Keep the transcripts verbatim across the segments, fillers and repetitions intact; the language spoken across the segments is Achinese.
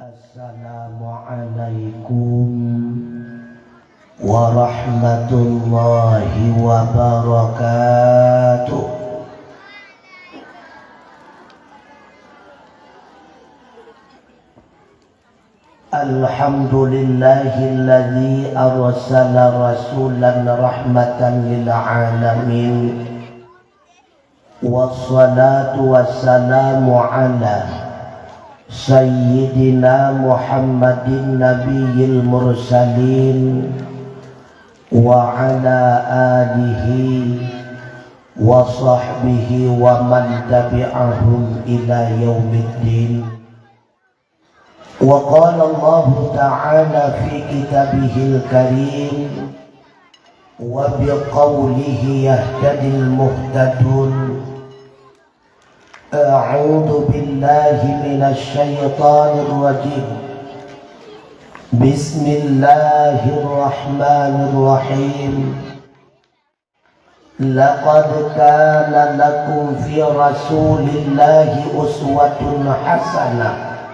Assalamualaikum warahmatullahi wabarakatuh. Alhamdulillahilladzi arsala rasulan rahmatan lil alamin. Wassalatu wassalamu ala sayyidina Muhammadin nabiyil mursalin wa ala alihi wa sahbihi wa man tabi'ahum ila yaumiddin. Wa qala Allahu ta'ala fi kitabihil karim, wa biqaulihi yahtadil muhtadun. A'udzu billahi minasy syaithanir rajim. Bismillahirrahmanirrahim. Laqad kana lakum fi Rasulillahi uswatun hasanah,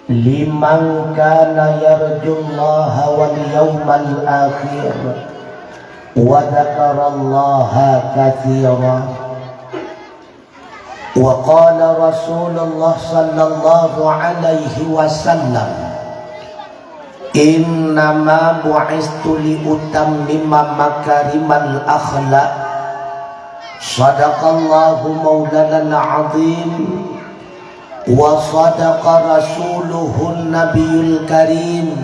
liman kana yarjullaha wal yaumal akhir, wa dzakarallaha katsira. Wa qala Rasulullah sallallahu alaihi wasallam, "Innama bu'istu li utammima makarimal akhlak." Sadaqallahu maulana al-azim, wa sadaqa rasuluhun nabiyul karim.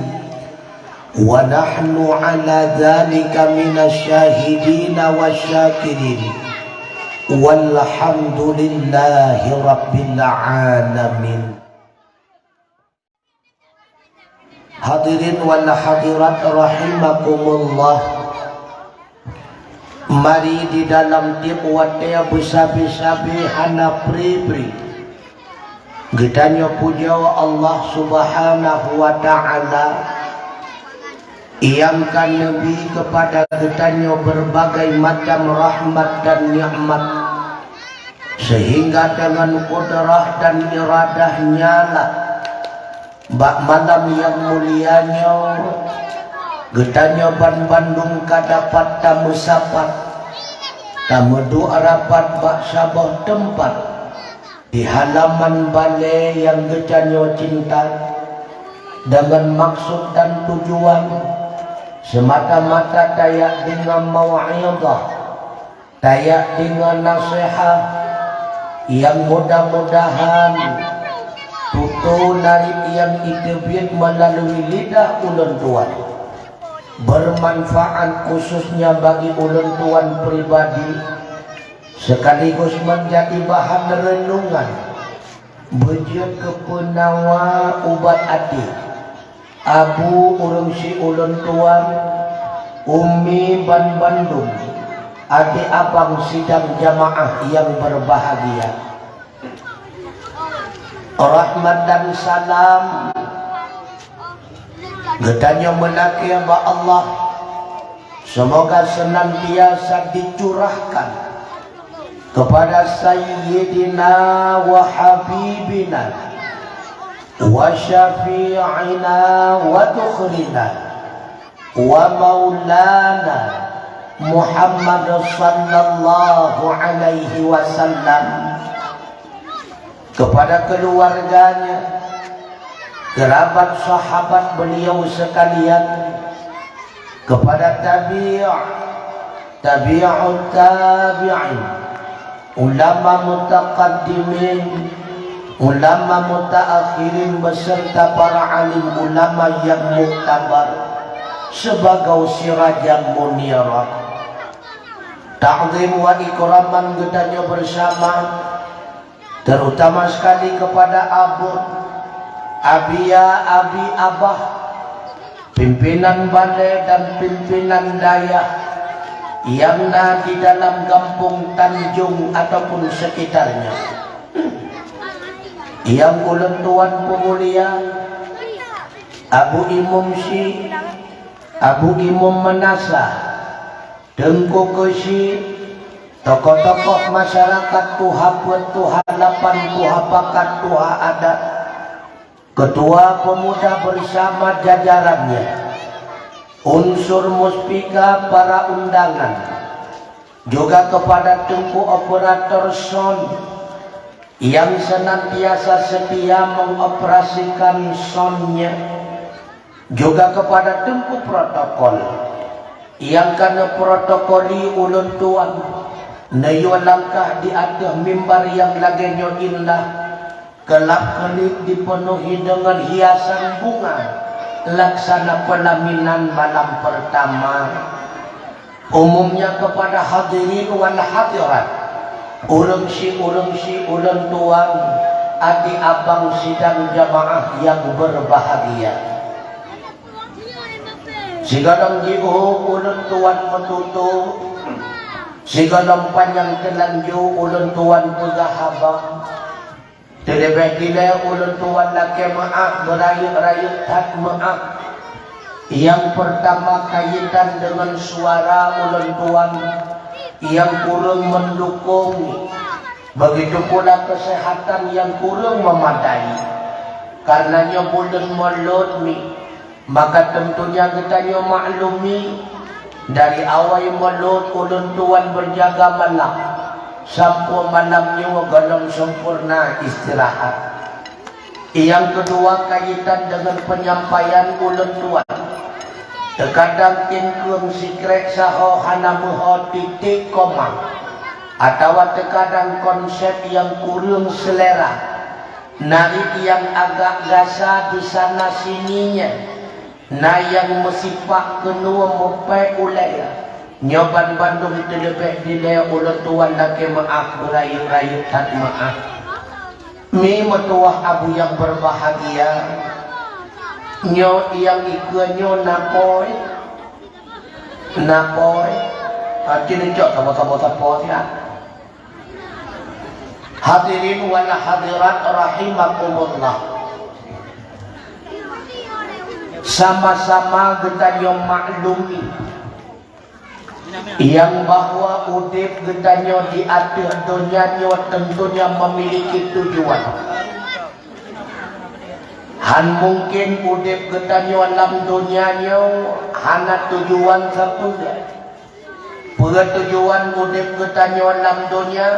Wa nahnu ala dzalika minasy syahidina wasyakirin. Walhamdulillahi rabbil alamin. Hadirin wal hadirat rahimakumullah. Mari di dalam tiep watée beusabe-sabe hana pri-pri, geutanyoe pujoe Allah Subhanahu wa Ta'ala, nyang ka neubri keupada geutanyoe beurbagai macam rahmat dan nikmat, seuhingga deungon kudrah dan iradah-Nya lah bak malam nyang mulia nyoe, geutanyoe banmandum ka dapat tameusapat, tameuduek rapat bak saboh teumpat di halaman balée nyang geutanyoe cinta, deungon maksud dan tujuan seumata-mata tajak deungoe mau'izah, tajak deungoe naseuhat nyang mudah-mudahan tutoe narit nyang jiteubiet meulalu lidah ulôn tuan, beumanfaat khususnya bagi ulôn tuan pribadi, sekaligus meunjadi bahan reunungan, beujeuet keu peunawa ubat até. Abu ureuëng si ulôn tuan, ummi banmandum, adék abang sidang jamaah nyang beurbahagia. Rahmat dan salam geutanyoe meulakée bak Allah, seumoga seunantiasa jicurahkan keupada Sayyidina wa Habibina wa Syafi'ina wa Dhukhrina wa Maulana Muhammad sallallahu alaihi wasallam, keupada keuluwarganya, keurabat sahabat beuliau seukalian, keupada tabi', tabi'ut tabi'in, ulama mutaqaddimin, ulama mutaakhirin, beserta para alim ulama nyang muktabar, sibagoe sirajan munirah. Takzim wa ikraman geutanyoe beusama, terutama sekali keupada Abu, Abiya, Abi, Abah, pimpinan balée dan pimpinan dayah nyang na di dalam gampông Tanjong ataupun sekitarnya. Nyang ulôn tuan peumulia, Abu Imum Syik, Abu Imum Meunasah, Teungku Keuchik, tokoh-tokoh masyarakat, tuha peuet, tuha lapan, tuha pakat, tuha adat, Ketua Pemuda bersama jajarannya, unsur muspika, para undangan, juga kepada Teungku Operator Sound yang senantiasa setia mengoperasikan soundnya, juga kepada Teungku Protokol nyang ka neuprotokoli ulôn tuan neuyue langkah di ateueh mimbar nyang lagée nyoe indah, keulab-keulib dipenuhi deungon hiasan bunga laksana peulaminan malam peurtama. Umumnya kepada hadirin wal hadirat, ureuëng si-ureuëng si ulôn tuan, adik abang sidang jamaah nyang berbahagia. Sigohlom jiôh ulôn tuan meututoe, sigohlom panyang teulanjô ulôn tuan peugah haba. Teuleubeh dilée ulôn tuan lakée meuáh, beurayeuk-rayeuk that meuáh. Nyang peurtama kaitan deungon suara ulôn tuan nyang kureueng meundukong, begitu pula keuseuhatan nyang kureueng meumadai. Kareuna nyoe buleuen Maulud mi, maka teuntunya geutanyoe maklumi, dari awai Maulud ulôn tuan beujaga malam sampoe malam nyoe gohlom sampoereuna istirahat. Nyang keudua kaitan deungon peunyampaian ulôn tuan. Teukadang iengkeue sikrék saho hana meuho titik koma, atawa teukadang konsep nyang kureueng seulera, na rit nyang agak gasa disana sini nyan, na nyang meusipak keunoe meupék ulée. Nyoe banmandum teuleubeh dilée ulôn tuan lakée meuáh, beurayeuk-rayeuk that meuáh. Mi meutuwah abu nyang beurbahagia, nyoe nyang ikeue nyoe na poi, na poi, hati neucok saboh-saboh sapo siat. Hadirin wal hadirat rahimakumullah. Sama-sama geutanyoe maklumi nyang bahwa udeb geutanyoe di ateueh donya nyoe teuntunya memiliki tujuan. Han mungken udeb geutanyoe lam donya nyoe hana tujuan sapeue. Peue tujuan udeb geutanyoe lam donya?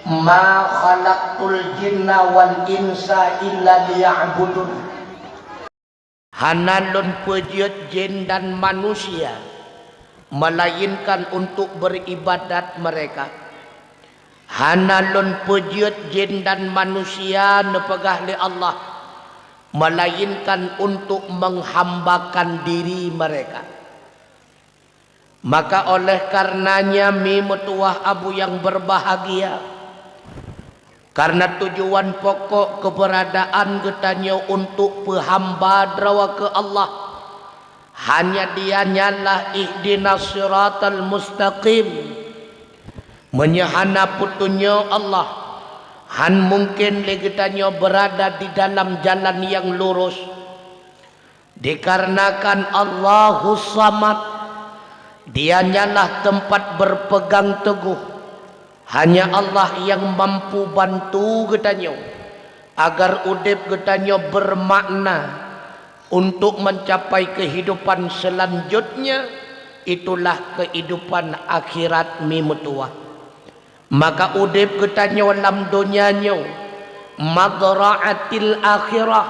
"Ma khalaqtul jinna wal insa illa liya'budun." Hana Lôn peujeuet jin dan manusia, melainkan untuk beribadat mereka. Hana Lôn peujeuet jin dan manusia, neupeugah lé Allah, melainkan untuk menghambakan diri mereka. Maka oleh karenanya, mi meutuwah abu nyang beurbahagia, karena tujuan pokok keberadaan geutanyoe untuk peuhamba droe keu Allah, hanya Dia nyan lah ihdinas siratal mustaqim. Meunyoe hana peutunyok Allah, han mungken lé geutanyoe beurada di dalam jalan nyang lurus. Dikarenakan Allahus Samad, Dia nyan lah teumpat beurpeugang teugoh. Hanya Allah nyang mampu bantu geutanyoe, agar udeb geutanyoe beurmakna untuk meucapai keuhidupan seulanjutnya, itulah keuhidupan akhirat mi meutuwah. Maka udeb geutanyoe lam donya nyoe, mazra'atil akhirah,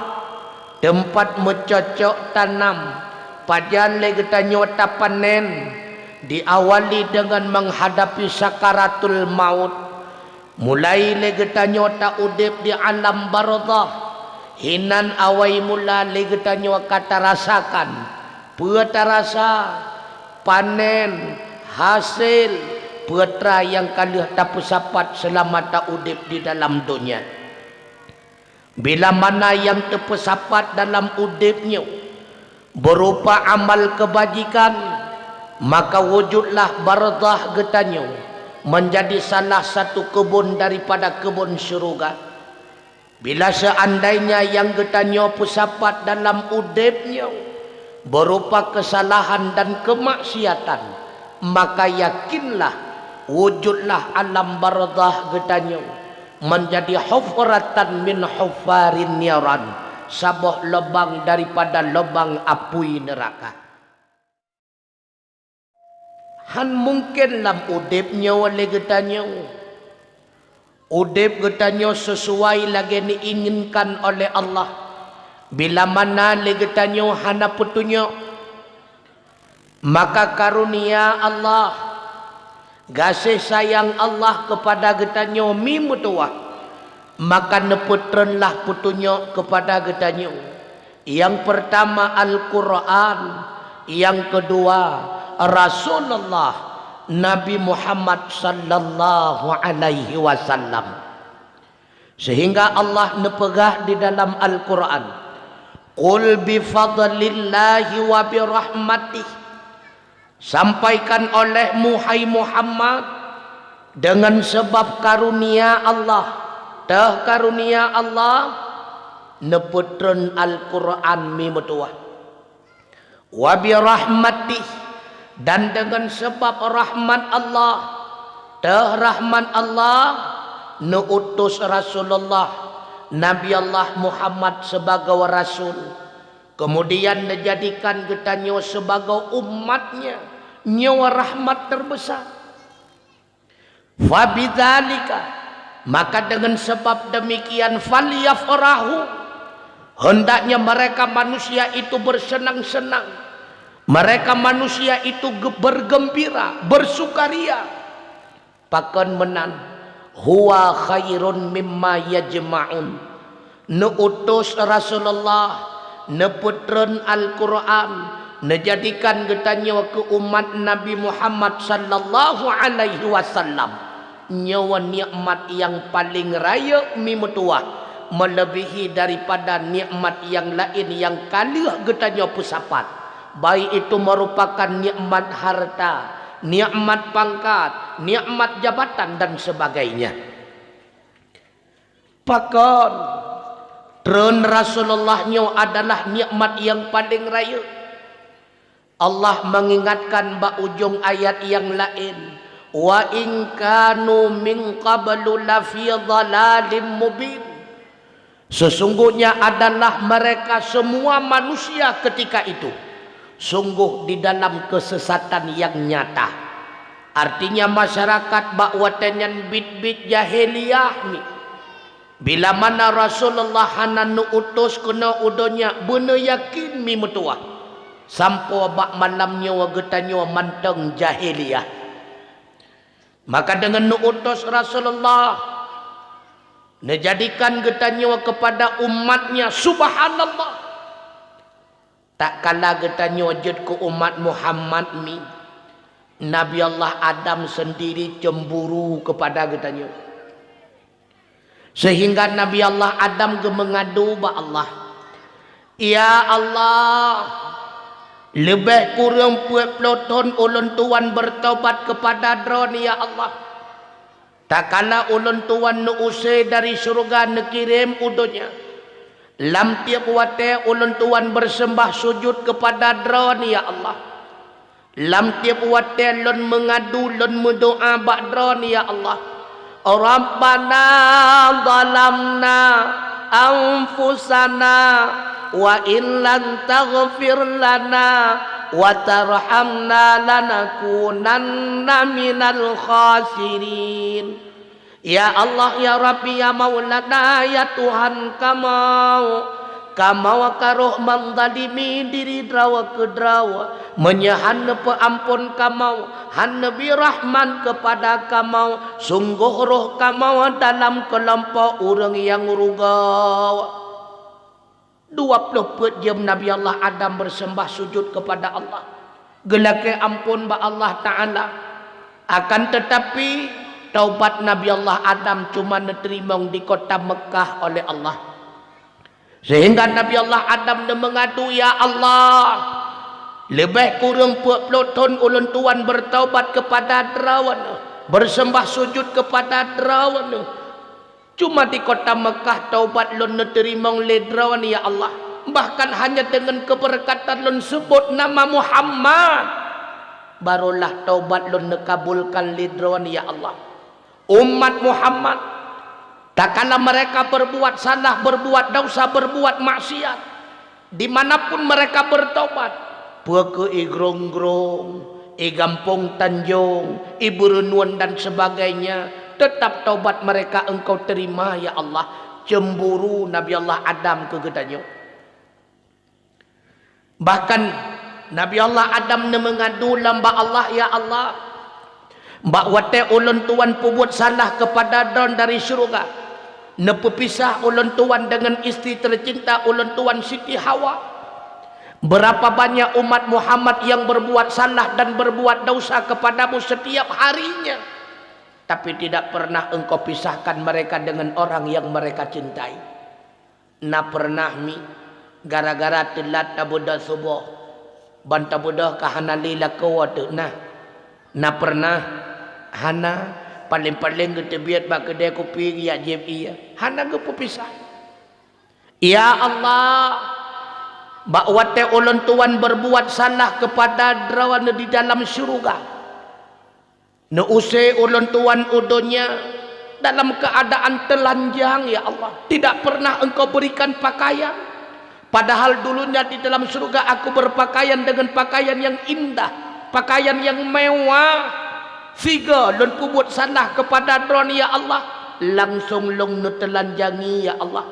teumpat meucocok tanam, pajan lé geutanyoe tapanen, diawali deungon menghadapi sakaratul maut, mulai lé geutanyoe ta-udeb di alam barzakh, hinan awai mula lé geutanyoe ka tarasakan, peue tarasa, panen, hasé, peue teuma nyang ka lheueh tapeusapat seulama ta-udeb di dalam donya. Bila mana nyang teupeusapat dalam udeb nyoe beurupa amal keubajikan, maka wujudlah barzakh geutanyoe meunjadi salah satu keubon daripada keubon syeuruga. Bila seuandainya nyang geutanyoe peusapat dalam udeb nyoe beurupa keusalahan dan keumaksiatan, maka yakinlah wujudlah alam barzakh geutanyoe meunjadi hufratan min hufarin niran, saboh lubang daripada lubang apui neuraka. Hán mungken lam udeb nyoe lé geutanyoe. Udeb geutanyoe sisuai lagée neuinginkan oleh Allah. Bila mana lé geutanyoe hana peutunyok, maka karunia Allah, gaséh sayang Allah keupada geutanyoe mi meutuwah, maka neupeutreunlah peutunyok keupada geutanyoe. Nyang peurtama Al-Qur'an, nyang keudua Rasulullah Nabi Muhammad sallallahu alaihi wasallam. Seuhingga Allah neupeugah di dalam Al-Qur'an, "Qul bi fadlillahi wa bi rahmatih." Sampaikan olehmu, hai Muhammad, deungon sabab karunia Allah, teuh karunia Allah, neupeutreun Al-Qur'an mi meutuwah. "Wa bi rahmatih," dan deungon sabab rahmat Allah, teuh rahmat Allah, neuutus Rasulullah, Nabi Allah Muhammad sibagoe rasul. Keumudian neujadikan geutanyoe sibagoe umat-Nya, nyoe rahmat teubeusa. Fabidzalika, maka deungon sabab deumikian, falyafrahu, hendaknya mereka manusia itu bersenang-senang, mereka manusia itu ge-, bergembira, bersukaria. Pakon meunan? Huwa khairun mimma yajma'un. Neuutus Rasulullah, neupeutreun Al-Qur'an, neujadikan geutanyoe keu umat Nabi Muhammad sallallahu alaihi wasallam. Nyoe nikmat nyang paleng rayeuk mi meutuwah, meuleubèhi daripada nikmat nyang laén nyang ka lheueh geutanyoe peusapat, baik itu merupakan nikmat harta, nikmat pangkat, nikmat jabatan, dan sebagainya. Pakon? Treun Rasulullah nyoe adalah nikmat nyang paleng rayeuk. Allah mengingatkan bak ujong ayat nyang laén, "Wa in kanu min qablu lafi dhalalim mubin." Sesungguhnya adalah mereka semua manusia ketika itu sungguh di dalam kesesatan yang nyata. Artinya, masyarakat bak watèe nyan biet-biet jahiliyah mi. Bila mana Rasulullah hana neuutus keunoe u donya, beuneuyakin mi meutuwah, sampoe bak malam nyoe geutanyoe mantong jahiliyah. Maka deungon neuutus Rasulullah, neujadikan geutanyoe keupada umat-Nya, subhanallah! Tatkala geutanyoe jeuet keu umat Muhammad mi, Nabi Allah Adam seundiri cemburu keupada geutanyoe. Seuhingga Nabi Allah Adam geumeungadu bak Allah, "Ya Allah, leubeh kureueng peuet ploh thon ulôn tuan beureutobat keupada Droeneuh, ya Allah. Tatkala ulôn tuan neuuse dari syeuruga neukirém u donya, lam tieb watèe ulôn tuan beuseumbah sujut keupada Droeneuh, ya Allah. Lam tieb watèe lôn meungadu, lôn meudoa bak Droeneuh, ya Allah. Rabbana zalamna anfusana wa in lam taghfir lana wa tarhamna lanakunanna minal khasirin." Ya Allah, ya Rabbi, ya Maulana, ya Tuhan kamoe, kamoe ka rhoh meuzalimi diri droe keu droe. Meunyoe hana neupeuamphon kamoe, hana neubri rahmat keupada kamoe, sunggoh rhoh kamoe dalam keulompok ureuëng nyang rugoe. Dua ploh peuet jeuem Nabi Allah Adam beuseumbah sujut keupada Allah, geulakèe amphon bak Allah Ta'ala. Akan teutapi, taubat Nabi Allah Adam cuma neuteurimong di kota Meukah oleh Allah. Seuhingga Nabi Allah Adam neumeungadu, "Ya Allah, leubeh kureueng peuet ploh thon ulôn tuan beureutobat keupada Droeneuh, beuseumbah sujut keupada Droeneuh. Cuma di kota Meukah taubat lôn neuteurimong lé Droeneuh, ya Allah. Bahkan hanya deungon keubeureukatan lôn seubot nama Muhammad, barolah taubat lôn neukabulkan lé Droeneuh, ya Allah." Umat Muhammad, Tatkala mereka berbuat salah, berbuat dosa, berbuat maksiat, di mana pun mereka bertobat, peu kheueh i Grong-Grong, i Gampông Tanjong, i Beureunuen dan sebagainya, tetap tobat mereka Engkau terima, ya Allah. Cemburu Nabi Allah Adam keu geutanyoe. Bahkan Nabi Allah Adam neumeungadu lom bak Allah, "Ya Allah, bak watée ulôn tuan peubuet salah keupada Droe dari syeuruga, neupeupisah ulôn tuan deungon istri teucinta ulôn tuan Siti Hawa. Beurapa banyak umat Muhammad nyang berbuat salah dan berbuat dosa keupada-Mu setiap harinya, tapi tidak pernah Engkau pisahkan mereka dengan orang yang mereka cintai." Na peureunah mi, gara-gara teulat tabeudôh suboh, ban tabeudôh ka hana lé lakoe teuk na? Na peureunah? Hana. Paleng-paleng geuteubiet bak keudée kupi geujak jieb ié, hana geupeupisah. Ya Allah, bak watée ulôn tuan berbuat salah keupada Droeneuh di dalam syeuruga, neuuse ulôn tuan u donya dalam keuadaan teulanjang, ya Allah. Tidak pernah Engkau berikan pakaian. Padahal dulunya di dalam syeuruga aku berpakaian dengan pakaian yang indah, pakaian yang mewah. Sigoe lôn peubuet salah keupada Droeneuh, ya Allah, langsong lôn neuteulanjangi, ya Allah.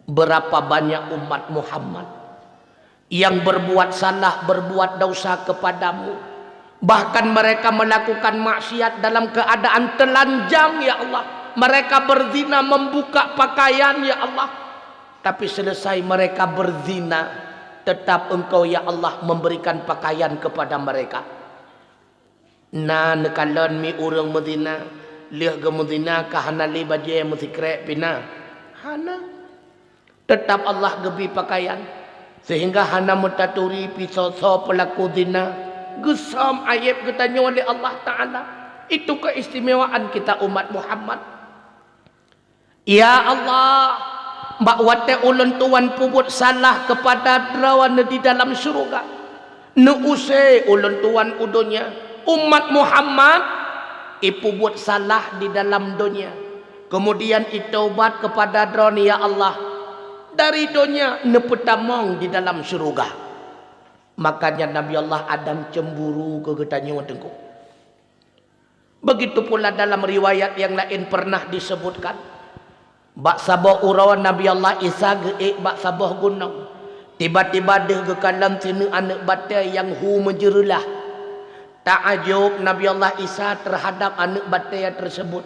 Beurapa banyak umat Muhammad nyang berbuat salah, berbuat dosa keupada-Mu, bahkan mereka melakukan maksiat dalam keuadaan teulanjang, ya Allah. Mereka berzina membuka pakaian, ya Allah. Tapi selesai mereka berzina, tetap Engkau, ya Allah, memberikan pakaian kepada mereka. Na neukalon mi ureuëng meuzina, lheueh geumeuzina ka hana lé bajée meusikrek pih na? Hana. Teutap Allah geubri pakaian, seuhingga hana meutaturi pih soe-soe peulaku zina geusöm ayeb geutanyoe lé Allah Taala. Itu keistimewaan kita umat Muhammad. Ya Allah, bak watée ulôn tuan peubuet salah keupada Droeneuh di dalam syeuruga, neuuse ulôn tuan u donya. Umat Muhammad ipeubuet salah di dalam donya, keumudian itaubat keupada Droeneuh, ya Allah, dari donya neupeutamong di dalam syeuruga. Makanya Nabi Allah Adam cemburu keu geutanyoe teungku. Begitu pula dalam riwayat nyang laén peureunah disebutkan, bak saboh uroe Nabi Allah Isa geuék bak saboh gunong. Tiba-tiba deuh geukalon sineuk aneuëk batée nyang hu meujeureulah. Taajub Nabi Allah Isa teuhadab aneuëk batée teuseubut.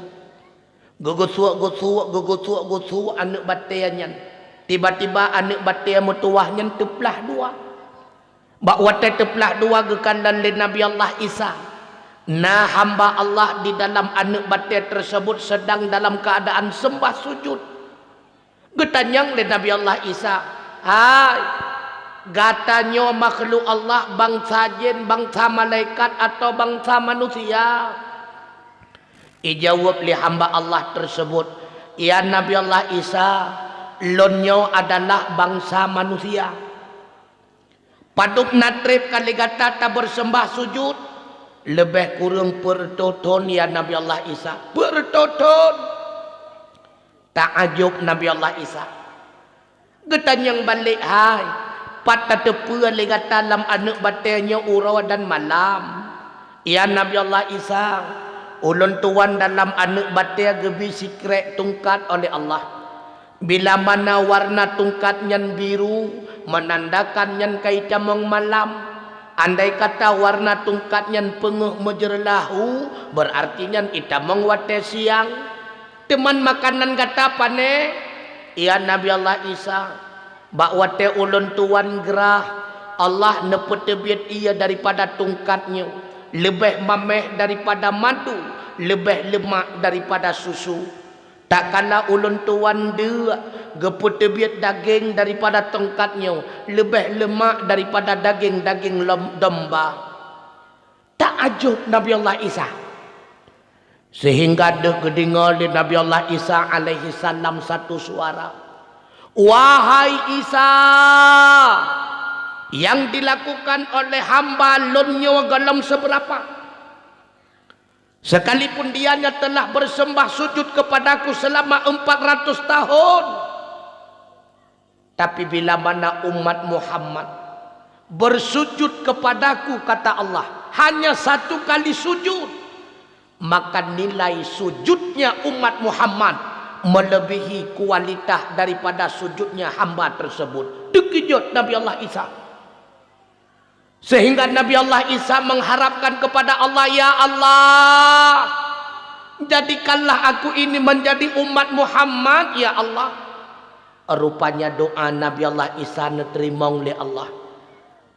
Geugeusuek-geusuek, geugeusuek-geusuek aneuëk batée nyan. Tiba-tiba aneuëk batée meutuwah nyan teuplah dua. Bak watée teuplah dua geukalon lé Nabi Allah Isa, na hamba Allah di dalam aneuëk batée teuseubut seudang dalam keuadaan seumbah sujut. Geutanyong lé Nabi Allah Isa, "Hai, gata nyoe makhluk Allah, bansa jén, bansa malaikat, atawa bansa manusia?" Ijaweueb lé hamba Allah teuseubut, "Ya Nabi Allah Isa, lôn nyoe adalah bansa manusia." "Padub na treb ka lé gata tabeurseumbah sujut?" "Leubeh kureueng peureutôh thon, ya Nabi Allah Isa." "Peureutôh thon?" Taajub Nabi Allah Isa. Geutanyong balek, "Hai, pat tateupeue lé gata lam aneuëk batée nyoe uroe dan malam?" "Ya Nabi Allah Isa, ulôn tuan dalam aneuëk batée geubri sikrek tungkat oleh Allah. Bila mana warna tungkat nyan biru, meunandakan nyan ka itamong malam. Andai kata warna tungkat nyan peungeuh meujeureulah hu, beurarti nyan itamong watée siang. Teuma makanan gata pane?" "Ya Nabi Allah Isa, bak watée ulôn tuan grah, Allah neupeuteubiet ié daripada tungkat nyoe, leubeh maméh daripada madu, leubeh leumak daripada susu. Tatkala ulôn tuan deuk, geupeuteubiet dageng daripada tungkat nyoe, leubeh leumak daripada dageng-dageng lom-, domba." Taajub Nabi Allah Isa. Seuhingga deuh geudeungoe lé Nabi Allah Isa alaihi salam satu suara, "Wahai Isa, nyang dilakukan oleh hamba lôn nyoe gohlom seubeurapa. Sekalipun dia nyang telah bersembah sujud kepada-Ku selama empat ratus tahun, tapi bila mana umat Muhammad bersujud kepada-Ku, kata Allah, hanya satu kali sujud, maka nilai sujudnya umat Muhammad melebihi kualitas daripada sujudnya hamba tersebut. Terkejut Nabi Allah Isa. Sehingga Nabi Allah Isa mengharapkan kepada Allah, "Ya Allah, jadikanlah aku ini menjadi umat Muhammad, ya Allah." Rupanya doa Nabi Allah Isa neuteurimong lé Allah.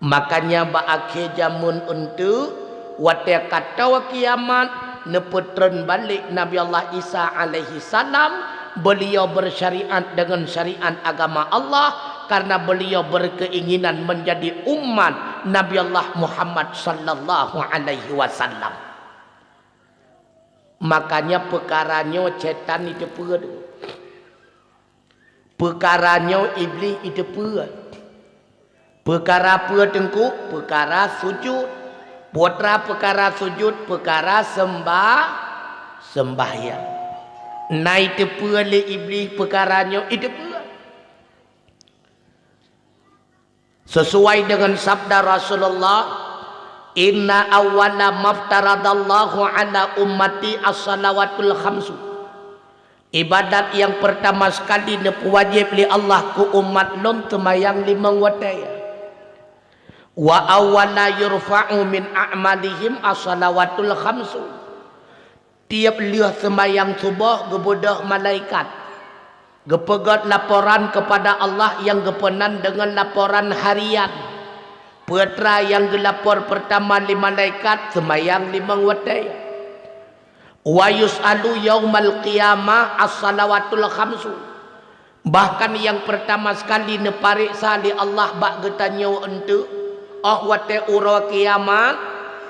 Makanya bak akhé jameun eunteuk, watée ka toe kiamat, neupeutreun balek Nabi Allah Isa alaihi salam, beliau bersyariat dengan syariat agama Allah karena beliau berkeinginan menjadi umat Nabi Allah Muhammad sallallahu alaihi wasallam. Makanya peukara nyoe setan jiteupeue. Peukara nyoe Iblih jiteupeue. Peukara peue Teungku? Peukara sujud. Peue teuma peukara sujud? Peukara seumbah-, seumbahyang. Na jiteupeue lé Iblih peukara nyoe, jiteupeue. Sesuai dengan sabda Rasulullah, "Inna awwala maftaradallahu ala ummati as-salawatul khamsu." Ibadat nyang peurtama sekali neupeuwajéb lé Allah keu umat lôn seumayang limong watée. "Wa awwala yurfa'u min a'malihim as-salawatul khamsu." Tieb lheueh seumayang suboh geubeudôh malaikat, geupeugét laporan keupada Allah nyang geupeunan deungon laporan harian. Peue teuma nyang geulapor peurtama lé malaikat, seumayang limong watée. "Wa yus'alu yaumal qiyamah as-salawatul khamsu." Bahkan nyang peurtama sekali neupareksa lé Allah bak geutanyoe eunteuk, óh watée uroe kiamat,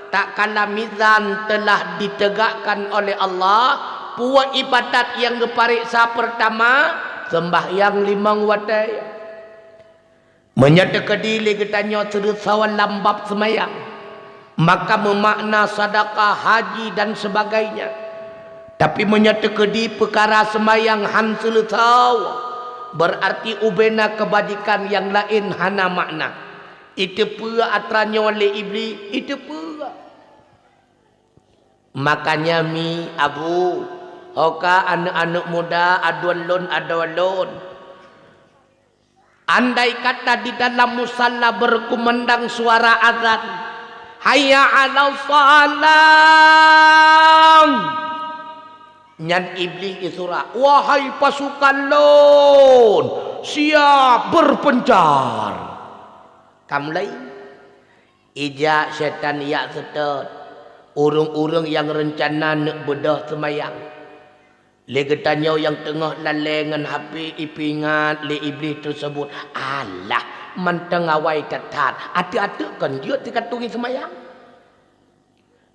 tatkala mizan teulah ditegakkan oleh Allah, peue ibadat nyang geupareksa peurtama? Seumbahyang limong watée. Meunyoe teukeudi lé geutanyoe seuleusoe lam bab seumayang, maka meumakna sedekah, haji, dan sebagainya. Tapi meunyoe teukeudi peukara seumayang han seuleusoe, beurarti ubena keubajikan nyang laén hana makna. Jiteupeue atra nyoe lé Iblih, jiteupeue. Makanya mi, Abu, ho ka aneuëk-aneuëk muda, aduen lôn, adoe lôn. Andai kata di dalam musalla berkumandang suara azan, "Hayya 'alas shalah!" Nyan Iblih isura, "Wahai pasukan lôn, siap berpencar!" Ka mulai. Ijak setan jak seutôt ureuëng-ureuëng nyang reuncana neuk beudôh seumayang. Lé geutanyoe nyang teungoh lalée ngon H P, jipeuingat lé Iblih teuseubut, "Alah, mantong awai that-that, ateueh-ateueh kon jeuet sikatungi seumayang."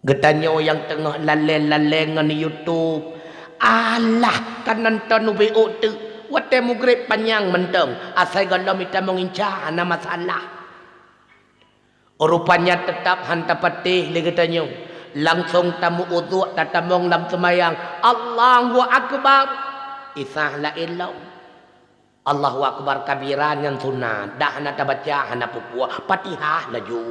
Geutanyoe nyang teungoh lalée-lalée ngon YouTube, "Alah, ka nonton ubé ôk teuk, watée mugreb panyang mantong, asai gohlom itamong inca hana masalah." Rupanya teutab han tapatéh lé geutanyoe, langsong tameuuduk tatamong lam seumayang, "Allahu Akbar!" Isah laén lom. Allahu Akbar kabira nyan sunat, dak hana tabaca hana peue-peue, Fatihah laju.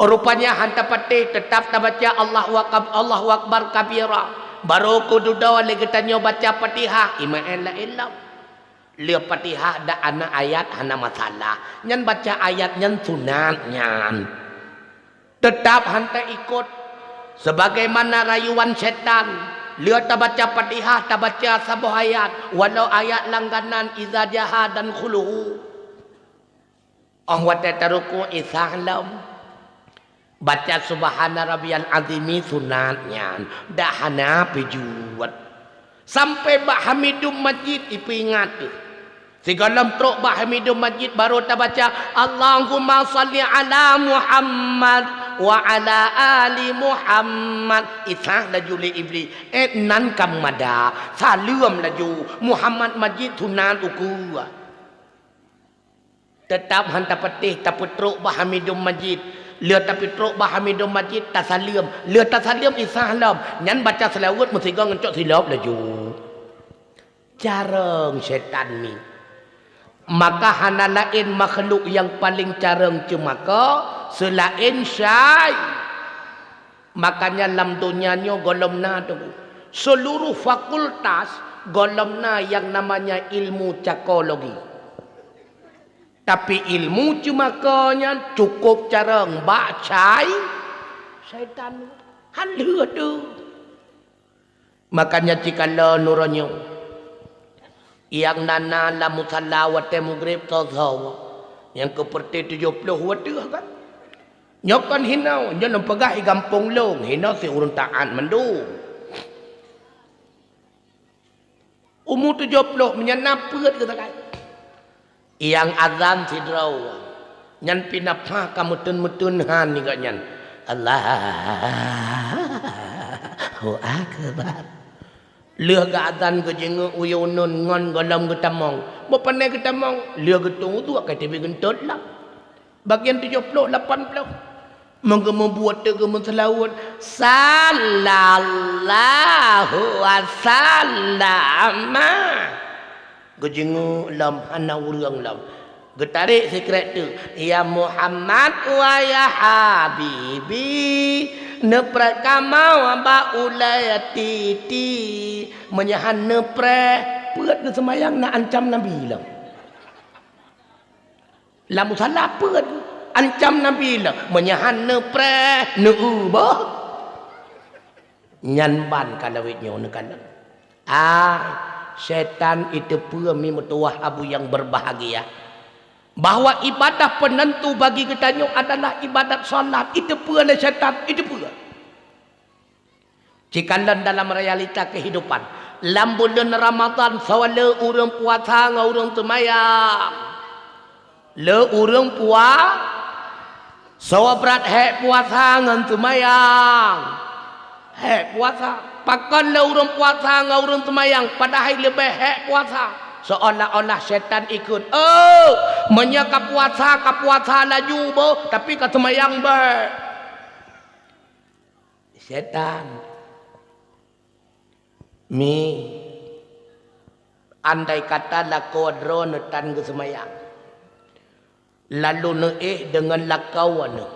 Rupanya han tapatéh teutab tabaca Allahu Akab-, Allahu Akbar kabira. Barô keududoe lé geutanyoe baca Fatihah, imaén laén lom. Lheueh Fatihah dak ana ayat hana masalah, nyan baca ayat nyan sunat nyan. Teutab han taikot, sebagaimana rayuan setan, lheueh tabaca Fatihah tabaca saboh ayat, walau ayat langganan Iza Jaha dan Qul Hu. Óh watée taruku isah lom, baca Subhana Rabbiyal Azimi sunat nyan, dak hana peujuet. Sampai bak Hamidum Majid ipeuingat teuh. Sigohlom trok bak Hamidum Majid barô tabaca, "Allahumma shalli ala Muhammad wa ala ali Muhammad." Isah laju lé Iblih, "Eh, nan ka meumada, saleuem laju, Muhammad Majid sunat ukeue." Teutab han tapatéh tapeutrok bak Hamidum Majid. Lheueh tapeutrok bak Hamidum Majid, tasaleuem. Lheueh tasaleuem, Isa lom. Nyan baca seulaweuet meusigoe ngon cok silop laju. Carông syaitan mi. Maka hana laén makhluk nyang paleng carông ceumaka seulaén syai-, Makanya lam donya nyoe gohlom na tu, seuluruh fakultas gohlom na nyang namanya ilmu psikologi. Tapi ilmu ceumaka nyan cukôp carông bak cai-, syaitan. Han lheueh tu. Makanya cikalon uroe nyoe, nyang na-na lam musala watèe mugreb tho-tho, nyang keu peureuté tujoh ploh watèe kan. Nyoe kon hinoe, nyoe lôn peugah i gampông lôn, hinoe si ureueng taat mandum. Umu tujoh ploh meunyan na peuet geusagai. Nyang azan sidroe, nyan pih na pah ka meuteun-meuteun han nibak nyan. Allahu Akbar. Lheueh geuazan geujeungeuk uyueue ngon gohlom geutamong. Boh pané geutamong, lheueh geutung uduk ka teubi geuntot lam. Bagian tujoh ploh, lapan ploh. Meugeumeubuet teuk geumeuseulaweuet, "Sallallahu wasallama." Geujeungeuk lom hana ureueng lom. Geutarek sikrek teuk, "Ya Muhammad wa ya habibi, neupreh kamoe bak ulèe titi." Meunyoe han neupreh, peuet geuseumayang na ancam Nabi lom. Lam musala peuet ancam Nabi lom, meunyoe han neupreh, neuubah. Nyan ban ka lawét nyoe neukalon. Ah, syaitan iteupeue mi meutuwah abu nyang berbahagia, bahwa ibadah penentu bagi geutanyoe adalah ibadat salat. Iteupeue lé syaitan, iteupeue. Cikalon dalam realita kehidupan. Lam buleuen Ramadhan, soe le ureueng puasa ngon ureueng seumayang? Le ureueng pua-, soe brat hék puasa ngon seumayang? Hék puasa. Pakon le ureueng puasa ngon ureueng seumayang, padahai leubeh hék puasa? Seolah-olah syaitan ikut. "Oh, meunyoe ka puasa, ka puasa laju boh, tapi ka seumayang bèk." Syaitan. Mi, andai kata lakoe droeneuh tan geuseumayang, lalu neuéh deungon lakoe neuh,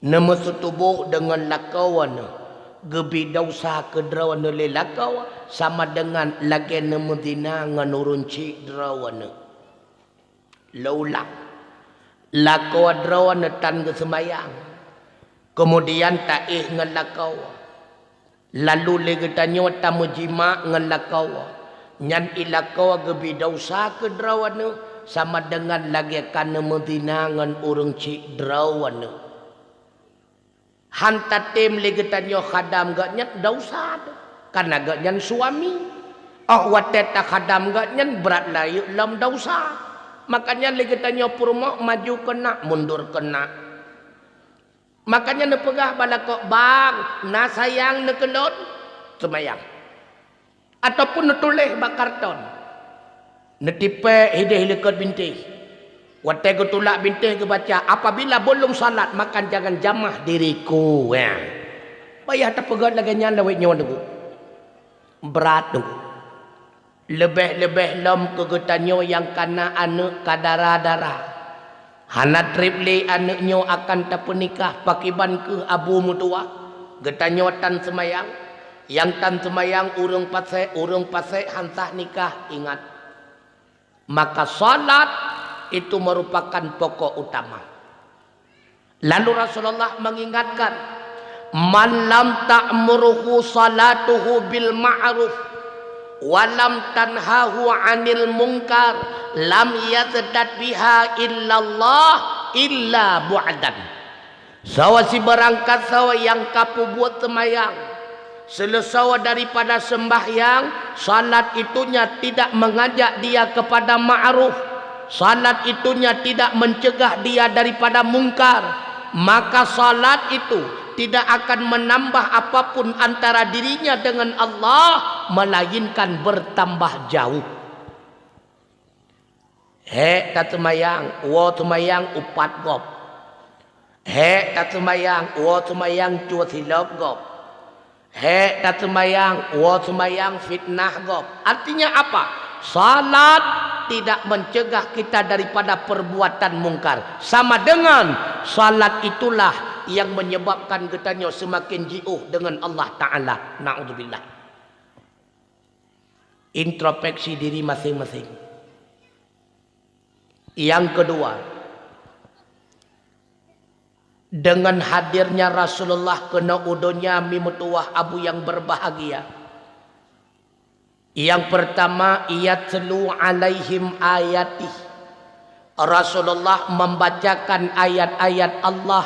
neumeuseutuboh deungon lakoe neuh, geubi desya keu droeneuh lé lakoe, sama deungon lagèe neumeuzina ngon ureueng chik droeneuh. Lôn ulang, lakoe droeneuh tan geuseumayang, keumudian taéh ngon lakoe, lalu lé geutanyoe tameujimak ngon lakoe, nyan i lakoe geubi desya keu droeneuh sama deungon lagèe ka neumeuzina ngon ureueng chik droeneuh. Han tatem lé geutanyoe khadam geuh nyan desya teuh, kareuna geuh nyan suami. Óh watèe takhadam geuh nyan brat rayeuk lom desya. Makanya lé geutanyoe peurumoh maju keunak, mundur keunak. Makanya neupeugah bak lakoe, "Bang, na sayang neuh keu lôn?" Seumayang. Ataupun neutuléh bak karton. Neutipèk hideh likot bintéh. Watèe geutulak bintéh geubaca, "Apabila belum salat, maka jangan jamah diriku." Ya. Payah tapeugah lagèe nyan lawét nyoe teungku. Brat teungku. Leubeh-leubeh lom keu geutanyoe nyang kana aneuk ka dara-dara. Hana trép lé aneuk nyoe akan tapeunikah, pakriban kheueh abu meutuwah. Geutanyoe tan seumayang, nyang tan seumayang ureueng pasék, ureueng pasék han sah nikah, ingat. Maka salat itu merupakan pokok utama. Lalu Rasulullah mengingatkan, "Man lam ta'murhu salatuhu bil ma'ruf, wa lam tanhahu 'anil munkar, lam yazdad biha illallah illa bu'dan." Sawa sibarangkasoe nyang ka peubuet seumayang, seuleusoe daripada seumbahyang, salat itunya tidak mengajak dia kepada ma'ruf, salat itunya tidak mencegah dia daripada mungkar, maka salat itu tidak akan menambah apapun antara dirinya dengan Allah, melainkan bertambah jauh. Hék taseumayang, woe seumayang upat gob. Hék taseumayang, woe seumayang cue silop gob. Hék taseumayang, woe seumayang fitnah gob. Artinya apa? Salat tidak mencegah kita daripada perbuatan mungkar. Sama dengan salat itulah yang menyebabkan geutanyoe seumaken jiôh deungon Allah Ta'ala. Na'udzubillah. Introspeksi diri maséng-maséng. Nyang keudua, deungon hadirnya Rasulullah keunoe u donya, mi meutuwah abu nyang berbahagia. Nyang peurtama, yatlu 'alaihim ayatih. Rasulullah membacakan ayat-ayat Allah,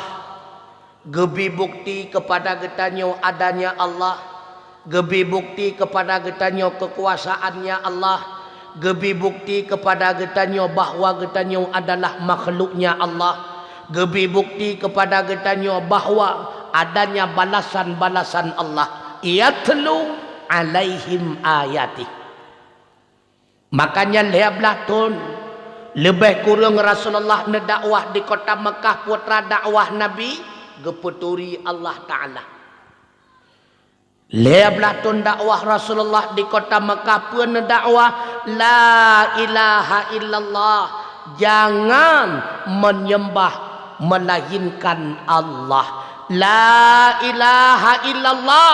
geubi bukti kepada geutanyoe adanya Allah, geubi bukti kepada geutanyoe kekuasaannya Allah, geubi bukti kepada geutanyoe bahwa geutanyoe adalah makhluknya Allah, geubi bukti kepada geutanyoe bahwa adanya balasan-balasan Allah. Yatlu 'alaihim ayatih. Makanya lhèe blaih thôn leubeh kureueng Rasulullah neudakwah di kota Meukah, putra dakwah Nabi, geupeuturi Allah Ta'ala. Lhèe blaih thôn dakwah Rasulullah di kota Meukah, peue neudakwah? La ilaha illallah, jangan menyembah melainkan Allah. La ilaha illallah,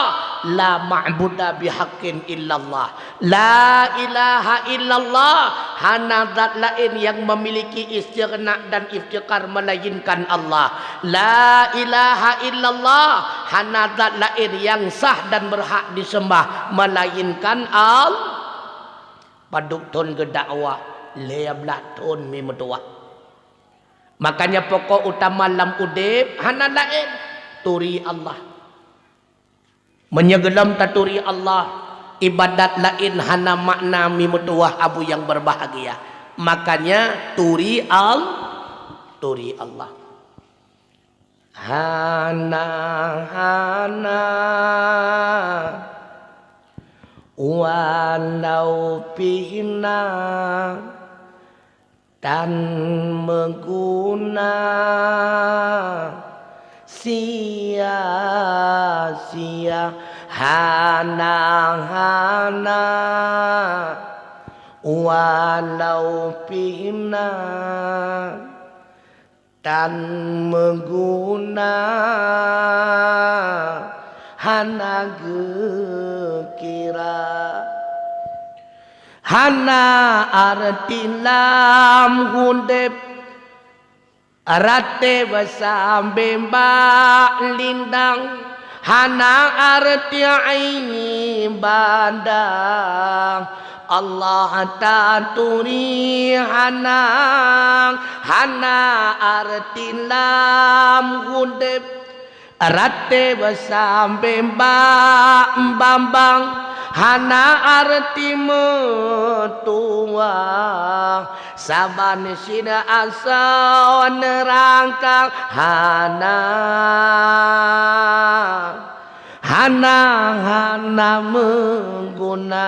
la ma'buda bihaqqin illallah. La ilaha illallah, hana zat laén nyang memiliki istighna dan iftiqar melainkan Allah. La ilaha illallah, hana zat laén nyang sah dan berhak disembah melainkan Allah. Padub thôn geudakwah, lhèe blaih thôn mi meutuwah. Makanya pokok utama lam udeb hana laén, turi Allah. Meunyoe gohlom taturi Allah, ibadat laén hana makna, mi meutuwah abu nyang berbahagia. Makanya turi Al-, turi Allah. Hana, hana, walau pih na tan meuguna, sia-sia, hana, hana, walau pih na tan meuguna, hana geukira. Hana arti lam udeb, rate beusambeng bak lindang, hana arti ibadah Allah taturi, hana, hana arti lam udeb. Rate beusambeng bak bambang, hana arti meutuwah. Saban sinan asoe neurangka, hana, hana, hana meuguna.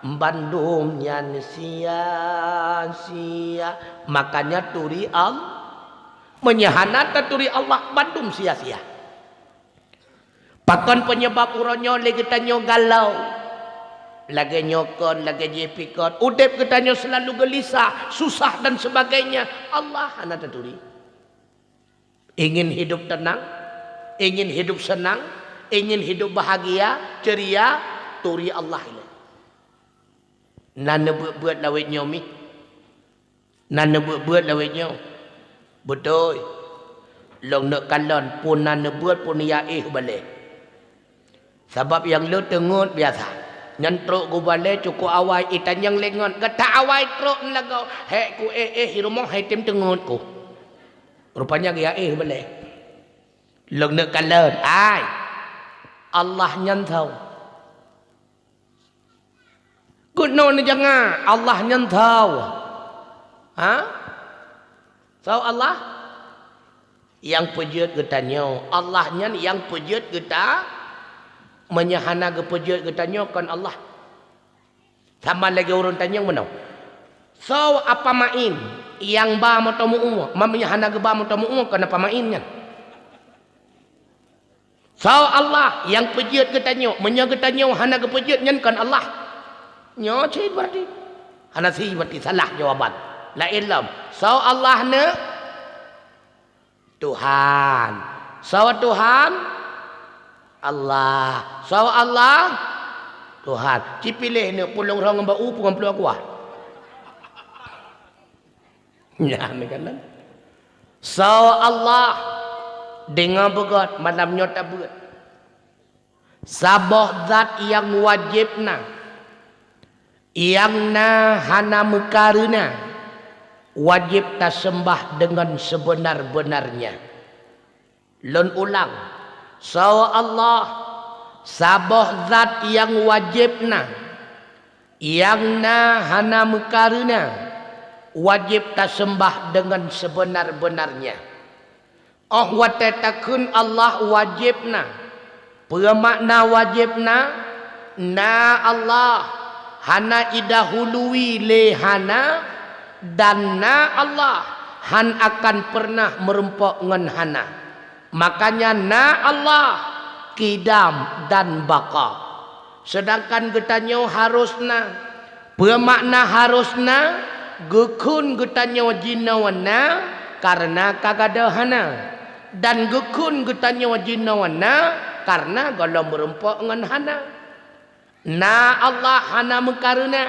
Bandum nyan sia-sia. Makanya turi Allah. Meunyoe hana taturi Allah, bandum sia-sia. Pakon penyebab uroe nyoe lé geutanyoe galau? Lagée nyoe kon, lagée jih pi kon. Udeb geutanyoe seulalu geulisah, susah dan sebagainya. Allah hana taturi. Ingin hidup tenang, ingin hidup senang, ingin hidup bahagia, ceria, turi Allah ilée. Na neubeuet-beuet lawét nyoe mi. Na neubeuet-beuet lawét nyoe. Beutôi. Lôn neuk kalon, phon na neubeuet, phon ya éh balée. Sabab nyang le teungeut biasa. Nyan trok geubalée cukôp awai, itanyong lé ngon. Gata awai trok neulagoe, hék ku éh-éh i rumoh hai tem teungeut ku. Rupanya geuyue éh balée. Lôn neuk kalon, ai. Allah nyan soe. Keunoe neujanga, Allah nyan soe. Ha? Soe Allah? Nyang peujeuet geutanyoe. Allah nyan nyang peujeuet geuta-, meunyoe hana geupeujeuet geutanyoe kon Allah. Sama lagée ureuëng tanyong meunoe. Soe Apa Main? Nyang ba moto meu-ue, meunyoe hana geuba moto meu-ue, kon pamaén nyan. Soe Allah nyang peujeuet geutanyoe, meunyoe geutanyoe hana geupeujeuet, nyan kon Allah. Nyoe cit berarti. Hana sie berarti salah jawaban. Laén lom. Soe Allah nyoe? Tuhan. Soe Tuhan? Allah. Soe Allah? Tuhan. Ci piléh nyoe, pulông rhong ngon bak u, peue ngon pulông kuah. Nyan kan. Soe Allah? Deungoe beugöt, malam nyoe tabeuet. Saboh zat nyang wajéb na, nyang na hana meukareuna, wajéb taseumbah deungon seubeunar-beunarnya. Lôn ulang, soe Allah? Saboh zat nyang wajéb na, nyang na hana meukareuna, wajéb taseumbah deungon seubeunar-beunarnya. Óh watée takheun Allah wajéb na, peue makna wajéb na? Na Allah, hana idahului lé hana, dan na Allah, hán akan peureunah meurumpok ngon hana. Makanya na Allah, qidam dan baqa. Seudangkan geutanyoe harôh na. Peue makna harôh na? Geukheun geutanyoe jinoe na kareuna ka gadôh hana, dan geukheun geutanyoe jinoe na kareuna gohlom meurumpok ngon hana. Na Allah hana meukareuna,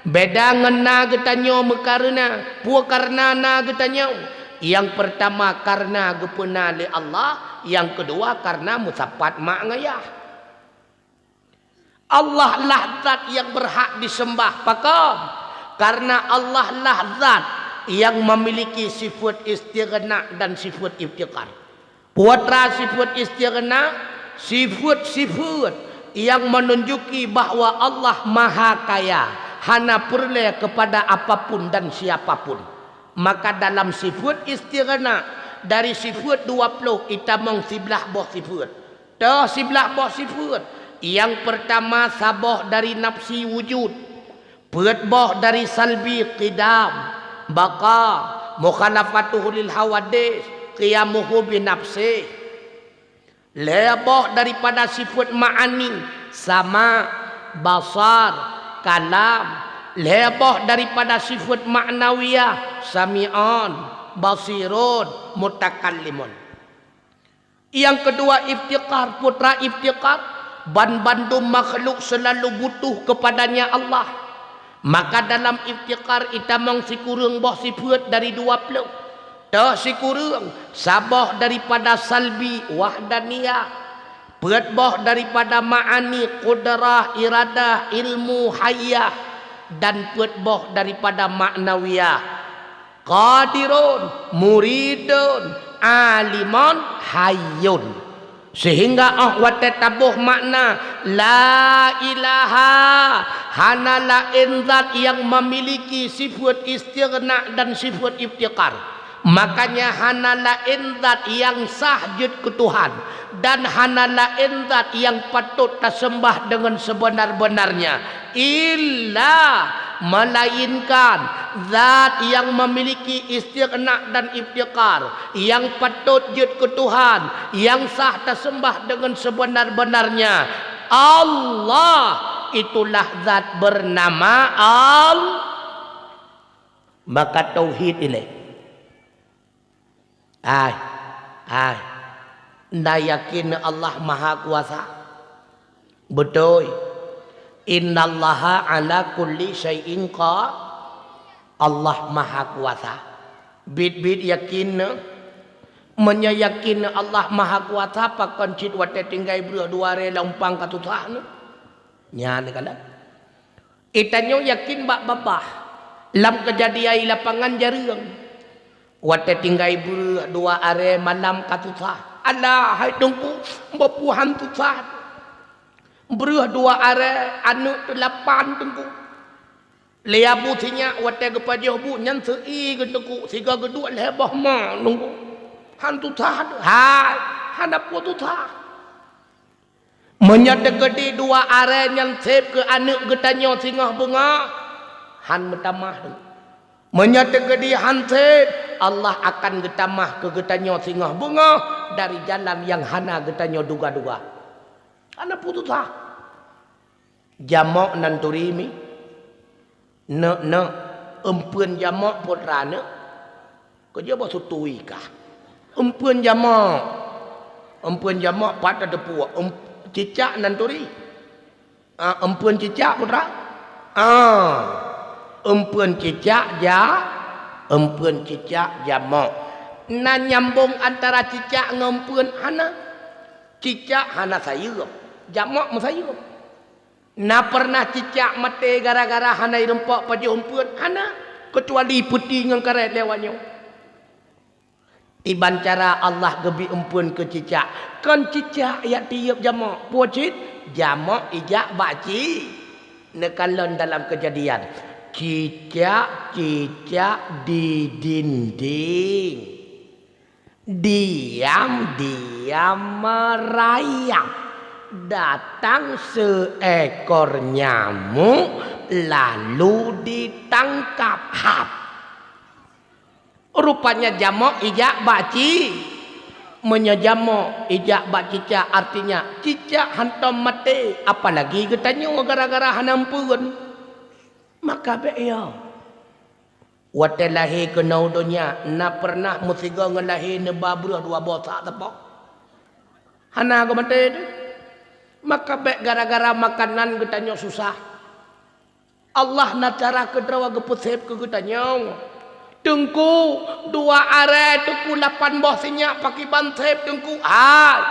beda ngon na geutanyoe meukareuna. Peue kareuna na geutanyoe? Nyang peurtama kareuna geupeuna lé Allah, nyang keudua kareuna meusapat mak ngon yah. Allah lah zat nyang beurhak diseumbah. Pakon? Kareuna Allah lah zat nyang meumiliki sifeuet istighna dan sifeuet iftiqar. Peue teuma sifeuet istighna? Sifeuet-sifeuet nyang meununjuki bahwa Allah maha kaya, hana peureulée keupada apapun dan siapapun. Maka dalam sifeuet istighna, dari sifeuet dua ploh itamong siblaih boh sifeuet. Toh siblaih boh sifeuet. Nyang peurtama saboh dari nafsi wujud, peuet boh dari salbi qidam, baqa, mukhalafatuhu lil hawadits, qiyamuhu bi nafsih. Lhée boh daripada sifeuet ma'ani, sama, basar, kalam. Lhée boh daripada sifeuet ma'nawiyah, sami'un, basirun, mutakallimun. Nyang keudua iftiqar, peue teuma iftiqar, banmandum makhluk seulalu butuh keupadanya Allah. Maka dalam iftiqar itamong sikureueng boh sifeuet dari dua ploh. Toh sikureueng, saboh daripada salbi, wahdaniyah, peuet boh daripada ma'ani, qudrah, iradah, ilmu, hayyah, dan peuet boh daripada ma'nawiyah, qadirun, muridun, alimun, hayyun. Seuhingga óh watée taboh makna la ilaha, hana laén zat nyang meumiliki sifeuet istighna dan sifeuet iftiqar. Makanya hana laén zat nyang sah jeuet keu Tuhan, dan hana laén zat nyang patôt taseumbah deungon seubeuna-beunarnya. Illa, melainkan, zat nyang memiliki istighna dan iftiqar, nyang patôt jeuet keu Tuhan, nyang sah taseumbah deungon seubeuna-beunarnya, Allah, itulah zat bernama Al-, maka tauhid ilée. Ai, ai. Nda yakin Allah Mahakuasa? Beutôi. Innallaha ala kulli syai'in qa-, Allah Mahakuasa. Biet-biet yakin na. Meunyoe yakin Allah Mahakuasa, pakon cit watée tinggai breueh dua aré lam umpang ka susah na? Nyan kala. Geutanyoe yakin bak babah, lam keujadian lapangan jareueng. Watée tinggai breueh dua aré malam ka susah. Alah, hai Teungku, bapu han susah. Breueh dua aré aneuëk teulapan, Teungku. Lé abu sinyak watée geupajoh bu nyan seu-i geuteukuk, sigoe geuduek lhée boh ma, Teungku. Han susah, hai, hana peue susah. Meunyoe teukeudi dua aré nyan seb keu aneuëk geutanyoe singoh beungoh, han meutamah. Meunyoe teukeudi han sép, Allah akan geutamah keu geutanyoe singoh beungoh dari jalan nyang hana geutanyoe duga-duga. Hana putus asa. Jamok nan turi mi. Neuk-neuk, eumpeuen jamok putra neuk. Keujeuet boh sutui kah. Eumpeuen jamok. Eumpeuen jamok pat tateupeue. Eum-, cicak nan turi. Ah, eumpeuen cicak putra. Ah, eumpeuen cicak ja, eumpeuen cicak jamok. Na nyambong antara cicak ngon eumpeuen hana. Cicak hana sayeuep, jamok meusayeuep. Na pernah cicak maté gara-gara hana jirumpok pajoh eumpeuen? Hana, keucuali peuti ngon karét lé awak nyoe. Iban cara Allah geubi eumpeuen keu cicak. Kon cicak jak tiyeuep jamok. Peue cit? Jamok ijak bak ci-, neukalon dalam Keujadian. Cicak-cicak di dinding. Diam-diam merayap, datang seekor nyamuk lalu ditangkap. Hap! Rupanya jamok ijak bak ci-, meunyoe jamok ijak bak cicak, artinya cicak hantom maté, apalagi geutanyoe gara-gara hana eumpeuen. Maka bék yo. Watée lahé keunoe donya, na pernah meusigoe ngon lahé neuba breueh dua boh sak teupok? Hana geumaté teuh. Maka bék gara-gara makanan geutanyoe susah. Allah na cara keudroe geupeusép keu geutanyoe. Teungku, dua aré Teungku lapan boh sinyak pakiban sép Teungku? Hai,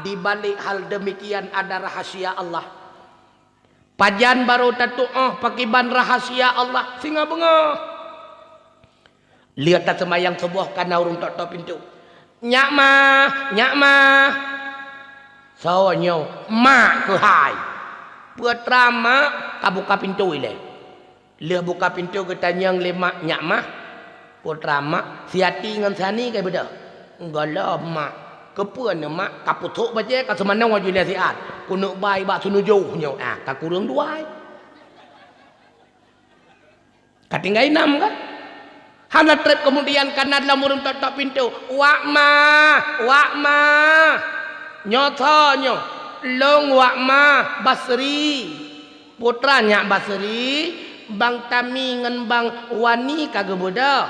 di balik hal demikian ada rahasia Allah. Pajan barô tatuoh pakiban rahasia Allah singoh beungoh. Lheueh taseumayang suboh ka na ureuëng tok-tok pintoe. "Nyak ma, nyak ma." "Soe nyoe?" "Mak keuhai." "Peue teuma mak?" Ka buka pintoe ilée. Lheueh buka pintoe geutanyong lé mak, "Nyak ma, peue teuma mak?" "Siati ngon Sani ka beudôh?" "Gohlom mak." "Keupeue neuh mak?" "Ka puthok bajée ka seumanoe ju lé siat. Keuneuk bai bak seunujoh nyoe, ah, ka kureueng dua." Ka tinggai nam kan? Hana treb keumudian ka na lom ureuëng tok-tok pintoe, "Wak ma, wak ma." "Nyoe soe nyoe?" "Lôn wak ma, Basri." "Peue teuma nyak Basri, Bang Tami ngon Bang Wani ka geubeudôh?"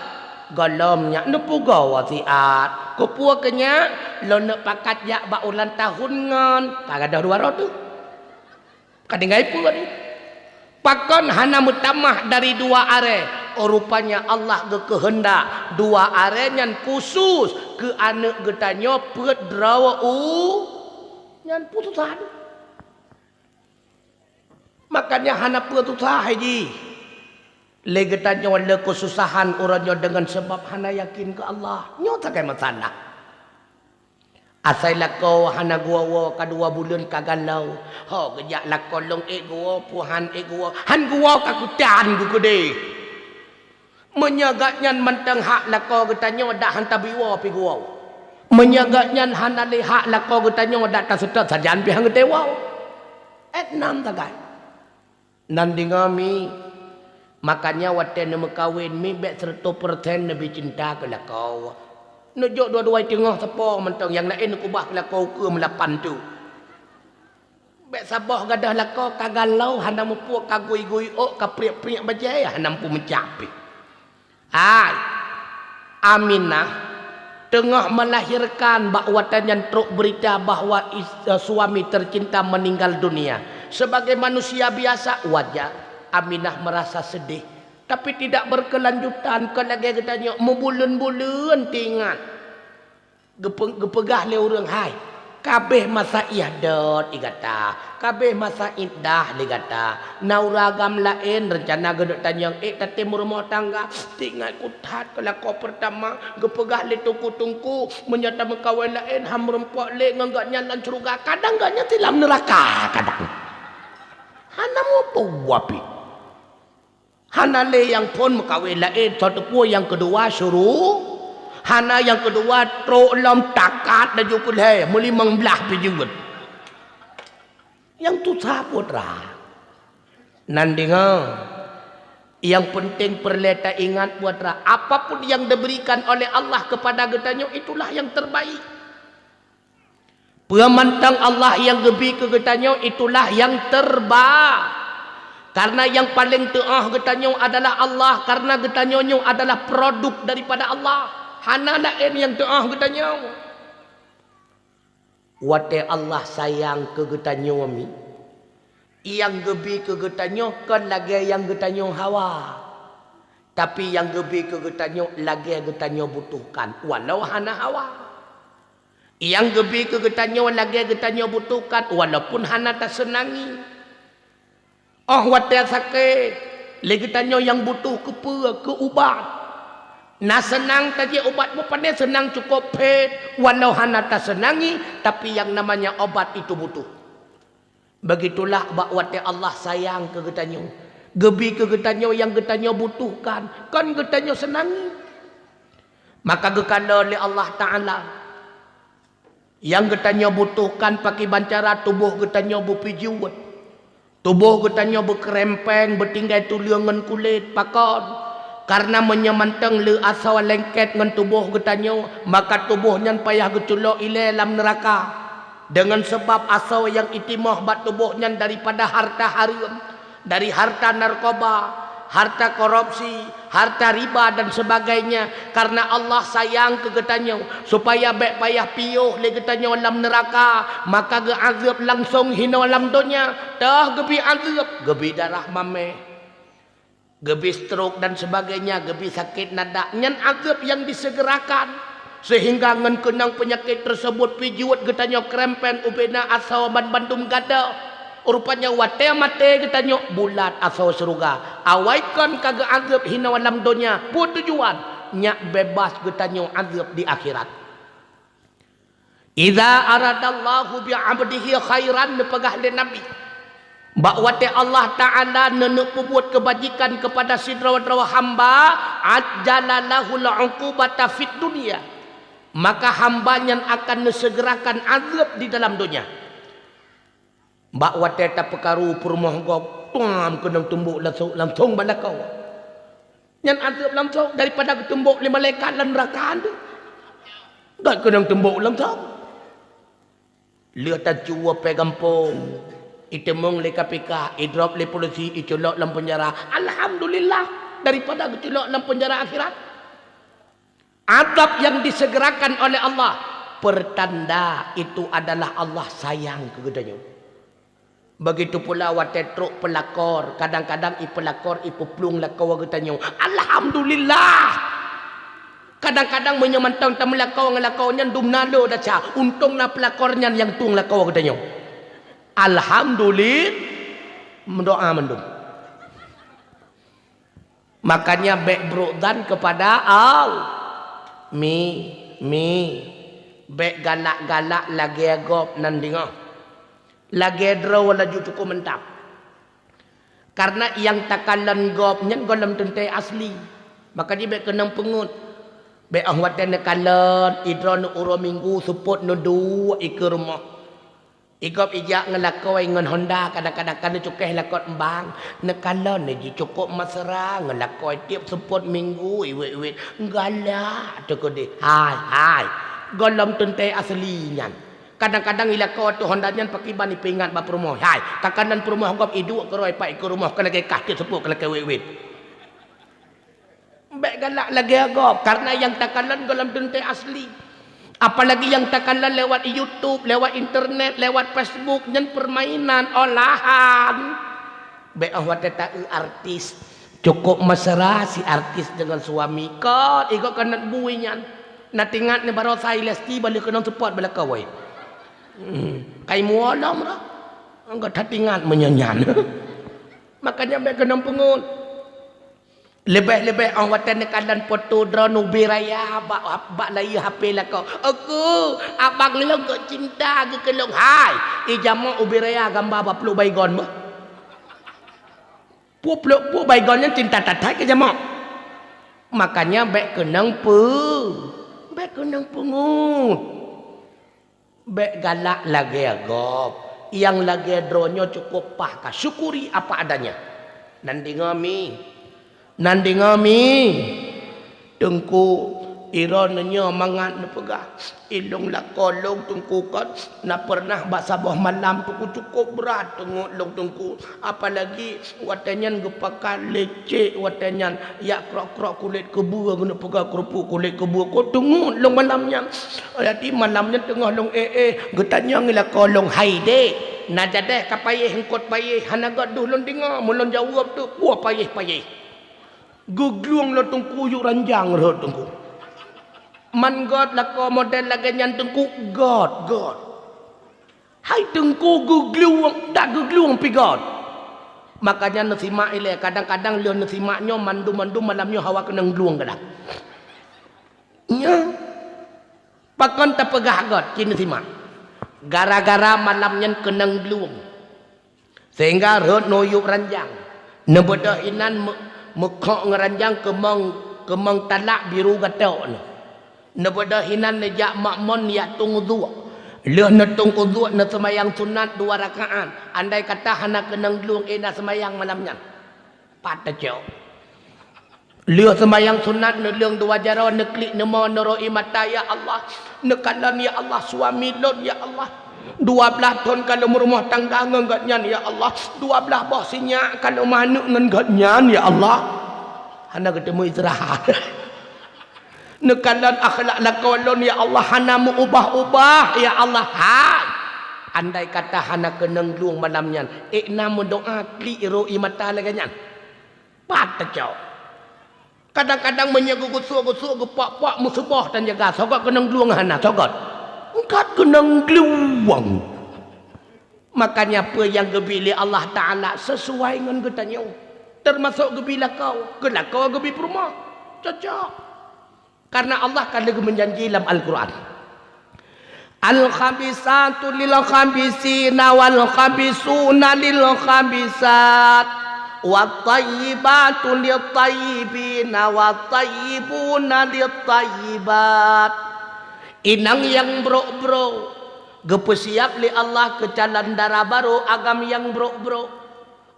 "Gohlom nyak." "Neupeugoe siat." "Keupeue keu nyak?" "Lôn neuk pakat jak bak ulang tahun ngon." Ka gadôh dua droe teuh. Ka tinggai peue ni? Pakon hana meutamah dari dua aré? Rupanya Allah geukeuheundak dua aré nyan khusus keu aneuëk geutanyoe peuet droe u-, nyan putus asa. Makanya hana peue susah hai jih. Lé geutanyoe le keususahan uroe nyoe deungon sabab hana yakin keu Allah. Nyoe sagai masalah. Asai lakoe hana geuwoe-woe ka dua buleuen ka galau. Ho geujak lakoe lôn ék geuwoe, peue han ék geuwoe. Han geuwoe ka kutan geukeudeh. Meunyoe gobnyan mantong hak lakoe geutanyoe dak han tabi woe pih geuwoe. Meunyoe gobnyan hana lé hak lakoe geutanyoe dak taseutôt sajan pih han geutem woe. Ék nam sagai. Nan deungoe mi, makanya watée neumeukawen mi bék seureutôh persen neubi cinta keu lakoe. Neujok dua-dua teungoh sapo mantong nyang laén neukubah keu lakoe ukeue meulapan tu. Bék saboh gadôh lakoe ka galau hana mupuek ka gui-gui ôk ka priek-priek bajée hana mupu meucap pih. Hai, Aminah teungoh melahirkan bak watée nyan trok beurita bahwa is-, suami tercinta meninggal dunia. Sebagai manusia biasa, wajar Aminah merasa sedih, tapi tidak berkelanjutan. Kon lagée geutanyoe meubuleuen-buleuen teuingat. Geupe-, geupeugah lé ureuëng, "Hai, ka abéh masa ihdot di gata, ka abéh masa iddah di gata. Na ureuëng agam laén reuncana geuneuk tanyong ék tatem rumoh tangga." Teuingat keu that keu lakoe peurtama geupeugah lé teungku-teungku, "Meunyoe tameukawen laén han meurumpok lé ngon gobnyan lam syeuruga, kadang gobnyan silam neuraka kadang." Hana mupeue pih. Hana lé nyang phon meukawen laén, soe teupeu nyang keudua syuru-, hana nyang keudua trok lom takat laju keu lhée, meulimong blaih pih jeuet. Nyang tusa putra. Nan deungoe, Nyang peunteng peureulée taingat, putra, apapun yang diberikan oleh Allah kepada geutanyoe, itulah yang terbaik. Peue mantong Allah nyang geubri keu geutanyoe, itulah yang terba-, karena nyang paleng teuoh geutanyoe adalah Allah, karena geutanyoe nyoe adalah produk daripada Allah. Hana laén nyang teuoh geutanyoe. Watée Allah sayang keu geutanyoe mi, nyang geubri keu geutanyoe kon lagée nyang geutanyoe hawa, tapi nyang geubri keu geutanyoe lagée geutanyoe butuhkan, walau hana hawa. Nyang geubri keu geutanyoe lagée geutanyoe butuhkan, walaupun hana taseunangi. Óh watée sakét, lé geutanyoe nyang butuh keu peue? Keu ubat. Na seunang tajak ubat, meupané seunang cukôp phét, walau hana taseunangi, tapi yang namanya obat itu butuh. Begitulah bak watée Allah sayang keu geutanyoe, geubri keu geutanyoe nyang geutanyoe butuhkan, kon geutanyoe seunangi. Maka geukalon lé Allah Taala. Nyang geutanyoe butuhkan pakriban cara tuboh geutanyoe beupijuet. Tuboh geutanyoe beukeureumpeng, beutinggai tuleueng ngon kulét. Pakon? Kareuna meunyoe mantong le asoe lengket ngon tuboh geutanyoe, maka tuboh nyan payah geuculok ilée lam neuraka. Deungon sabab asoe nyang itimoh bak tuboh nyan daripada hareuta hareuem, dari hareuta narkoba, hareuta korupsi, hareuta riba dan sebagainya. Kareuna Allah sayang keu geutanyoe, supaya bék payah piôh lé geutanyoe lam neuraka, maka geuazeueb langsong hinoe lam donya. Toh geubri azeueb, geubri darah mamèh, geubri stroke dan sebagainya, geubri sakét nadak. Nyan azeueb nyang disegerakan. Seuhingga ngon keunong peunyakét teuseubut pijuet geutanyoe keureumpeng ubena asoe banmandum gadôh. Rupanya watée maté geutanyoe bulat asoe syeuruga. Awai kon ka geuazeueb hinoe lam donya. Peue tujuan? Nyak beubaih geutanyoe azeueb di akhirat. "Idza aradallahu bi 'abdihi khairan," neupeugah lé Nabi, bak watée Allah Taala neuneuk peubuet keubajikan keupada sidroe-droe hamba, "ajjala lahul 'uqubata fid dunya," maka hamba nyan akan neuseugerakan azeueb di dalam donya. Bak watée tapeukaru peurumoh gob, tuan keunong tumbok langsong, langsong bak lakoe. Nyan azeueb langsong daripada geutumbok lé malaikat lam neuraka tu. Gak keunong tumbok langsong. Lheueh tacuwa pée gampông, iteumeung lé K P K, idrop lé polisi, iculok lam peunjara. Alhamdulillah, daripada geuculok lam peunjara akhirat. Azab yang disegerakan oleh Allah, pertanda itu adalah Allah sayang keu geutanyoe. Begitu pula watée trok peulakor, kadang-kadang ipeulakor, ipeuplueng lakoe geutanyoe. Alhamdulillah! Kadang-kadang meunyoe mantong tameulakor ngon lakoe nyan dum na le desya, untông na peulakor nyan nyang tueng lakoe geutanyoe. Alhamdulillah, meudoa mandum. Makanya bék brok zan keupada Allah. Mi, mi, bék galak-galak lagée gob nan deungoe. Lagée droe laju cukôp mantap. Kareuna nyang takalon gob nyan gohlom teuntée asli. Maka jih bék keunong peungeut. Bék óh watée neukalon, idroe neu uroe minggu seupôt neuduek ikeue rumoh. Igob ijak ngon lakoe ngon honda, kadang-kadang ka neucukéh lakoe mbang, neukalon jih cukôp mesra ngon lakoe tieb seupôt minggu iwet-iwet, galak teukeudeh. Hai, hai, gohlom teuntée asli nyan. Kadang-kadang ilakoe ateueh honda nyan pakriban ipeuingat bak peurumoh. Hai, takalon peurumoh gob iduek keudroe pat ikeue rumoh keu lagée kah tieb seupôt keu lagée wet-wet. Bék galak lagée gob, kareuna nyang takalon gohlom teuntée asli. Apalagi nyang takalon lewat YouTube, lewat internet, lewat Facebook, nyan permainan, olahan. Bék óh watée taeu artis. Cukôp mesra si artis deungon suami. Kon, igob keuneuk bui nyan. Na teuingat ni barosa i Lesti bak lheueh keunong seupôt bak lakoe. Hmm, kai muoh lom dah. Enggak that teuingat meunyoe nyan. Makanya bék keunong peungeut. Leubeh-leubeh óh watée neukalon poto droeneuh ubé raya bak, bak layée H P lakoe. "Aku, abang lôn kok cinta geuh keu lôn." Hai, ijameuk ubé raya gamba bak pluek Baygon beuh. Peue pluek, peue Baygon nyan cinta that-that keu jameuk. Makanya bék keunong peu-, bék keunong peungeut. Bék galak lagée gob, nyang lagée droeneuh cukôp paih ka, syukuri apa adanya. Nan deungoe mi, Nan deungoe mi, Teungku, droeneuh nyoe mangat neupeugah, ilong lakoe lôn Teungku kon na peureunah bak saboh malam Teungku cukôp brat teungeut lôn Teungku. Apalagi watée nyan geupakat lecek watée nyan, yak krok-krok kulét keubeue geuneuk peugah keureupuk kulét keubeue ko teungeut lôn malam nyan. Jadi malam nyan teungoh lôn éh-éh, geutanyong lakoe lôn, "Hai dék, na jadeh ka payéh eungkôt payéh?" Hana gét deuh lôn deungoe, meulôn jaweueb teuk, "Peue payéh-payéh?" Geuglueng lé Teungku yub ranjang rhot Teungku. Man gét lakoe model lagée nyan Teungku, gét, gét. Hai Teungku geuglueng, dak geuglueng pih gét. Makanya neusimak ilée, kadang-kadang lheueh neusimak nyoe mandum-mandum malam nyoe hawa keunong glueng kadang. Nyoe. Pakon tapeugah gét, ci neusimak. Gara-gara malam nyan keunong glueng. Sehingga rhot neu yub ranjang. Neubeudôh inan meu-, meukhok ngon ranjang keumong, keumong talak biru gatok neu. Neubeudôh inan neujak makmon jak tueng uduek. Lheueh neutueng uduek neuseumayang sunat dua rakaat. Andai kata hana keunong glueng éh na seumayang malam nyan. Pat teucok. Lheueh seumayang sunat neuleueng dua jaroe, neuklik neumo, neuroi mata, "Ya Allah, neukalon ya Allah suami lôn ya Allah. Dua blaih thon ka lôn meurumoh tangga ngon gobnyan ya Allah. Dua blaih boh sinyak ka lôn meuaneuk ngon gobnyan ya Allah." Hana geuteumé istirahat. "Neukalon akhlak lakoe lôn ya Allah, hana meu-ubah-ubah ya Allah." Hai! Andai kata hana keunong glueng malam nyan, ék na meudoá klik roi mata lagée nyan. Pat teucok. Kadang-kadang meunyoe geugusok-gusok, geupok-pok, meusuboh tan jaga, sogok keunong glueng hana, sogok. Eungkat keunong glueng. Makanya peue nyang geubi lé Allah Taala sesuai ngon geutanyoe. Teumasok geubi lakoe, keu lakoe geubi peurumoh. Cocok. Karena Allah ka lheueh meujanji lam Al-Qur'an, "Al-khabisatu lil-khabisina wal-khabisuna lil-khabisat, wat-tayyibatu lit-tayyibina wat-tayyibuna lit-tayyibat." Inong nyang brok-brok geupeusiab lé Allah keu calon dara barô agam nyang brok-brok.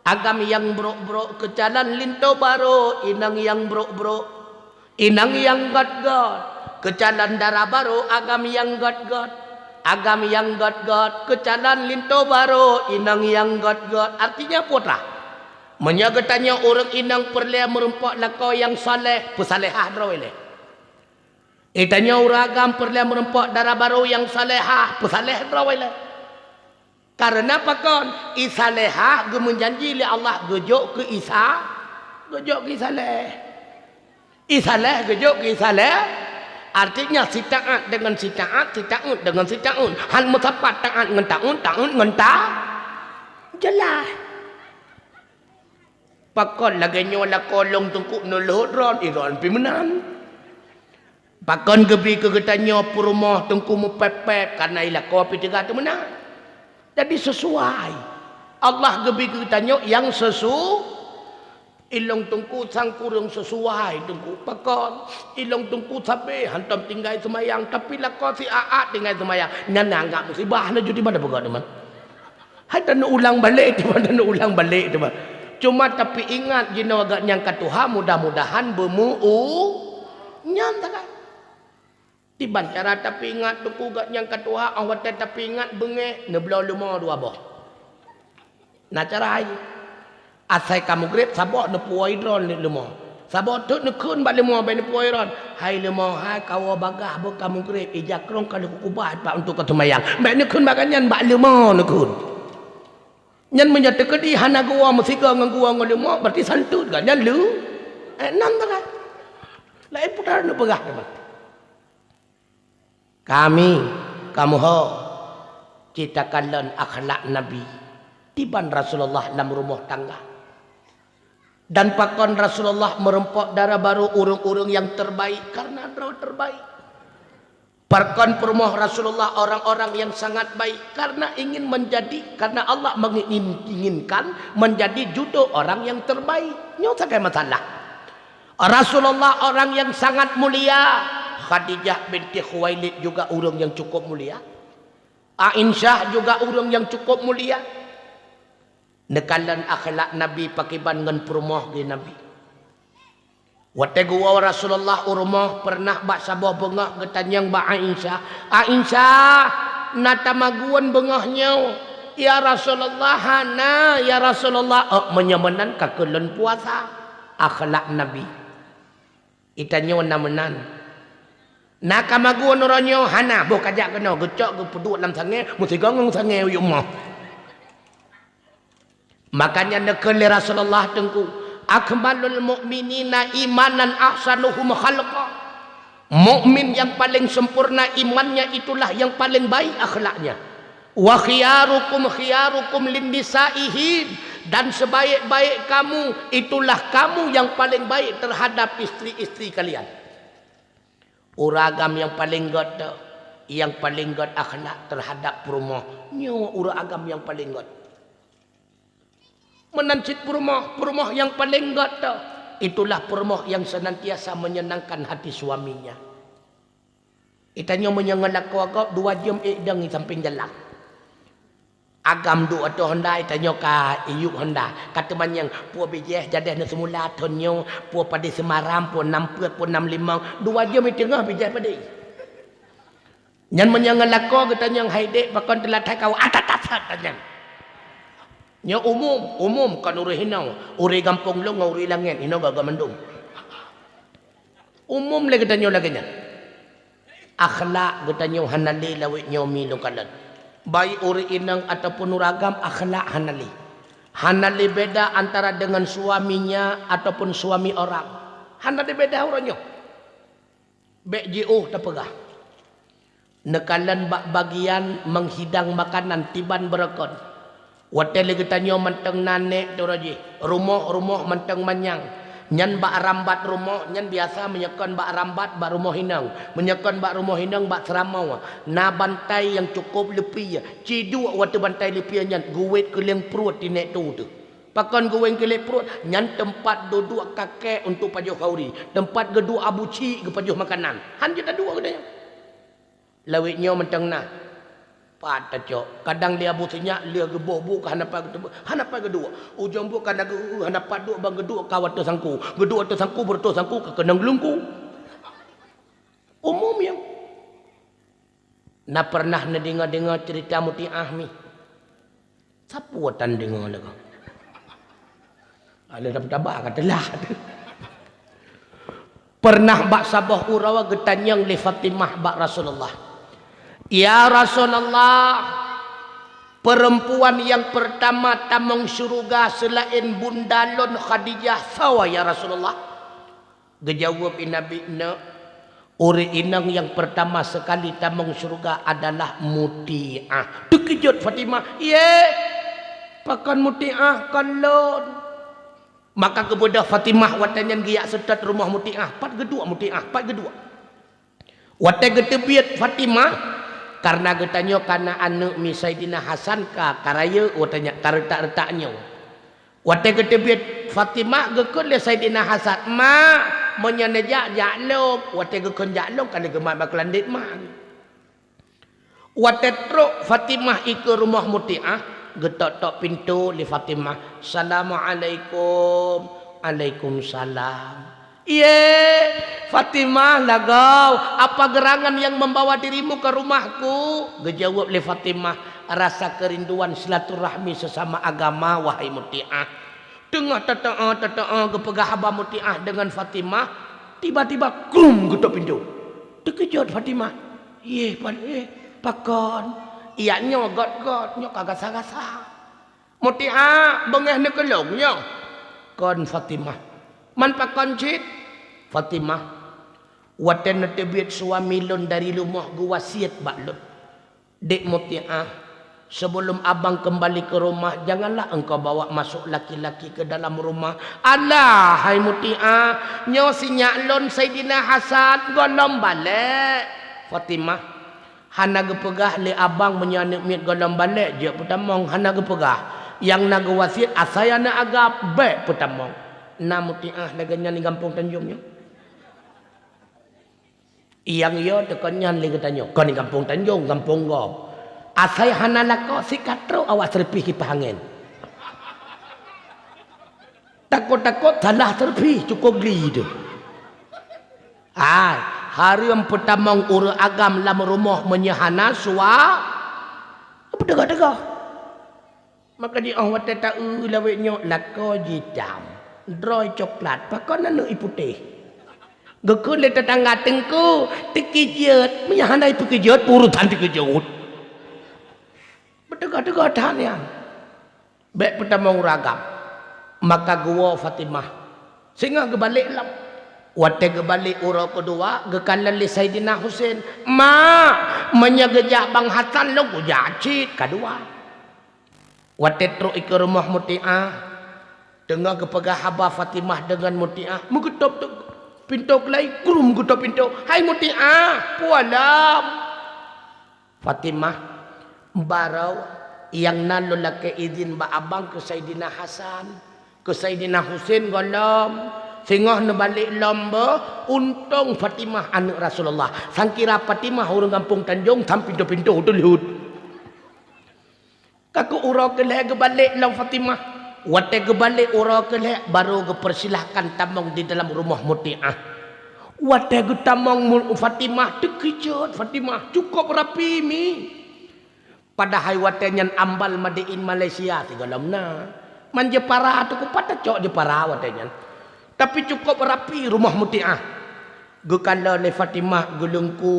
Agam nyang brok-brok keu calon linto barô inong nyang brok-brok. Inong nyang gét-gét keu calon dara barô agam nyang gét-gét. Agam nyang gét-gét keu calon linto barô inong nyang gét-gét. Artinya peue teuh? Meunyoe geutanyoe ureuëng inong peureulée meurumpok lakoe nyang saleh, peusalehah droe lé. Geutanyoe ureuëng agam peureulée meurumpok dara barô nyang salehah, peusaleh droe lé. Kareuna pakon? Isalehah geumeujanji lé Allah geujok keu Isa, geujok keu Isaleh. Isaleh geujok keu Isaleh, artinya sitaát deungon sitaát, sitaát deungon sitaát. Han meusapat taát ngon taát, taát ngon ta-, jeulaih. Pakon lagée nyoe lakoe lôn teungku neulhot droe, droe pih meunan. Pakon geubi keu geutanyoe peurumoh teungku meupép-pép, kareuna ilakoe pih teuga teumeunan. Jadi sesuai. Allah geubi keu geutanyoe nyang sesu-, ilong teungku sang kureueng sesuai teungku. Pakon? Ilong teungku sabe hantom tinggai seumayang, tapi lakoe siat-at tinggai seumayang. Nyan anggab musibah laju di mana peugah teuma. Hai taneuk ulang balek teuma, taneuk ulang balek teuma. Cuma tapi ingat jinoe gobnyan ka tuha, mudah-mudahan beumeu-, nyan sagai. Diban cara tapi ingat teungku gobnyan ka tuha, óh watée tapi ingat beungéh, neubloe leumo dua boh. Na cara hai. Asai ka mugreb saboh neupuwoe droe lé leumo. Saboh teuk neukheun bak leumo bék neupuwoe droe. Hai leumo hai, kawoe bagaih beuka mugreb, ija krong ka lheueh kukubah pat untuk ka seumayang. Bék neukheun bak gobnyan, bak leumo neukheun. Nyan meunyoe teukeudi hana geuwoe meusigoe ngon geuwoe ngon leumo, berarti santeut gobnyan leu-, eh, nam tagai. Laén peue taneuk peugah teuma. Kami, kamoe ho, citakalon akhlak Nabi diban Rasulullah lam rumoh tangga. Dan pakon Rasulullah meurumpok dara barô ureuëng-ureuëng nyang terbaik karena droe terbaik. Pakon peurumoh Rasulullah orang-orang yang sangat baik karena ingin menjadi, karena Allah mengingin-, inginkan menjadi judô orang yang terbaik. Nyoe sagai masalah. Rasulullah orang yang sangat mulia, Khadijah binti Khuwailid juga ureuëng yang cukup mulia. Aisyah juga ureuëng yang cukup mulia. Neukalon akhlak Nabi pakiban ngon peurumoh geuh Nabi. Watée geuwoe Rasulullah u rumoh, peureunah bak saboh beungoh geutanyong bak Aisyah, "Aisyah, na tamagun beungoh nyoe?" "Ya Rasulullah, hana, ya Rasulullah." "Oh, meunyoe meunan ka keu lôn puasa." Akhlak Nabi. Itanyoe na meunan. "Na kamagun uroe nyoe?" "Hana." "Boh kajak keunoe." Geucok geupeuduek lam sangée, meusigoe ngon sangée u yumoh. Makanya neukheun lé Rasulullah Teungku, "Akmalul mu'minina imanan ahsanuhum khalqa." Mukmin yang paling sempurna imannya itulah yang paling baik akhlaknya. "Wa khiyarukum khiyarukum linnisaihi," dan sebaik-baik kamu itulah kamu yang paling baik terhadap istri-istri kalian. Ureuëng agam nyang paleng gét teuh, nyang paleng gét akhlak terhadap peurumoh, nyoe ureuëng agam nyang paleng gét. Meunan cit peurumoh, peurumoh nyang paleng gét teuh, itulah peurumoh yang senantiasa menyenangkan hati suaminya. Itanyoe meunyoe ngon lakoe gob dua jeuem ék dong di sampéng jalan. Agam duek ateueh honda, itanyoe ka iyup honda. Ka teumanyong, peue bijéh jadeh neuseumula thon nyoe, peue padé seumaram, peue nam peuet, peue nam limong. Dua jeuem iteungoh bijéh padé. Nyan meunyoe ngon lakoe geutanyong, "Hai dék, pakon teulat hai kawa?" Atat-atat tanyong. Nyoe umum, umum kon ureuëng hinoe, ureuëng gampông lôn ngon ureuëng langét, hinoe gagah mandum. Umum lé geutanyoe lagée nyan. Akhlak geutanyoe hana lé lawét nyoe mi lôn kalon. Baik ureuëng inong ataupun ureuëng agam, akhlak hana lé. Hana lé beda antara dengan suaminya ataupun suami orang. Hana lé beda uroe nyoe. Bék jiôh tapeugah. Neukalon bak bagian menghidang makanan tiban beureukoh. Watée lé geutanyoe mantong na nék teuroe jih, rumoh-rumoh mantong manyang. Nyan bak rambat rumoh, nyan biasa meunyoe kon bak rambat bak rumoh inong, meunyoe kon bak rumoh inong bak seuramoe. Na bantai nyang cukôp leupie, ciduek watée bantai leupie nyan geuwét keu leng pruet di nék tu teuh. Pakon geuwét keu leng pruet? Nyan teumpat duduek kakek untuk pajoh khauri, teumpat geuduek abu chik geupajoh makanan. Han jeuet taduek geutanyoe. Lawét nyoe mantong na. Pat tacok. Kadang lé Abu Sinyak lheueh geuboh buet ka hana pat geuduek, hana pat geuduek. Ujong buet ka na geu-, hana pat duek ban geuduek ka watée sangku. Geuduek watée sangku, beureutoh sangku ka keunong geulungku. Umum nyang. Na pernah neudeungoe-deungoe ceurita Mutiah mi? Sapeue tan deungoe lagée? Ada dapat tabah ka teulah. Pernah bak saboh uroe geutanyong lé Fatimah bak Rasulullah, "Ya Rasulullah, perempuan yang pertama tamong syeuruga seulaén bunda lôn Khadijah soe, ya Rasulullah?" Geujaweueb lé Nabi, "Neuk, ureuëng inong nyang peurtama seukali tamong syeuruga adalah Mutiah." Teukeujot Fatimah, "Yé, pakon Mutiah kon lôn?" Maka geubeudôh Fatimah watée nyan geujak seutôt rumoh Mutiah, pat geuduek Mutiah, pat geuduek. Watée geuteubiet Fatimah, kareuna geutanyoe ka na aneuëk mi Saidina Hasan ka, ka rayeuk watée nyan, ka reutak-reutak nyoe. Watée geuteubiet Fatimah geukheun lé Saidina Hasan, "Mak, meunyoe neujak, jak lom." Watée geukheun jak lom, ka lheueh geumat bak keulandét mak. Watée trok Fatimah ikeue rumoh Mutiah, geutok-tok pintoe lé Fatimah, "Assalamualaikum." "Alaikumsalam." "Yé, Fatimah lagoe, apa geurangan nyang membawa dirimu ke rumahku?" Geujaweueb lé Fatimah, "Rasa keurinduan silaturahmi seusama agama, wahai Mutiah." Teungoh teutoe-teutoe geupeugah haba Mutiah deungon Fatimah, tiba-tiba krum geutok pintoe. Teukeujot Fatimah, "Yé, pan, yé, pakon?" "Iya nyoe gét-gét, nyoe ka gasa-gasa." "Mutiah, beungéh neukeulong nyoe?" "Kon Fatimah." "Man pakon cit?" "Fatimah, watée neuteubiet suami lôn dari rumoh geuwasiet bak lôn, 'Dek Mutiah, sebelum abang kembali ke rumah, janganlah engkau bawa masuk laki-laki ke dalam rumah.'" "Alah, hai Mutiah, nyoe sinyak lôn Saidina Hasan, gohlom balek." Fatimah, "Hana geupeugah lé abang meunyoe aneuëk miet gohlom balek jeuet peutamong, hana geupeugah. Nyang na geuwasiet asai aneuëk agam bék peutamong." Na Mutiah lagée nyan di gampông Tanjong nyoe. Nyang yo teukon nyan lé geutanyoe, kon di gampông Tanjong, gampông gob. Asai hana lakoe sikat trok awak seureupi kipah angén. Takot-takot salah seureupi, cukôp gli teuh. Ai, hareuem peutamong ureuëng agam lam rumoh meunyoe hana sua-, beuteugoh-teugoh. Maka di óh watée ta-eu lawét nyoe lakoe jitam, droe coklat, pakon aneuëk i putéh. Geukheun lé teutangga, "Teungku, teukeujot." Meunyoe hana teukeujot, urusan teukeujot. Beuteugoh-teugoh that nyan. Bék peutamong ureuëng agam. Maka geuwoe Fatimah. Singoh geubalek lom. Watée geubalek uroe keudua, geukalon lé Saidina Husein, "Mak, meunyoe geujak Bang Hasan lôn kujak cit kadua." Watée trok ikeue rumoh Mutiah, teungoh geupeugah haba Fatimah deungon Mutiah, meugeutôb pintoe keulai, krum geutôb pintoe, "Hai Mutiah, peue lom?" "Fatimah, baroe nyang na lôn lakée idhin bak abang keu Saidina Hasan, keu Saidina Husein gohlom, singoh neubalek lom beuh, untông Fatimah aneuëk Rasulullah. Sangkira Fatimah ureuëng gampông Tanjong, sam pintoe-pintoe teulheuet." Ka keu uroe keu lhée geubalek lom Fatimah. Watée geubalek uroe keu lhée, barô geupeusilahkan tamong di dalam rumoh Mutiah. Watée geutamong mu-, Fatimah, teukeujot Fatimah, cukôp rapi mi. Padahai watée nyan ambal made in Malaysia sigohlom na. Man jeupara teukupat tacok jeupara watée nyan. Tapi cukôp rapi rumoh Mutiah. Geukalon lé Fatimah geuleungku,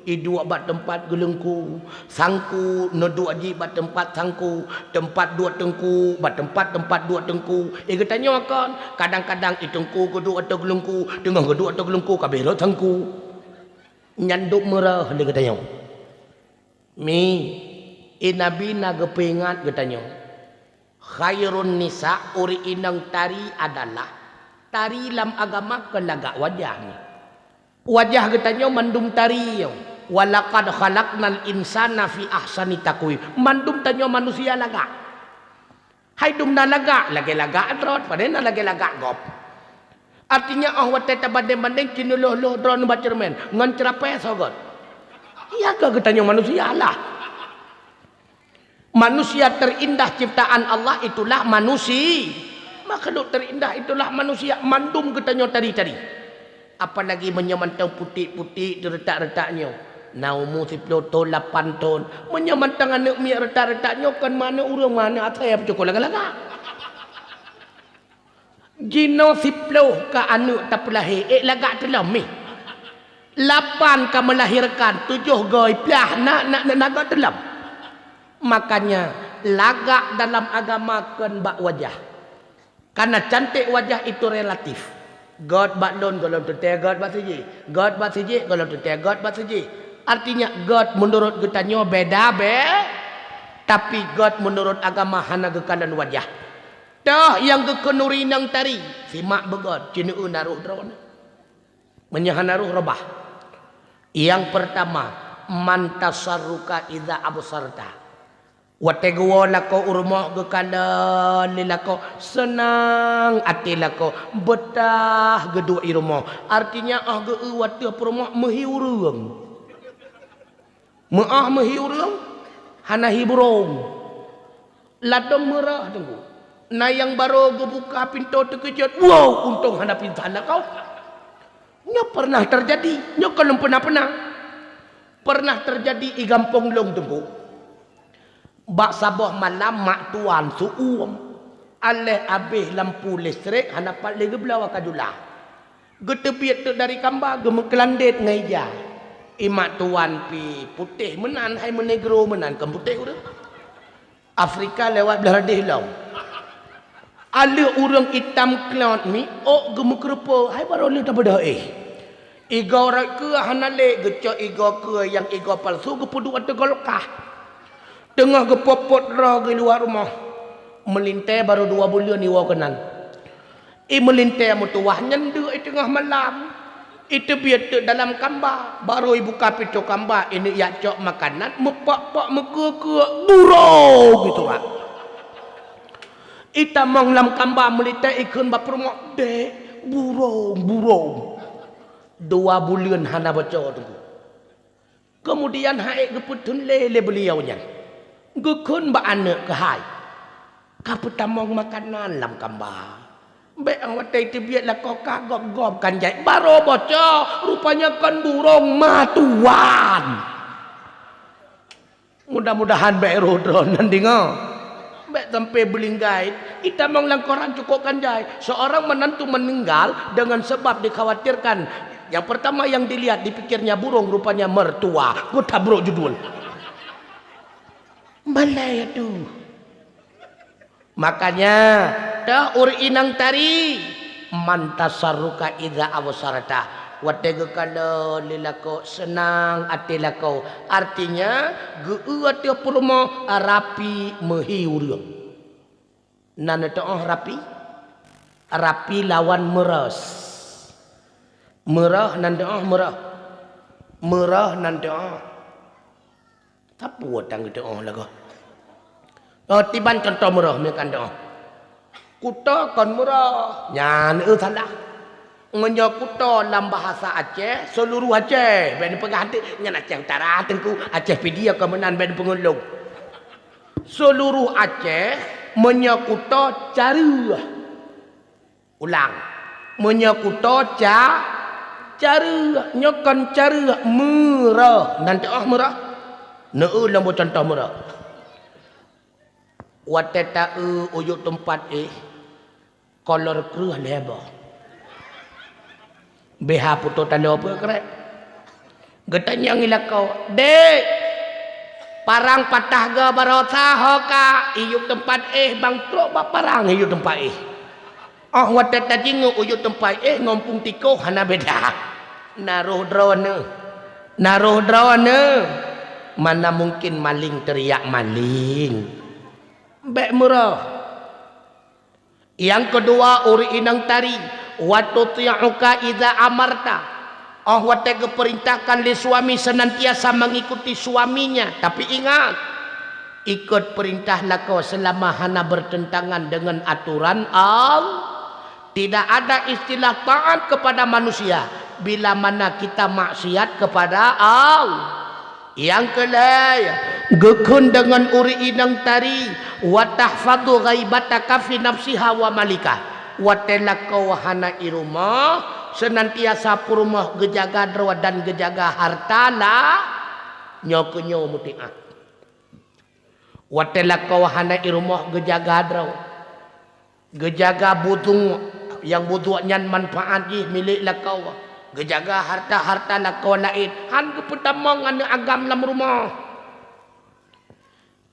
iduek bak teumpat geuleungku, sangku neuduek jih bak teumpat sangku, teumpat duek teungku bak teumpat, teumpat duek teungku. Eh, geutanyoe kon, kadang-kadang i teungku geuduek ateueh geuleungku, teungoh geuduek ateueh geuleungku ka béh rhot sangku. Nyan dub meurah lé geutanyoe. Mi, i Nabi na geupeuingat geutanyoe, "Khairun nisa, ureuëng inong tari adalah," tari lam agama kon lagak wajah nyoe. Wajah geutanyoe mandum tari nyoe. "Walaqad khalaqnal insana fi ahsani taqwim." Mandum tanyoe manusia lagak. Hai dum na lagak, lagée lagak droe, padahai na lagée lagak gob. Artinya, óh watée tabandeng-bandeng, keuneulhôh-lhôh droe nibak ceureumen, ngon ceurapée soe göt. Iya keu geutanyoe manusia lah. Manusia terindah ciptaan Allah itulah manusi-, makhluk terindah itulah manusia, mandum geutanyoe tari-tari. Apalagi meunyoe mantong putéh-putéh teuretak-retak nyoe. Na umu siploh thon, lapan thon. Meunyoe mantong aneuëk miet retak-retak nyoe, kon meuaneuëk ureuëng, meuaneuëk asai peucukôh lagak-lagak. Jinoe siploh ka aneuëk tapeulahé, ék lagak teulom mih. Lapan ka melahirkan, tujoh goe plah na, na, na, na göt teulom. Makanya, lagak dalam agama kon bak wajah. Karena cantik wajah itu relatif. Göt bak lôn, gohlom teuntée göt bak sijih. Göt bak sijih, gohlom teuntée göt bak sijih. Artinya, göt meunurot geutanyoe beda be-, tapi göt meunurot agama hana geukalon wajah. Toh nyang geukheun ureuëng inong tari, simak beugöt, ceuneueu na roh droeneuh. Meunyoe hana roh, reubah. Nyang peurtama, man tasarruka idza absarta. Watée geuwoe lakoe u rumoh geukalon lé lakoe, seunang até lakoe, beutah geuduek i rumoh. Artinya, óh geu-eu ateueh peurumoh meuhi ureuëng. Meuáh meuhi ureuëng, hana hi burông. Ladôm meurah teungku. Na nyang barô geubuka pintoe teukeujot, "Wow, untông hana pingsan lakoe." Nyoe pernah teujadi, nyoe kon lôn peuna-peuna. Pernah teujadi i gampông lôn teungku. Bak saboh malam mak tuan seu-uem, aléh abéh lampu listrik hana pat lé geubloe aka jula. Geuteubiet teuk dari kamba geumeukeulandét ngon ija. I mak tuan pih putéh meunan hai meunegro meunan kon putéh ureuëng. Afrika lewat blah radeh lom. Aleuh ureuëng itam klot mi ôk geumeukeureupeu hai barô lheueh tabeudoh éh. Igoe rot keue hana lé geucok igoe keue nyang igoe palsu geupeuduek ateueh golkah. Teungoh geupot-pot droe geuh luwa rumoh. Meulintée barô dua buleuen iwoe keunan. I meulintée meutuwah nyan deuk i teungoh malam. Iteubiet teuk dalam kamba, barô ibuka pintoe kamba, ineuk jak cok makanan, meupok-pok meukeue-keue, "Burông!" iturak. Itamong lam kamba meulintée ikheun bak peurumoh, "Dék, burông, burông!" Dua buleuen hana boco teungku. Keumudian han ék geupeutheun lé lé beuliau nyan. Geukheun bak aneuëk keuhai, "Ka peutamong makanan lam kamba. Bék watée teubiet lakoe ka gob-gob kan jai. Barô boco, rupanya kon burông matuan. Mudah-mudahan bék roh droeneuh deungoe. Bék sampai beulinggai. Itamong lam koran cukup kan jai. Seorang menantu meninggal dengan sebab dikhawatirkan. Yang pertama yang dilihat, dipikirnya burung, rupanya mertua. Kota buruk judul. Malai tu. Makanya, teuh ureuëng inong tari, "Man tasarruka idza absarta." Watée geukalon lé lakoe, seunang até lakoe. Artinya, geu-eu ateueh peurumoh, rapi meuhi ureuëng. Nan teuoh rapi? Rapi lawan meurôh. Meurôh nan teuoh meurôh. Meurôh nan teuoh. Sapeue watang geuteuoh lagoe? Oh, tiban contoh meurôh meukan teuoh. Kuto kon meurôh, nyan eu salah. Meunyoe kuto lam bahasa Aceh, seuluruh Aceh, bék neupeugah até, nyan Aceh Utara, Teungku, Aceh Pidie kon meunan bék neupeungeulong. Seuluruh Aceh, meunyoe kuto careueh. Ulang. Meunyoe kuto ca-, careueh, nyoe kon careueh, meurôh. Nan teuoh meurôh. Neu-eu lom boh contoh meurôh. Watée ta-eu u yub teumpat éh, kolor kreueh lhée boh. B H putôh taloe peue krek. Geutanyong i lakoe, "Dek, parang patah goe baroesa ho ka?" I yub teumpat éh bang trok bak parang i yub teumpat éh. Oh watée tajingoe u yub teumpat éh ngon pueng tikoh hana beda. Na roh droeneuh. Na roh droeneuh. Mana mungkin maling teriak maling. Bék meurôh. Nyang keudua, ureuëng inong tari, "Wa tuti'uka idza amarta." Oh watée geupeurintahkan lé suami senantiasa mengikuti suaminya. Tapi ingat, ikot peurintah lakoe seulama hana bertentangan dengan aturan Allah. Tidak ada istilah taat kepada manusia bila mana kita maksiat kepada Allah. Nyang keulhée, geukheun deungon ureuëng inong tari, "Wa tahfazu ghaibataka fi nafsiha wa malika." Watée lakoe hana i rumoh, seunantiasa peurumoh geujaga droe dan geujaga harta lah, nyoe keu nyoe mutiah. Watée lakoe hana i rumoh geujaga droe. Geujaga butueng, nyang butueng nyan manfaat jih milék lakoe. Geujaga harta-harta lakoe laén, han geupeutamong aneuëk agam lam rumoh.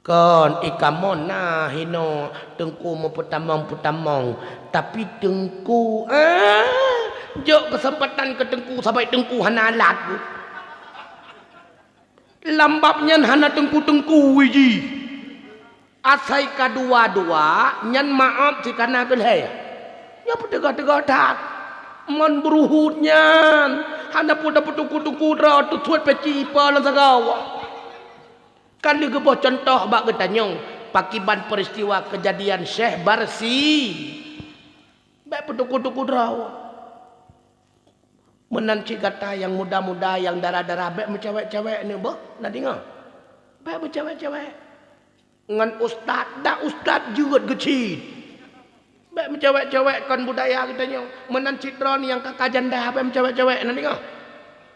Kon i kamoe na hinoe teungku meupeutamong-peutamong, tapi teungku, ah, jok keuseumpatan keu teungku sabai teungku hana alat. Lam bab nyan hana teungku-teungku jih. Asai ka dua-dua nyan maaf cit kana geulhée. Nyan peuteugah-teugah that. Mon beuruhot nyan hana peue tapeuteungku-teungku droe teusuet peci ipa lam sagoe. Ka lheueh geuboh cuntoh bak geutanyoe pakiban peuristiwa keujadian Syekh Barsi. Bék peuteungku-teungku droe. Meunan cit gata nyang muda-muda, nyang dara-dara, bék meucewek-cewek neuh, boh, na deungoe. Bék meucewek-cewek. Ngon ustaz, dak ustaz jeuet geucit. Bék meucewek-cewek kon budaya geutanyoe. Meunan cit droe nyang ka ka janda, bék meucewek-cewek, na deungoe.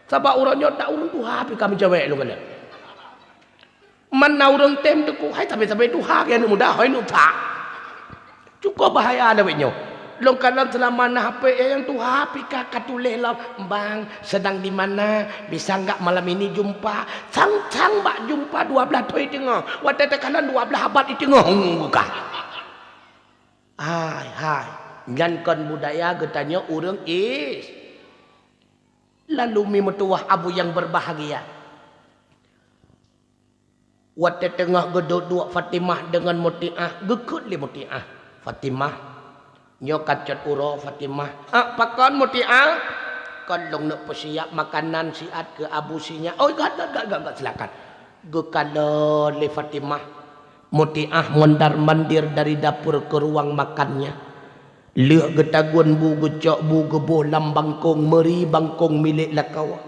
Sabab uroe nyoe dak ureuëng tuha pih ka meucewek lôn kalon. Man na ureuëng tem teungku, hai sabe-sabe tuha keu aneuëk muda, hai nutak. Cukup bahaya lawét nyoe. Lôn kalon seulama na H P nyang tuha pih ka, ka tuléh lom, "Bang, sedang di mana? Bisa enggak malam ini jumpa?" Sang-sang bak jumpa dua blaih thon teungoh. Watée takalon dua blaih abad di teungoh, hmm, bukan. Hai, hai. Nyan kon budaya geutanyoe ureuëng is. Lalu mi meutuwah abu nyang berbahagia. Watée teungoh geuduek-duek Fatimah deungon Mutiah, geukheun lé Mutiah, "Fatimah, nyoe ka cot uroe, Fatimah." "Ah, pakon, Mutiah?" "Kon lôn neuk peusiap makanan siat keu Abu sinyak." "Oh, gat, gat, gat, gat, gat, silakan." Geukalon lé Fatimah. Mutiah mondar-mandir dari dapur ke ruang makannya. Lheueh geutagun bu, geucok bu, geuboh lam bangkong, meuri bangkong milék lakoe.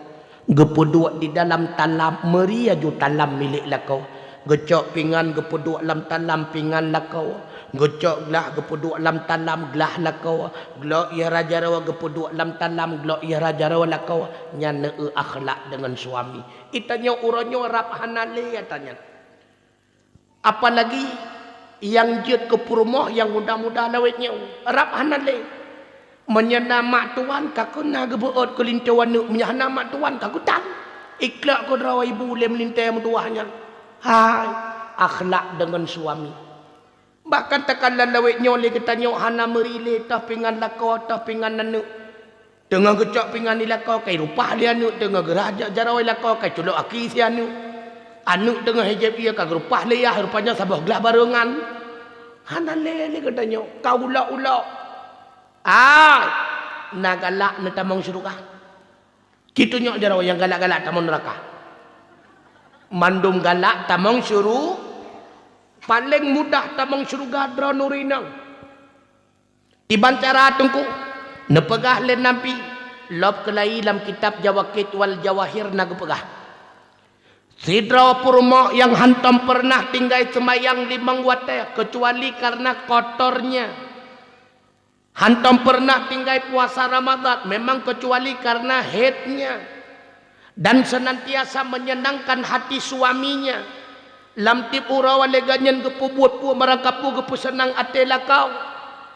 Geupeuduek di dalam talam, meuri aju talam milék lakoe. Geucok pingan geupeuduek lam talam pingan lakoe, geucok glah geupeuduek lam talam glah lakoe, glok ié raja roe geupeuduek lam talam glok ié raja roe lakoe, nyan neueu akhlak deungon suami. Itanyoe uroe nyoe rab hana lé ata nyan. Apalagi nyang jeuet keu peurumoh nyang muda-muda lawét nyoe, rab hana lé. Meunyoe na mak tuan ka keuh na geubeuôt keu linto aneuëk, meunyoe hana mak tuan ka keuh tan. Iklok keu droe ibu lé meulintée meutuwah nyan. Hai, akhlak deungon suami. Bahkan takalon lawét nyoe lé geutanyoe hana meuri lé toh pingan lakoe toh pingan aneuëk. Teungoh geucok pingan di lakoe kai reupah lé aneuëk, teungoh geurhah jaroe lakoe kai culok aki si aneuëk. Aneuëk teungoh hijab ié ka geurupah lé yah, rupanya saboh glah bareungan. Hana lé lé geutanyoe, ka ulok-ulok. Ai, na galak neutamong syeuruga. Citunyok jaroe nyang galak-galak tamong neuraka. Mandum galak tamong syuru-, paléng mudah tamong syeuruga droeneuh ureuëng inong. Kiban cara Teungku, neupeugah lé Nabi, lom keulai lam kitab Jawaqit wal Jawahir na geupeugah, sidroe peurumoh nyang hántom peureunah tinggai seumayang limong watée keucuali kareuna kotornya. Hántom peureunah tinggai puasa Ramadhan memang keucuali kareuna haidnya, dan seunantiasa meunyeunangkan hati suaminya. Lam tieb uroe lé geuhnyan geupeubuet peue meurangkapeue geupeuseunang até lakoe.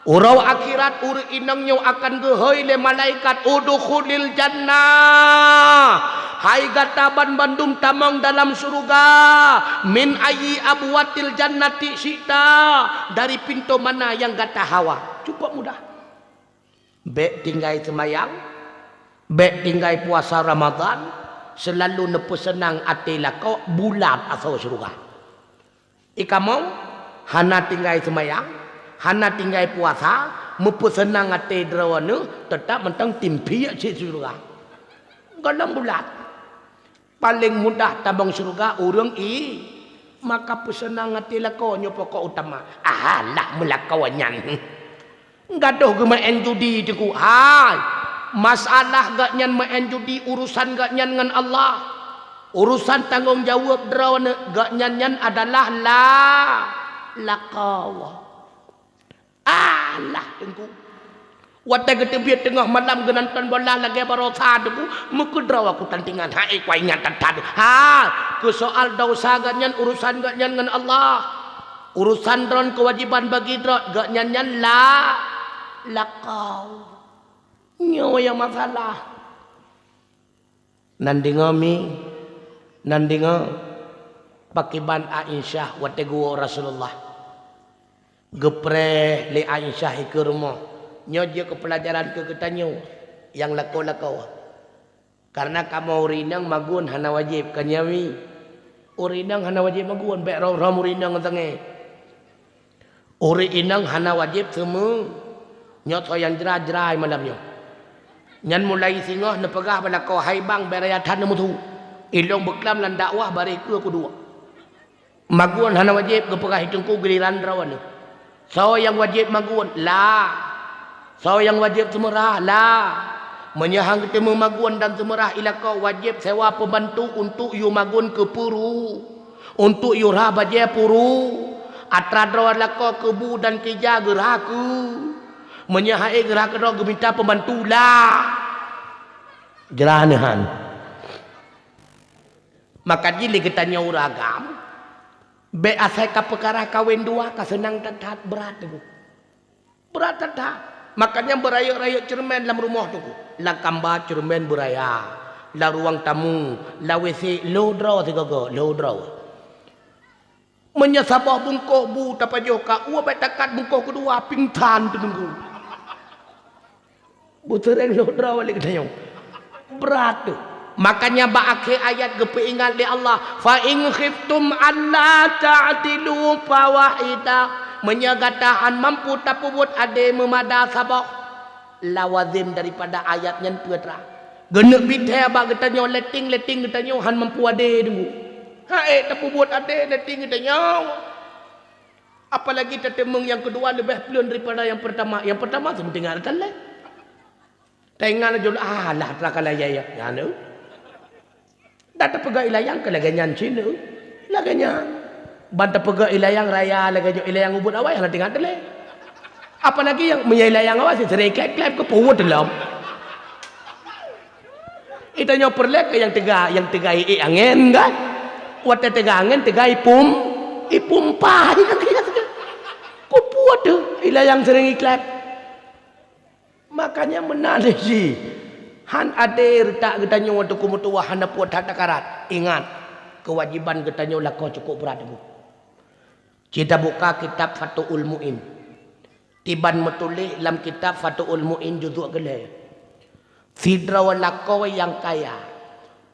Uroe akhirat ureuëng inong nyoe akan geuhôi lé malaikat, "Udkhulil jannah! Hai gata banmandum tamong dalam syeuruga! Min ayyi abwabil jannati syi'ta! Dari pintoe mana nyang gata hawa." Cukup mudah. Bék tinggai seumayang, bék tinggai puasa Ramadhan, seulalu neupeuseunang até lakoe bulat asoe syeuruga. Ikamong hana tinggai seumayang, hana tinggai puasa, meupeuseunang até droeneuh, teutab mantong timpiek cit syeuruga. Gohlom bulat. Paléng mudah tamong syeuruga ureuëng i, maka peuseunang até lakoe nyoe pokok utama. Alah meulakoe nyan. Gadôh geumeu'en judi Teungku. Hai, masalah geuhnyan meu'en judi urusan geuhnyan ngon Allah. Urusan tanggong jaweueb droeneuh geuhnyan nyan adalah la-, lakoe. Alah Teungku. Watée geuteubiet teungoh malam geunonton bola lagée baroesa Teungku, meukeudroe aku tantingan hai kuingat that-that. Ha, keu soal desya geuhnyan urusan geuhnyan ngon Allah. Urusan droen keuwajéban bagi droe geuhnyan nyan la-, lakoe. Nyoe nyang masalah. Nan deungoe mi, nan deungoe pakriban Aisyah watée geuwoe Rasulullah. Geupreh lé Aisyah ikeue rumoh. Nyoe jeuet keu peulajaran keu geutanyoe nyang lakoe-lakoe. Kareuna kamoe ureuëng inong magun hana wajéb, ka nyan mi. Ureuëng inong hana wajéb magun, bék rhom-rhom ureuëng inong ngon sangé. Ureuëng inong hana wajéb seumeu-, nyoe soe nyang jrai-jrai malam nyoe. Nyan mulai singoh neupeugah bak lakoe, "Hai bang, bék raya that neumeusu. Ilong beuklam lam dakwah baré keue kuduek." Magun hana wajéb geupeugah Teungku giliran droeneuh. Soe nyang wajéb magun? La. Soe nyang wajéb seumeurah? La. Meunyoe han geuteumé magun dan seumeurah i lakoe, wajéb sewa peubantu untuk yue magun keu peue ru, untuk yue rhah bajée peue ru, atra droe lakoe keu bu dan keu ija geurhah keu. Meunyoe han ék geurhah keudroe geumita peubantu la. Jrai neuhan. Maka jih lé geutanyoe ureuëng agam, bék asai ka peukara kawen dua ka seunang that-that, brat Teungku. Brat that-that. Makanya beurayeuk-rayeuk ceureumen lam rumoh Teungku. Lam kamba ceureumen beuraya, lam ruang tamu, lam WC lhôh droe sigoe-goe, lhôh droe. Meunyoe saboh bungkôh bu tapajoh ka ueh bék takat bungkôh keudua, pingsan Teungku. Beuseureng lhôh droe lé geutanyoe. Brat teuh. Makanya bak akhé ayat geupeuingat lé Allah, "Fa in khiftum alla ta'dilu fawahidah." Meunyoe gata han mampu tapeubuet adé meumada saboh, lawazim daripada ayat nyan peue atra. Geuneuk bithée bak geutanyoe, letting-letting geutanyoe han mampu adé Teungku. Han ék tapeubuet adé letting geutanyoe. Apalagi tateumeung nyang keudua leubeh pleuen daripada nyang peurtama. Nyang peurtama seumeuntinggai tan lé. Taingat laju, alah, teuka lagée nyan. Nyan, eh. Dan tapeugah ilayang keu lagée nyan cit, eh. Lagée nyan. Ban teupeugah ilayang raya lagée nyoe, ilayang ubit awai hana teuingat lé. Apalagi nyang meunyoe ilayang awai sering klep-klep keu peuet lom. Itanyoe peureulée keu nyang teuga, nyang teuga iék angén kan? Watée teuga angén teuga ipum, ipum paih kan? Keu peuet teuh ilayang sering iklep. Makanya meunan jih, han adé reutak geutanyoe teungku meutuwah hana peuet that takarat. Ingat, keuwajéban geutanyoe lakoe cukup brat teungku. Cita buka kitab Fathul Muin. Tiban meutuléh lam kitab Fathul Muin juzuk keulhée. Sidroe lakoe nyang kaya.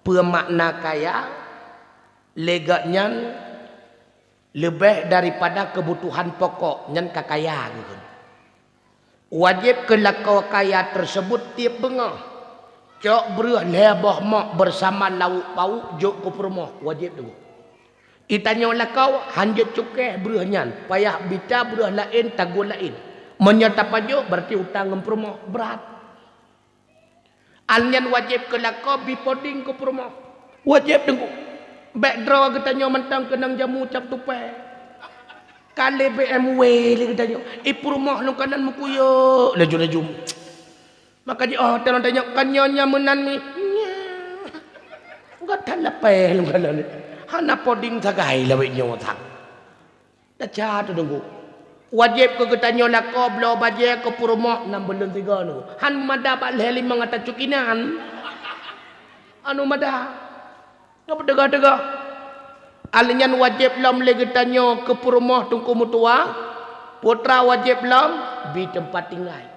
Peue makna kaya? Lé gobnyan leubeh daripada keubutuhan pokok nyan ka kaya geuh. Wajéb keu lakoe kaya teuseubut tieb beungoh cok breueh lhée boh mok beusama lauk pauk jok keu peurumoh, wajéb teungku. Itanyoe lakoe han jeuet cukéh breueh nyan, payah mita breueh laén tagun laén. Meunyoe tapajoh, beurati utang ngon peurumoh brat. An nyan wajéb keu lakoe bi poding keu peurumoh. Wajéb teungku. Bék droe geutanyoe mantong keunong jamu cap tupai. Ka lé B M W lé geutanyoe. I peurumoh lôn kanan meukuyok laju-laju. Maka jiôh teunoe tanyoe kan nyoe nyang meunan mi. Nyan. Gata lapée lôn kanan. Hana poding sagai lawét nyoe sang. Desya teuh teungku. Wajéb keu geutanyoe lakoe bloe bajée keu peurumoh nam buleuen sigoe teungku. Han meumada bak lhée limong ata cukinan. Anu mada. Nyoe peuteugoh-teugoh. Alinyan wajéb lom lé geutanyoe keu peurumoh teungku meutuwah. Putra wajéb lom bi teumpat tinggai.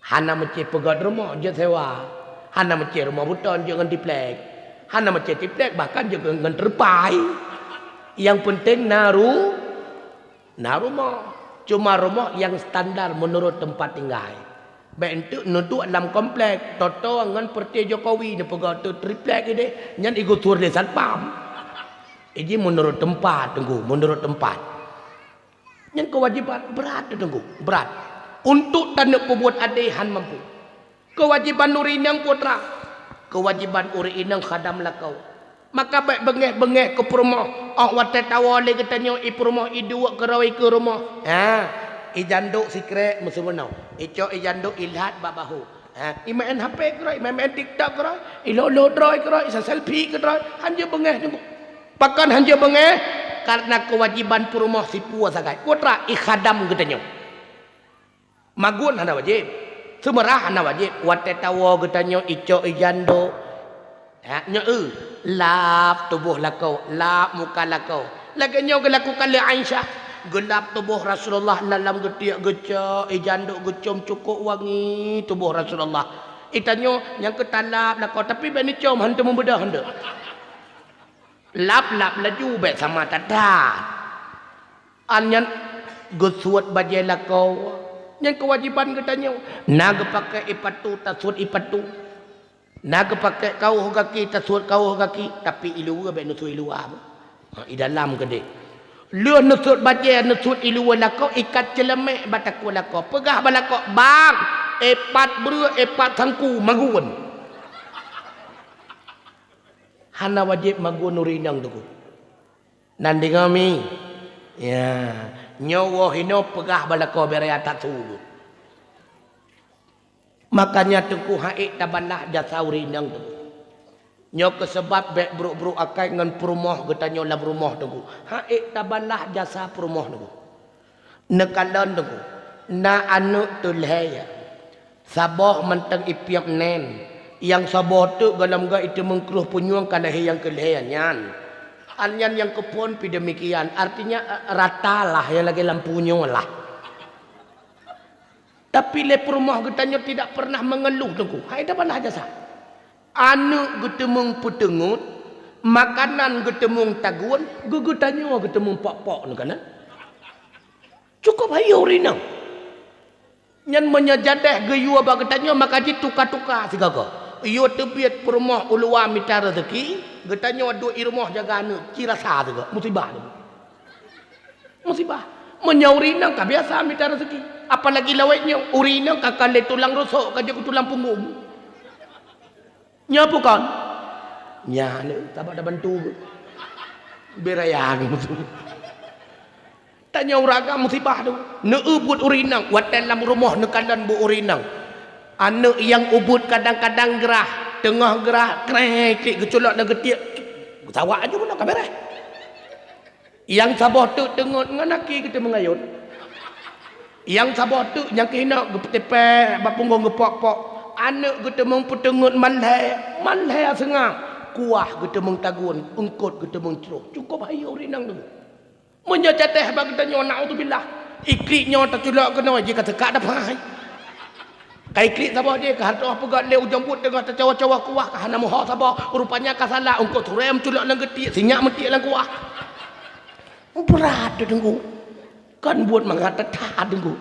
Hana meucé peugét rumoh jeuet sewa, hana meucé rumoh beuton jeuet ngon tiplek, hana meucé tiplek bahkan jeuet ngon teurupai. Nyang peunteng na ru-, na rumoh. Cuma rumoh nyang standar meunurot teumpat tinggai. Bék enteuk neuduek lam komplek, toto ngon peureuté Jokowi neupeugah teutriplek ideh, nyan igusur lé satpam. Iji meunurot teumpat, teungku, meunurot teumpat. Nyan keuwajéban brat teuh teungku, brat. Untuk taneuk peubuet adé han mampu. Keuwajéban ureuëng inong putra, keuwajéban ureuëng inong khadam lakoe. Maka bék beungéh-beungéh keu peurumoh, óh watée tawoe lé geutanyoe i peurumoh iduek keurôi keu rumoh. Ha, ijanduk sikrek meusibunoe, icok ijanduk ilhat bak bahu. Ha, imaén H P keurôi, imaén TikTok keurôi, ilolo droe keurôi, isa selfie keudroe, han jeuet beungéh teungku. Pakon han jeuet beungéh? Kareuna keuwajéban peurumoh sipue sagai. Putra ikhadam geutanyoe. Magun hana wajéb. Seumeurah hana wajéb. Watée tawoe geutanyoe icok ijanduk. Ha, nyoe eu, lap tuboh lakoe, lap muka lakoe. Lagée nyoe geulakukan lé Aisyah. Geulap tuboh Rasulullah lam geutiek geucok ijanduk geucom cukôp wangi tuboh Rasulullah. Itanyoe nyang keutalap lakoe, tapi bék neucom han teumeubeudoh han teuh. Lap-lap laju bék sama that-that. An nyan geusuet bajée lakoe. Nyan keuwajéban geutanyoe. Na geupaké ipatu, tasuet ipatu. Na geupaké kaoh gaki, tasuet kaoh gaki, tapi iluwa bék neusuet iluwa. Ha, idalam keudeh. Lheueh neusuet bajée, neusuet iluwa lakoe, ikat ceuleumeh bak takue lakoe. Peugah bak lakoe, "Bang, ipat breueh, ipat sangku, magun." Hana wajéb magun ureuëng inong teungku. Nan deungoe mi. Ya, nyoe woe hinoe peugah bak lakoe bék raya that su. Makanya teungku han ék tabalah jasa ureuëng inong teungku. Nyoe keuh sabab bék brok-brok akai ngon peurumoh geutanyoe lam rumoh teungku. Han ék tabalah jasa peurumoh teungku. Neukalon teungku, na aneuëk teuh lhée, saboh mantong ipiep nén, nyang saboh teuk gohlom goe iteumeung kreueh punyueng ka lahé nyang keu lhée nyan. An nyan nyang keu phon pi demikian, artinya, eh, rata lah nyang lagée lam punyueng lah. Tapi lé peurumoh geutanyoe tidak pernah mengeluh teungku. Hai dah balaih jasa. Aneuëk geuteumeung peuteungeut, makanan geuteumeung tagun, geugeutanyoe geuteumeung pok-pok neukalon. Cukup hayeu ureuëng inong. Nyan meunyoe jadeh geuyue bak geutanyoe maka jituka-tuka sigaga. Yue teubiet peurumoh u luwa mita rezeki, geutanyoe duek i rumoh jaga aneuëk, ci rasa siga, musibah. Musibah. Meunyoe ureuëng inong ka biasa mita rezeki, apalagi lawét nyoe, ureuëng inong ka kalé tulang rusok ka jeuet keu tulang punggong. Nyoe bukon? Nyan lé, tabak tabantu. Berayang. Tanyoe ureueng agam musibah tu. Neueu buet ureueng inong, watèe lam rumoh neukalon buet ureueng inong. Aneuk nyang ubit kadang-kadang grah, teungoh grah, kreh, klik geuculok lam geutiek. Sawak aju bunoe ka bereh. Nyang saboh teuk teungeut ngon aki geuteumeung ayot. Nyang saboh teuk nyang keuhina geupeutipeh bak punggong geupok-pok. Aneuk geuteumeung peuteungeut malhèe, malhèe seungab. Kuah geuteumeung tagun, eungkot geuteumeung cloh. Cukup hayeu ureueng inong tu. Meunyoe catéh bak geutanyoe, naudzubillah. Iklik nyoe taculok keunoe jih ka teuka dapai. Ka iklik saboh jih ka hareutoh peugöt lé ujong buet teungoh tacawa-cawa kuah ka hana meuho saboh. Rupanya ka salah, eungkot turém culok lam geutiek, sinyak meutiek lam kuah. Brat teuh Teungku. Kon buet mangat that Teungku.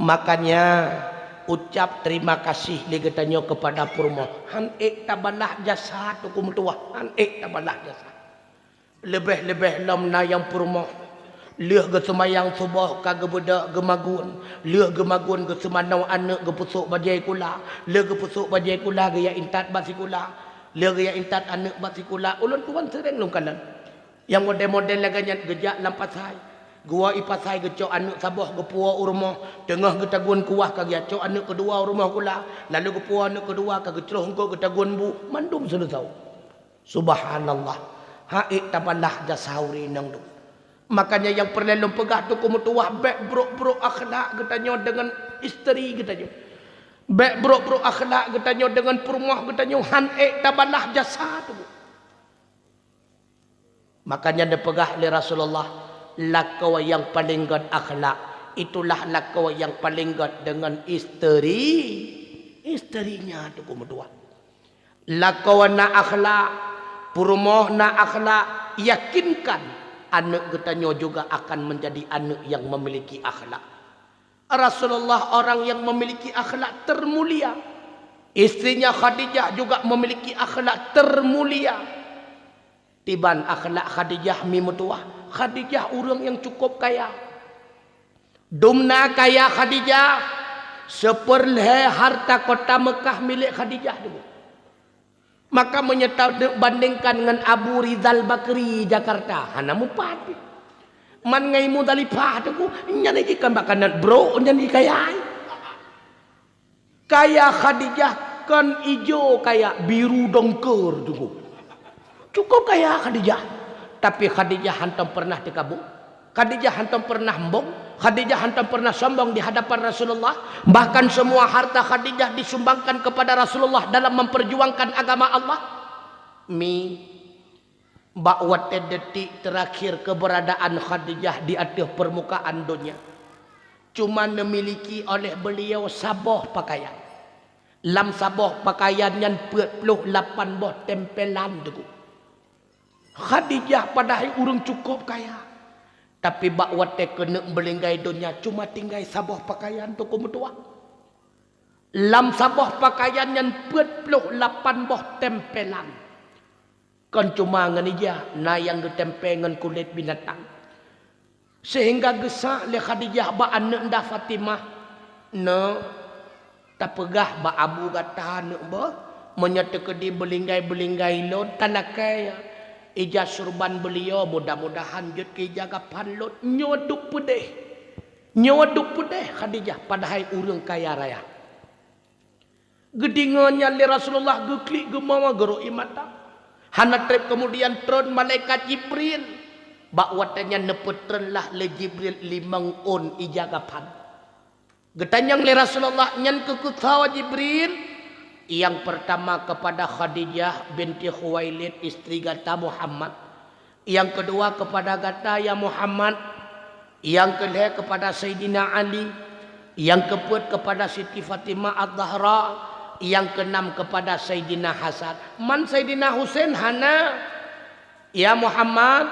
Makanya ucap terima kasih lé geutanyoe kepada peurumoh. Han ék tabalah jasa Teungku meutuwah, han ék tabalah jasa. Leubeh-leubeh lom na nyang peurumoh. Lheueh geuseumayang suboh ka geubeudôk geumagun. Lheueh geumagun geuseumanoe aneuk geupeusôk bajèe kula. Lheueh geupeusôk bajèe kula geujak intat bak sikula. Lheueh geujak intat aneuk bak sikula. Ulôn tuan seuréng lôn kalon. Nyang model-model lagèe nyan geujak lam pasai. Geuwoe i pasai geucok aneuk saboh geupuwoe u rumoh. Teungoh geutagun kuah ka geujak cok aneuk keudua u rumoh kula. Lalu geupuwoe aneuk keudua ka geucloh eungkot geutagun bu. Mandum seuleusoe. Subhanallah. Han ék tabalah jasa ureueng inong tu. Makanya nyang peureulèe lôn peugah Teungku meutuwah, bèk brôk-brôk akhlak geutanyoe deungon isteri geutanyoe. Bèk brôk-brôk akhlak geutanyoe deungon peurumoh geutanyoe, han ék tabalah jasa tu. Makanya neupeugah lé Rasulullah, lakoe nyang paleng gèt akhlak, itulah lakoe nyang paleng gèt deungon isteri, istrinya Teungku meutuwah. Lakoe na akhlak, peurumoh na akhlak, yakinkan aneuk geutanyoe juga akan menjadi aneuk yang memiliki akhlak. Rasulullah orang yang memiliki akhlak termulia. Istrinya Khadijah juga memiliki akhlak termulia. Tiban akhlak Khadijah mi meutuwah. Khadijah ureueng nyang cukup kaya. Dumna kaya Khadijah, seupeurlhèe harta kota Meukah milék Khadijah dulu. Maka meunyoe tabandingkan ngon Abu Rizal Bakri Jakarta, hana meupat. Man ngai Mudalifah tu, nyan jih kan makanan brôk, nyan jih kaya. Kaya Khadijah kon ijo kaya biru dongker tu. Cukup kaya Khadijah. Tapi Khadijah hantom pernah teukabô. Khadijah hantom pernah embong. Khadijah hantom pernah sombong di hadapan Rasulullah. Bahkan semua harta Khadijah disumbangkan kepada Rasulullah dalam memperjuangkan agama Allah. Mi, bak watèe detik terakhir keberadaan Khadijah di ateueh permukaan donya, cuma neumiliki oleh beliau saboh pakaian. Lam saboh pakaian nyan peuet ploh lapan boh tempelan Teungku. Khadijah padahai ureueng cukup kaya, tapi bak watèe keuneuk meulinggai donya cuma tinggai saboh pakaian Teungku meutuwah. Lam saboh pakaian nyan peuet ploh lapan boh tempelan. Kon cuma ngon ija, na nyang geutempel ngon kulét binatang. Seuhingga geusak lé Khadijah bak aneuk nda Fatimah, "Neuk, tapeugah bak abu gata neuk beuh, meunyoe teukeudi beulinggai-beulinggai lôn, talakèe ija surban beuliau, mudah-mudahan jeuet keu ija gapan lôn." Nyoe duek peudeh. Nyoe duek peudeh Khadijah, padahai ureueng kaya raya. Geudeungoe nyan lé Rasulullah geuklik geumawa geurok ie mata. Hana trép keumudian tron malaikat Jibril. Bak watèe nyan neupeutronlah lé Jibril limong ôn ija gapan. Geutanyong lé Rasulullah, "Nyan keu soe Jibril?" "Nyang peurtama keupada Khadijah binti Khuwailid, istri gata Muhammad. Nyang keudua keupada gata, ya Muhammad. Nyang keulhèe keupada Saidina Ali. Nyang keupeuet keupada Siti Fatimah Az-Zahra. Nyang keunam keupada Saidina Hasan." "Man Saidina Husein hana?" "Ya Muhammad,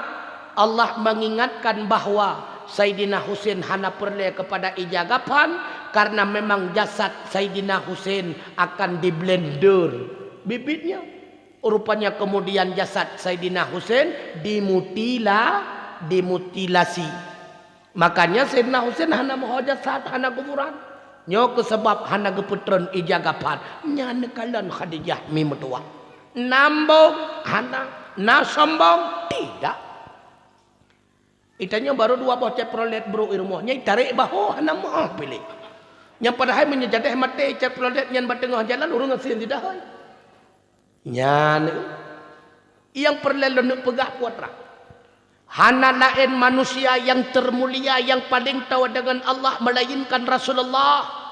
Allah mengingatkan bahwa Saidina Husein hana peureulèe keupada ija gapan, karena memang jasad Saidina Husein akan diblender bibitnya." Rupanya kemudian jasad Saidina Husein dimutila-, dimutilasi. Makanya Saidina Husein hana meuho jasad, hana kuburan. Nyoe keuh sabab hana geupeutron ija gapan. Nyan neukalon Khadijah mi meutuwah. Na embong hana, na sombong ti Tidak. Itanyoe barô dua boh Chevrolet brôk i rumoh, nyan itarek bahô hana meu'ah piléh. Nyang padahai meunyoe jadeh maté Chevrolet nyan bak teungoh jalan, ureuëng gasien sidahôi. Nyan nyang peureulée lôn peugah putra. Hana laén manusia nyang teumulia nyang paleng toh deungon Allah meulainkan Rasulullah.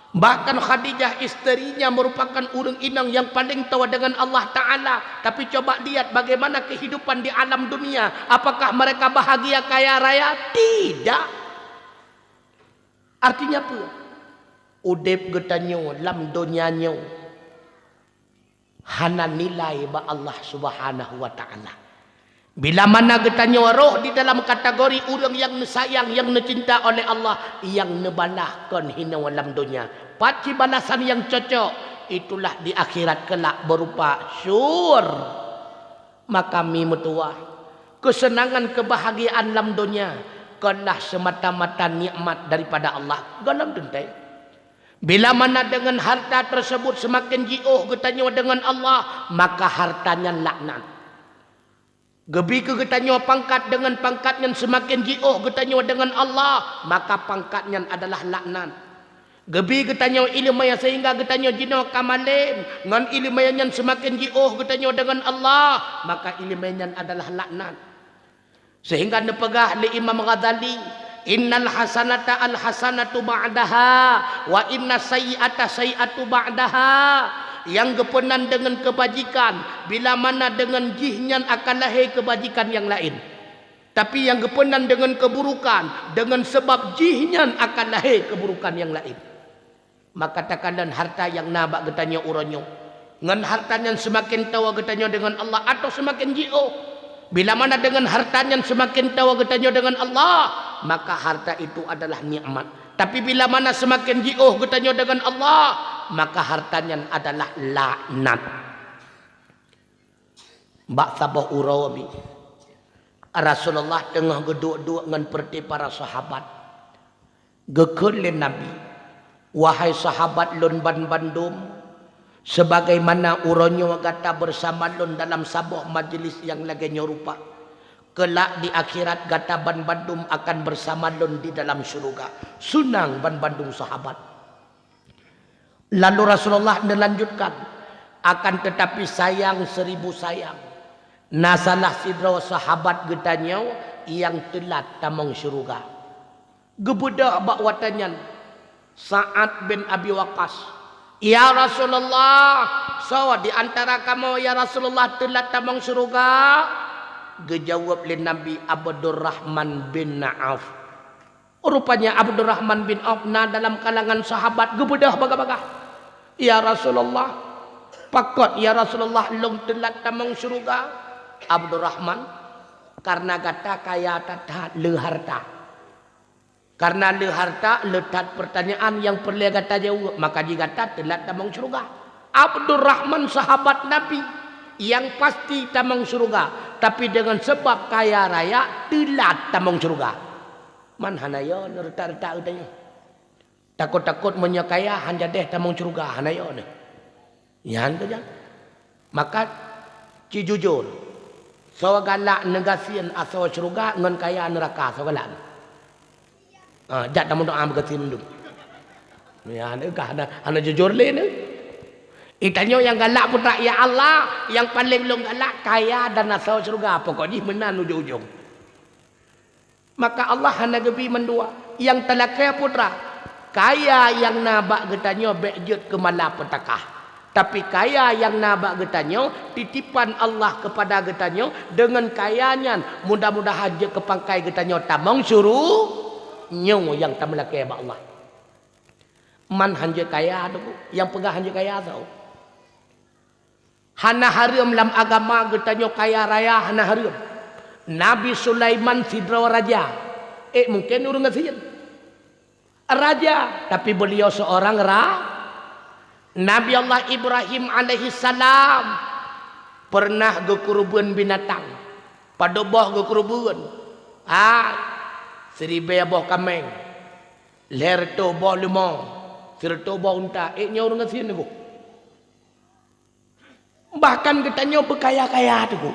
Bahkan Khadijah, istrinya, merupakan ureuëng inong nyang paleng toh deungon Allah Ta'ala. Tapi coba lihat bagaimana kehidupan di alam dunia. Apakah mereka bahagia kaya raya? Tidak. Artinya apa? Udeb geutanyoe lam donya nyoe hana nilai bak Allah Subhanahu wa Ta'ala. Bila mana geutanyoe rôh di dalam kategori ureuëng nyang neusayang, nyang neucinta oleh Allah, nyang neubalah kon hinoe lam donya. Pat cit balasan nyang cocok, itulah di akhirat kelak berupa syur. Maka mi meutuwah, keuseunangan keubahagiaan lam donya konlah seumata-mata nikmat daripada Allah. Gohlom teuntée. Bila mana deungon harta teusebut seumaken jiôh geutanyoe deungon Allah, maka harta nyan laknat. Geubi keu geutanyoe pangkat, deungon pangkat nyan seumaken jiôh geutanyoe deungon Allah, maka pangkat nyan adalah laknat. Geubi geutanyoe iéleumé seuhingga geutanyoe jinoe ka malém, ngon iéleumé nyan seumaken jiôh geutanyoe deungon Allah, maka iéleumé nyan adalah laknat. Seuhingga neupeugah lé Imam Ghazali, "Innal hasanata al hasanatu ba'daha, wa innas sayyi'ata sayyi'atu ba'daha." Nyang geupeunan deungon keubajikan, bila mana deungon jih nyan akan lahé keubajikan nyang laén. Tapi nyang geupeunan deungon keuburukan, deungon sabab jih nyan akan lahé keuburukan nyang laén. Maka takalon harta nyang na bak geutanyoe uroe nyoe, ngon harta nyan seumaken toh geutanyoe deungon Allah atawa seumaken jiôh. Bila mana deungon harta nyan seumaken toh geutanyoe deungon Allah, maka harta itu adalah nikmat. Tapi bila mana seumaken jiôh geutanyoe deungon Allah, maka harta nyan adalah laknat. Bak saboh uroe bi, Rasulullah teungoh geuduek-duek ngon peureuté para sahabat. Geukheun lé Nabi, "Wahai sahabat lôn banmandum, seubagaimana uroe nyoe gata beusama lôn dalam saboh majeulis nyang lagée nyoe rupa, keulak di akhirat gata banmandum akan beusama lôn di dalam syeuruga." Seunang banmandum sahabat. Lalu Rasulullah neulanjutkan, "Akan teutapi sayang seribu sayang, na salah sidroe sahabat geutanyoe nyang teulat tamong syeuruga." Geubeudôh bak watée nyan Sa'ad bin Abi Waqqas, "Ya Rasulullah, soe di antara kamoe, ya Rasulullah, teulat tamong syeuruga?" Geujaweueb lé Nabi, "Abdurrahman bin Auf." Rupanya Abdurrahman bin Auf na dalam kalangan sahabat, geubeudôh bagah-bagah, "Ya Rasulullah, pakon ya Rasulullah lôn teulat tamong syeuruga?" "Abdurrahman, kareuna gata kaya that-that le harta. Kareuna le harta, le that peurtanyaan nyang peureulée gata jaweueb, maka jih gata teulat tamong syeuruga." Abdurrahman sahabat Nabi nyang pasti tamong syeuruga, tapi deungon sabab kaya raya teulat tamong syeuruga. Man hana yo neureutak-reutak geutanyoe. Takot-takot meunyoe kaya han jadeh tamong syeuruga, hana yo neuh. Nyan tu jan. Maka ci jujur. Soe galak neugasien asoe syeuruga ngon kaya neuraka, soe galak. Ha, jak tameudoa beugasien mandum. Nyan ka hana, hana jujur lé neuh. Geutanyoe nyang galak putra, "Ya Allah, nyang paleng lôn galak kaya dan asoe syeuruga, pokok jih meunan ujong-ujong." Maka Allah hana geubi mandua. Nyang talakée putra, kaya nyang na bak geutanyoe bék jeuet keu malapeutakah. Tapi kaya nyang na bak geutanyoe, titipan Allah keupada geutanyoe, deungon kaya nyan mudah-mudahan jeuet keu pangkai geutanyoe tamong syeuruga. Nyoe nyang tameulakée bak Allah. Man han jeuet kaya tu, nyang peugah han jeuet kaya tu. Hana hareuem lam agama geutanyoe kaya raya, hana hareuem. Nabi Sulaiman sidroe raja. Eh, mungken ureuëng gasien. Raja, tapi beuliau seorang ra-, Nabi Allah Ibrahim alaihissalam pernah geukeureubeuen binatang. Padub boh geukeureubeuen? Ah, siribée boh kaméng, lhée reutôh boh leumô, sireutôh boh unta. Eh, nyoe ureuëng gasien nyoe. Bahkan geutanyoe beukaya-kaya teungku.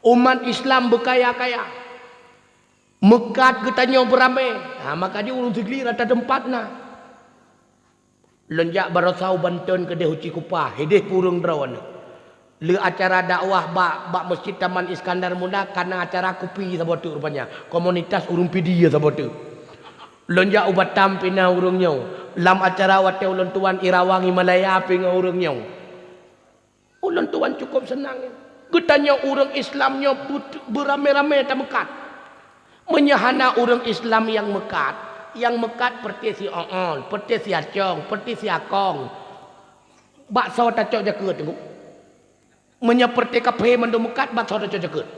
Umat Islam beukaya-kaya. Meukat geutanyoe beuramé. Ha, maka jih ureuëng Sigli rata teumpat na. Lôn jak baroesa u Banten keudeh u Cikupa, hideh ureuëng droeneuh. Le acara dakwah bak, bak Masjid Taman Iskandar Muda kana acara kupi saboh teuk rupanya. Komunitas ureuëng Pidie saboh teuk. Lôn jak u Batam pih na ureuëng nyoe. Lam acara watée ulôn tuan Irawang Himalaya pih ngon ureuëng nyoe. Ulôn tuan cukup seunang. Geutanyoe ureuëng Islam nyoe but-, beuramé-ramé tameukat. Meunyoe hana ureuëng Islam nyang meukat, nyang meukat peureute si Oon, peureute si Acong, peureute si Akong, bak soe tacok jakeuet teungku? Meunyoe peureute kaphé mandum meukat, bak soe tacok jakeuet?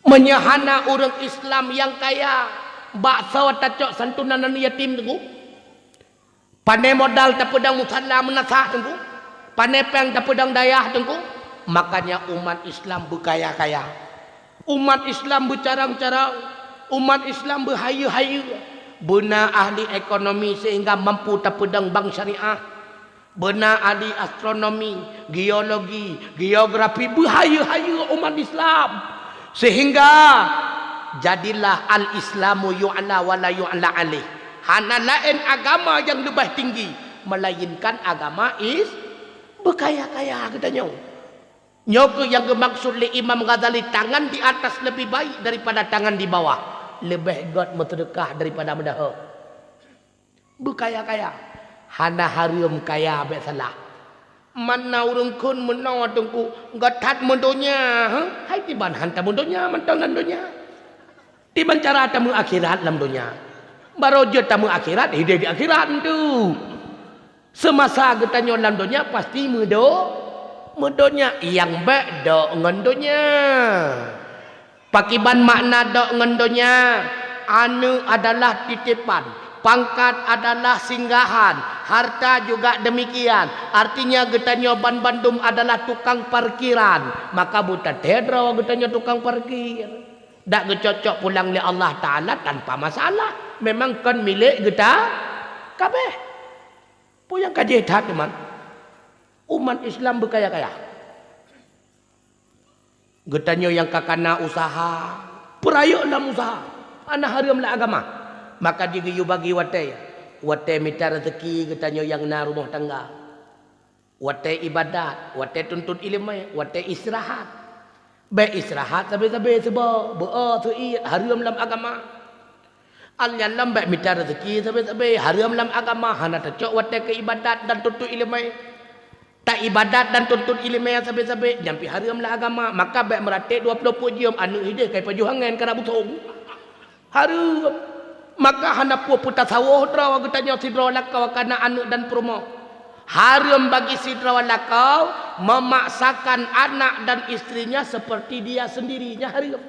Meunyoe hana ureuëng Islam nyang kaya, bak soe tacok santunan aneuk yatim teungku? Pane modal tapeudong musala meunasah teungku? Pane péng tapeudong dayah teungku? Makanya umat Islam beukaya-kaya. Umat Islam beucarang-carang. Umat Islam beuhayeue-hayeue. Beuna ahli ekonomi sehingga mampu tapeudong bank syariah. Beuna ahli astronomi, geologi, geografi, beuhayeue-hayeue umat Islam. Sehingga jadilah al-Islamu yu'la wa la yu'la alaih. Hana laén agama nyang leubeh tinggi, melainkan agama is beukaya-kaya geutanyoe. Nyoe keuh nyang geumaksud lé Imam Ghazali, tangan di atas lebih baik daripada tangan di bawah. Leubeh gét meuseudeukah daripada meudahôk. Beukaya-kaya. Hana hareuem kaya bék salah. Mana ureuëng kheun meunoe teungku, gét that meudonya, heh? Hai tiban han tameudonya mantong lam donya. Tiban cara tameuakhirat lam donya. Barô jeuet tameuakhirat, hideh di akhirat tu. Seumasa geutanyoe lam donya pasti meudo-, meudonya, nyang bék dok ngon donya. Pakiban makna dok ngon donya? Aneuëk adalah titipan, pangkat adalah singgahan, harta juga demikian. Artinya geutanyoe banbandum adalah tukang parkiran, maka beutathée droe geutanyoe tukang parkir. Dak geucok-cok pulang lé Allah Taala tanpa masalah, memang kon milék geuta kabéh. Peue nyang ka jih that teuma? Umat Islam beukaya-kaya. Geutanyoe nyang ka kana useuha, peurayeuk lam useuha, hana hareuem lam agama. Maka jigeuyue bagi watée, watée mita reuzeuki geutanyoe nyang na rumoh tangga. Watée iébadat, watée tuntot iéleumé, watée istirahat. Bék istirahat sabe-sabe seuboh, beu-o, seuiet, hareuem lam agama. Alnyan lom bék mita reuzeuki sabe-sabe, hareuem lam agama, hana tacok watée keu iébadat dan tuntot iéleumé. Taiébadat dan tuntot iéleumé sabe-sabe, nyan pih hareuem lam agama, maka bék meuratéb dua ploh peuet jeuem aneuëk hideh kai pajoh angén kana busong. Hareuem. Maka hana peue peutasawôh droe geutanyoe sidroe lakoe kana aneuëk dan peurumoh. Hareuem bagi sidroe lakoe memaksakan anak dan istrinya seperti dia sendiri, nyan hareuem.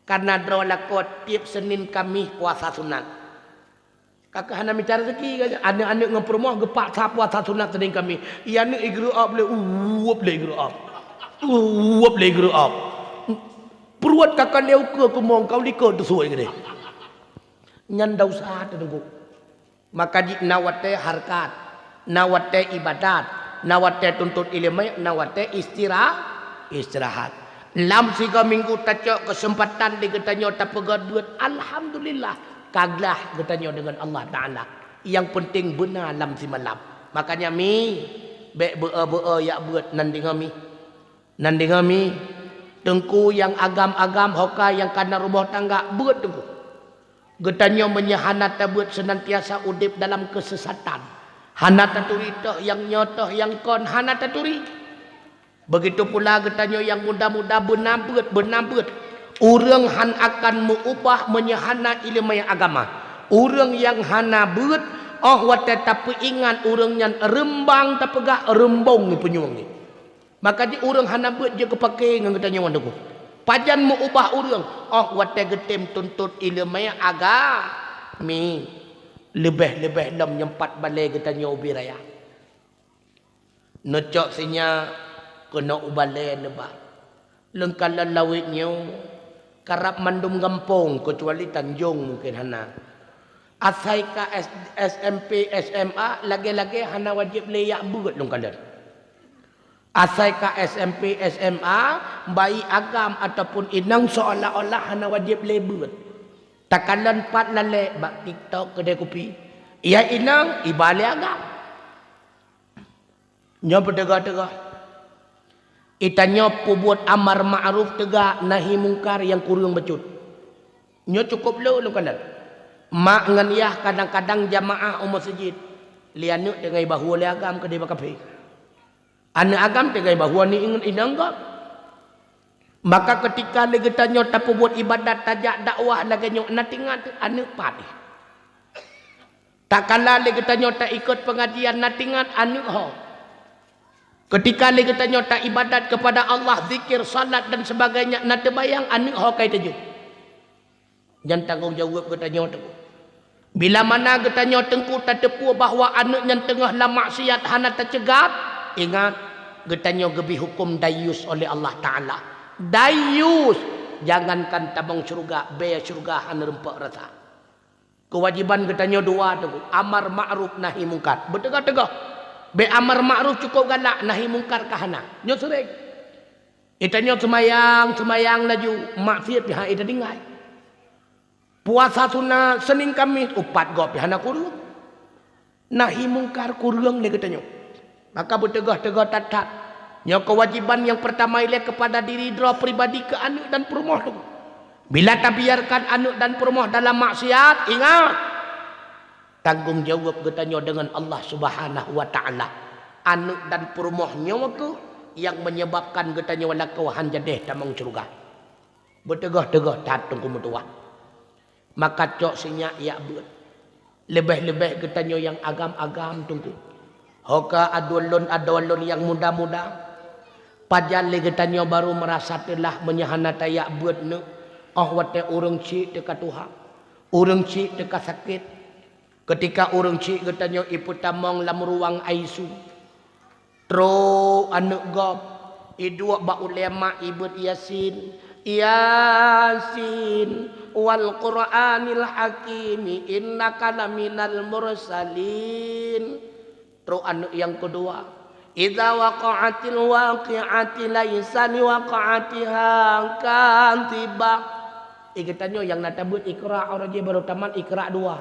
Karena droe lakoe tieb Senin Kamis puasa sunat. Ka keuh hana mita reuzeuki, aneuëk-aneuëk ngon peurumoh geupaksa puasa sunat Senin Kamis. Iya aneuëk igeureuop lé, uwup lé igeureuop. Uwup lé igeureuop. Pruet ka ka lheueh ukeue kumong kau likot teusuet keudeh. Nyan desya teuh teungku. Maka jih na watée hareukat, na watée iébadat, na watée tuntot iéleumé, na watée istira-, istirahat. Lam sigoe minggu tacok keuseumpatan di geutanyoe tapeugét beuet, alhamdulillah, ka glah geutanyoe deungon Allah Taala. Nyang peunteng beuna lam simalam. Makanya mi, bék beu-o-beu-o jak beuet nan deungoe mi. Nan deungoe mi, teungku nyang agam-agam, ho ka nyang kana rumoh tangga, beuet teungku. Geutanyoe meunyoe hana tabeuet seunantiasa udeb dalam keusesatan, hana taturi toh nyang nyoe toh nyang kon, hana taturi. Begitu pula geutanyoe nyang muda-muda beuna beuet, beuna beuet. Ureuëng han akan meu-ubah meunyoe hana iéleumé agama. Ureuëng nyang hana beuet, óh watée tapeuingat ureuëng nyan reumbang tapeugah reumbong peunyueng. Maka jih ureuëng hana beuet jeuet geupake ngon geutanyoe ngon teungku. Pajan meu-ubah ureuëng? Óh watée geutem tuntot iéleumé agami. Leubeh-leubeh lom nyang pat balée geutanyoe ubé raya. Neucok sinyak keunoe u balée neuba. Leungkalan lawét nyoe karab mandum gampông keucuali Tanjong mungken hana. Asai ka S-, SMP, SMA lagée-lagée hana wajéb lé jak beuet leungkalan. Asai ka S M P, S M A, baik agam ataupun inong seolah-olah hana wajéb lé beuet. Takalon pat lalek bak TikTok keudè kupi. Ya inong, iba lé agam. Nyoe beuteuga-teuga. Itanyoe peubuet amar ma'ruf teuga nahi mungkar nyang kureueng bacut. Nyoe cukôp lôn lôn kalon. Mak ngon yah kadang-kadang jamaah u meuseujid. Lé aneuk teungoh ibahue lé agam keudè bak kaphé. Aneuk agam teungoh ibahue ni ingat inong gob. Maka keutika lé geutanyoe tapeubuet ibadat tajak dakwah lagèe nyoe na tingat aneuk pat. Takala lé geutanyoe taikot pengajian na tingat aneuk ho. Keutika lé geutanyoe taibadat kepada Allah, zikir, salat dan sebagainya na teubayang aneuk ho kai teujeuet. Nyan tanggong jaweueb geutanyoe teungku. Bila mana geutanyoe teungku tateupeue bahwa aneuk nyan teungoh lam maksiat hana taceugat, ingat, geutanyoe geubri huköm dayus oleh Allah Taala. Dayus, jangankan tamong syeuruga, bèe syeuruga hana rumpok rasa. Keuwajéban geutanyoe dua teungku, amar ma'ruf nahi mungkar. Beuteuga-teuga. Bèk amar ma'ruf cukôp galak, nahi mungkar ka hana. Nyoe seuréng. Geutanyoe seumayang, seumayang laju, maksiat pih han tatinggai. Puasa sunat Senin Kamis, upat gob pih hana kureueng. Nahi mungkar kureueng lé geutanyoe. Maka beuteuga-teuga that-that. Nyoe keuwajéban nyang peurtama ilèe keupada diri droe pribadi keu aneuk dan peurumoh teungku. Bila tabiarkan aneuk dan peurumoh dalam maksiat, ingat, tanggong jaweueb geutanyoe deungon Allah Subhanahu wa Taala. Aneuk dan peurumoh nyoe kheueh nyang menyebabkan geutanyoe lakoe han jadeh tamong syeuruga. Beuteuga-teuga that teungku meutuwah. Maka cok sinyak jak beuet. Leubeh-leubeh geutanyoe nyang agam-agam teungku. Ho ka adoe lôn, adoe lôn nyang muda-muda. Pajan lé geutanyoe barô meurasa teulah meunyoe hana tajak beuet neuk, óh watèe ureueng chik teuka tuha, ureueng chik teuka sakét. Keutika ureueng chik geutanyoe ipeutamong lam ruang I C U, trok aneuk gob, iduek bak ulèe mak ibeuet Yasin, "Yasin, wal Qur'anil Hakim, innaka laminal mursalin." Trok aneuk nyang keudua, "Idza waqa'atil waqi'atu laisa liwaqa'atiha kadzibah." Eh, geutanyoe nyang na tabeuet Iqra, uroe jih barô tamat Iqra dua.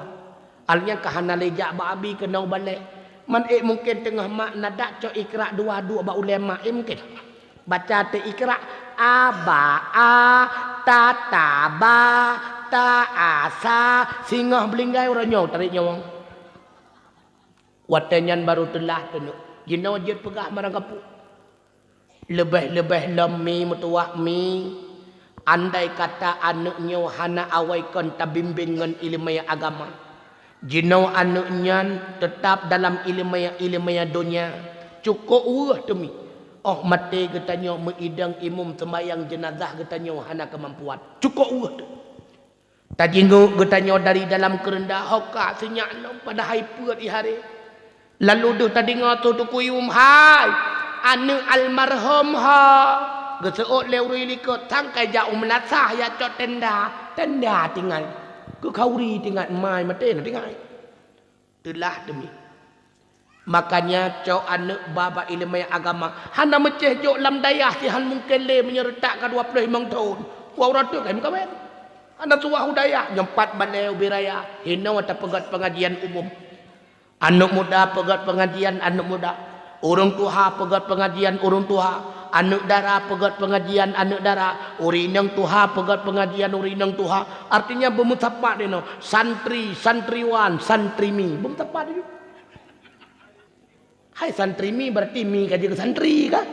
Alnyan ka hana lé jak bak abi keunoe balek. Man ék mungken teungoh mak na dak cok Iqra dua duek bak ulèe mak, ék mungken. Baca teuh Iqra, a ba a, ta ta ba, ta a sa, singoh beulinggai uroe nyoe tarék nyawöng. Watèe nyan barô teulah keuneuk. Jinoe jeuet peugah marang kapue. Leubeh-leubeh lom mi meutuwah mi, andai kata aneuk nyoe hana awai kon tabimbéng ngon ileumèe agama, jinoe aneuk nyan teutab dalam ileumèe-ileumèe donya, cukôp weueh teumi. Óh maté geutanyoe meuidong imum seumayang jeunazah geutanyoe hana keumampuan. Cukôp weueh teumi. Tajingok geutanyoe dari dalam keureunda, ho ka sinyak lom padahai peuet iharé. Lalu deuh tadeungoe toh tukui umum, "Hai, aneuk almarhum ho!" Geuseuôt lé ureueng likot, sangkai jak u meunasah jak cok tenda. Tenda tinggai. Keu khauri tinggai, mai maté na tinggai. Teulah teumi. Makanya cok aneuk ba bak ileumèe agama. Hana meucéh jok lam dayah sihan mungken lé meunyoe reutak ka dua ploh limong thon. Wah, uroe teuk ka meukawen. Hana tuwah u dayah, nyoe pat balèe ubé raya. Hinoe tapeugöt pengajian umum. Aneuk muda peugöt pengajian aneuk muda. Ureueng tuha peugöt pengajian ureueng tuha. Aneuk dara peugöt pengajian aneuk dara. Ureueng inong tuha peugöt pengajian ureueng inong tuha. Artinya beumeusapat inoe. Santri, santriwan, santrimi. Beumeusapat inoe. Hai santri mi, berarti mi ka jeuet keu santri ka?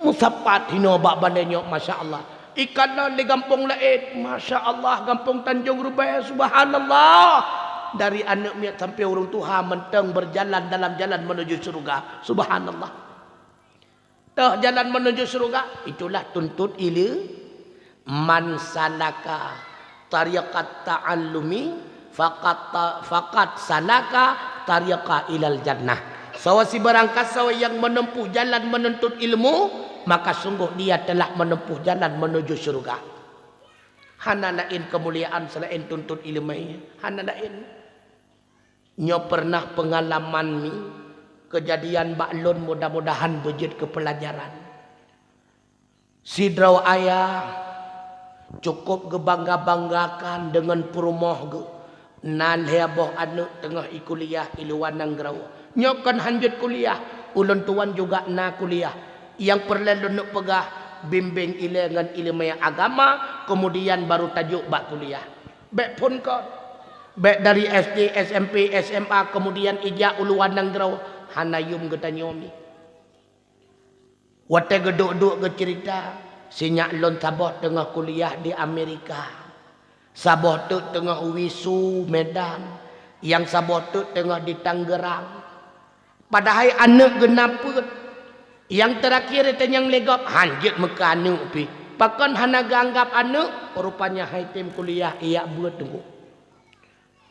Meusapat hinoe bak balèe nyoe, masya Allah. Ikalon di gampông laén, masya Allah, gampông Tanjong Rubèe, subhanallah. Dari aneuk miet sampai ureueng tuha mantong berjalan dalam jalan menuju syurga. Subhanallah. Toh jalan menuju syurga, itulah tuntut ileu-, "Man salaka tariqat ta'allumi faqat ta-, faqat salaka tariqa ilal jannah." Sawa sibarang kasoe nyang menempuh jalan menuntut ilmu, maka sungguh dia telah menempuh jalan menuju syurga. Hana laén keumuliaan selaén tuntut ileumèe, hana laén. Nyoe peureunah peungalaman mi, Keujadian bak lôn mudah-mudahan beujeuet keu peulajaran. Sidroe ayah cukôp geubangga-banggakan deungon peurumoh geuh. Na lhée boh aneuëk teungoh i kuliah i luwa nanggroe. Nyoe kon hanjeuet kuliah, ulôn tuan juga na kuliah. Nyang peureulée lôn neuk peugah, bimbéng ilée ngon iéleumé agama, keumudian baru tajok bak kuliah. Bék phon kon. Bék dari S D, S M P, S M A, keumudian ijak u luwa nanggroe, hana yum geutanyoe mi. Watée geuduek-duek geuceurita, sinyak lôn saboh teungoh kuliah di Amerika, saboh teuk teungoh wisu Medan, nyang saboh teuk teungoh di Tangerang. Padahai aneuëk geuh na peuet. Nyang teurakhir teuh nyang lé gob hanjeuet meukeue aneuëk pih. Pakon hana geuanggab aneuëk? Rupanya hai tem kuliah ijak beuet teungku.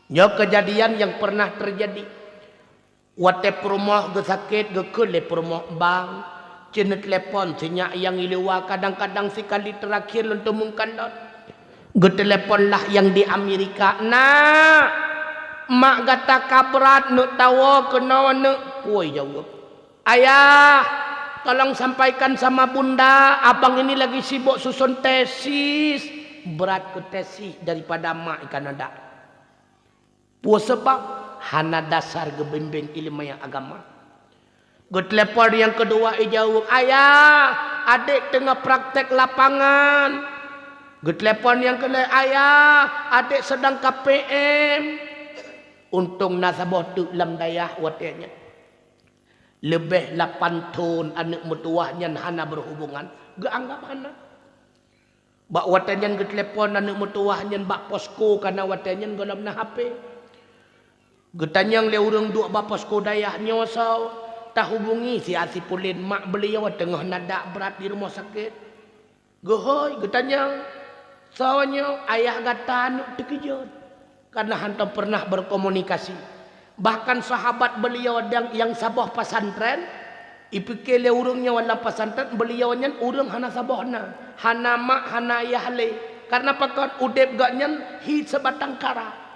Nyoe keujadian nyang peureunah teujadi. Watée peurumoh geusakét geukheun lé peurumoh bang, cit neutelepon sinyak nyang i luwa kadang-kadang sikali teurakhir lôn teumeung kalon. Geutelepon lah nyang di Amerika, "Nak, mak gata ka brat neuk tawoe keunoe neuk." Peue jaweueb, "Ayah, tolong sampaikan sama bunda, abang ini lagi sibuk susun tesis." Brat keu tesis daripada mak i Kanada. Peue sabab? Hana dasar geubimbéng iéleumé agama. Geutelepon nyang keudua ijaweueb, "Ayah, adék teungoh prakték lapangan." Geutelepon nyang keulhée, "Ayah, adék seudang K P M." Untông na saboh teuk lam dayah watée nyan. Leubeh lapan thon aneuëk meutuwah nyan hana beuhubongan, geuanggab hana. Bak watée nyan geutelepon aneuëk meutuwah nyan bak posko, kareuna watée nyan gohlom na H P. Geutanyong lé ureuëng duek bak posko dayah, "Nyoe soe?" "Tahubungi si A si Pulen, mak beuliau teungoh na dak brat di rumoh sakét." "Geuhôi," geutanyong, "soe nyoe?" "Ayah gata." Aneuëk teukeujot, kareuna hántom peureunah beukomunikasi. Bahkan sahabat beuliau nyang saboh pesantren, ipike lé ureuëng nyoe lam pesantren, beuliau nyan ureuëng hana saboh na, hana mak, hana ayah lé. Kareuna pakon? Udeb gobnyan hi sibatang kara.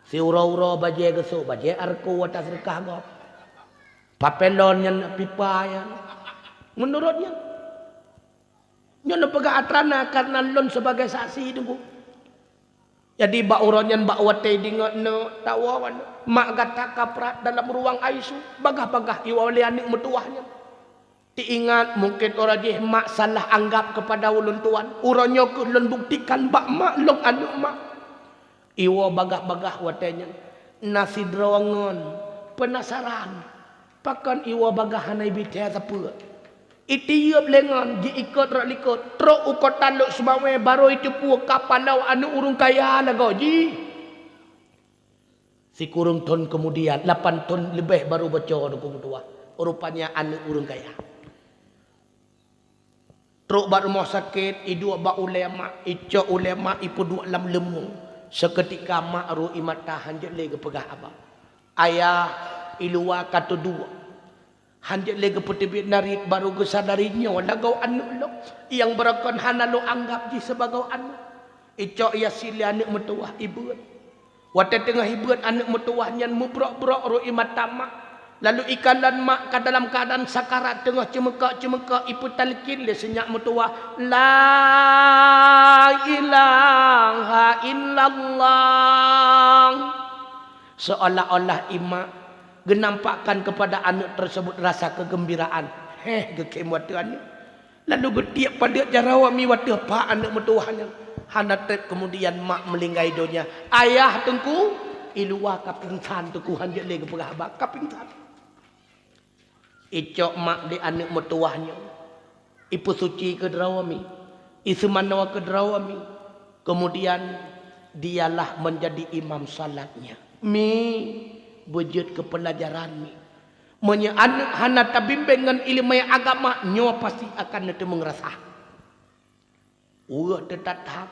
Siuroe-uroe bajée geusok, bajée arko atas reukah gob. Papelon nyan, pipa nyan. Meunurot nyan. Nyoe neupeugah atra na kareuna lôn sibagai saksi teungku. Jadi bak uroe nyan bak watée deungoe neuk tawoe, "Mak gata ka brat dalam ruang I C U," bagah-bagah iwoe lé aneuëk meutuwah nyan. Teuingat mungken uroe jih mak salah anggab keupada ulôn tuan. Uroe nyoe kheueh lôn buktikan bak mak lôn aneuëk mak. Iwoe bagah-bagah watée nyan. Na sidroe ngon peunasaran, pakon iwoe bagah hana ibi thée sapeue. Itiyeueb lé ngon, jiikot rot likot, trok u kota Lhokseumawe, barô iteupeue ka paloe aneuëk ureuëng kaya lagoe jih. Sikureueng thon keumudian, lapan thon leubeh barô boco teungku meutuwah, rupanya aneuëk ureuëng kaya. Trok bak rumoh sakét, iduek bak ulée mak, icok ulée mak ipeuduek lam leumô. Seukeutika mak ru ie mata, hanjeuet lé geupeugah haba. Ayah, i luwa ka teuduek. Hanjeuet lé geupeuteubiet narit, barô geusadari nyoe lagoe aneuëk lôn nyang barokon hana lôn anggab jih sibagoe aneuëk. Icok Yasin lé aneuëk meutuwah ibeuet. Watée teungoh ibeuet aneuëk meutuwah nyan meubrok-brok ru ie mata mak. Lalu ikalon mak ka dalam keuadaan sakarat teungoh ceumeukok-ceumeukok ipeutalkin lé sinyak meutuwah, "La ilaha illallah." Seolah-olah ié mak geunampakkan keupada aneuëk teuseubut rasa keugeumbiraan. Héh, geukém watée aneuëk. Lalu geutiek padeuet jaroe mi watée pak aneuëk meutuwah nyan. Hana treb keumudian mak meulinggai donya. Ayah teungku, i luwa ka pingsan teungku, hanjeuet lé geupeugah haba, ka pingsan. Icok mak di aneuëk meutuwah nyoe, ipeusuci keu droe mi, iseumanoe keu droe mi. Keumudian dialah meunjadi imam salatnya. Mi, beujeuet keu peulajaran mi. Meunyoe aneuëk hana tabimbéng ngon iéleumé agama, nyoe pasti akan neuteumeung rasa. Weueh teutatap,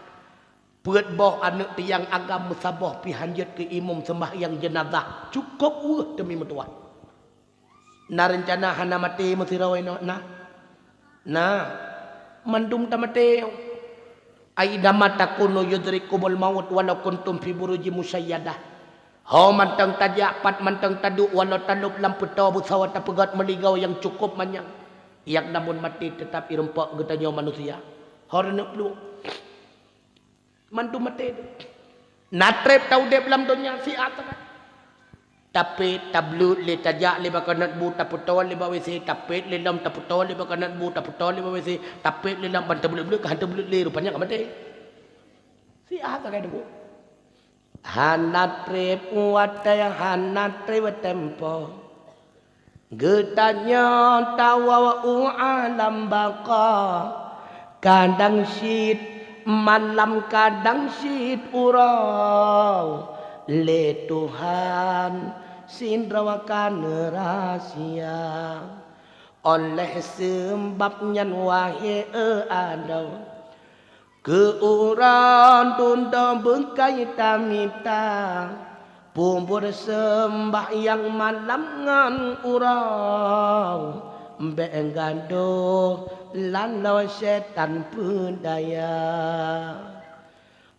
peuet boh aneuëk tiang agam meusaboh pih hanjeuet keu imum seumbahyang jeunazah, cukôp weueh teumi meutuwah. Na reuncana hana maté meusidroe inoe? Na. Na. Mandum tamaté. Aina ma takunu yudrikumul maut walau kuntum fi burujin musyayyadah. Ho mantong tajak, pat mantong taduek, walau talôb lam peutoe beusawa tapeugét meuligoe nyang cukôp manyang. Nyang namun maté teutap irumpok geutanyoe manusia. Ho reuneuek pluek. Mandum maté. Na treb taudeb lam donya siat sagai. Tapet, tableuet lé, tajak lé bak keuneuk bu, tapeutoe lé bak WC, tapet lé lom, tapeutoe lé bak keuneuk bu, tapeutoe lé bak WC, tapet lé lom, ban tableuet-bleuet ka han tableuet lé, rupanya ka maté. Siat sagai deungoe. Hana treb watée, hana treb tempo. Geutanyoe tawoe u alam baqa, kadang cit malam, kadang cit uroe. Lé Tuhan sidroe ka neurasia. Oleh seubab nyan, wahé adoe, keu uroe dudoe beukai tamita, peubuet seumbahyang malam ngon uroe, bék gadôh laloe syetan peudaya.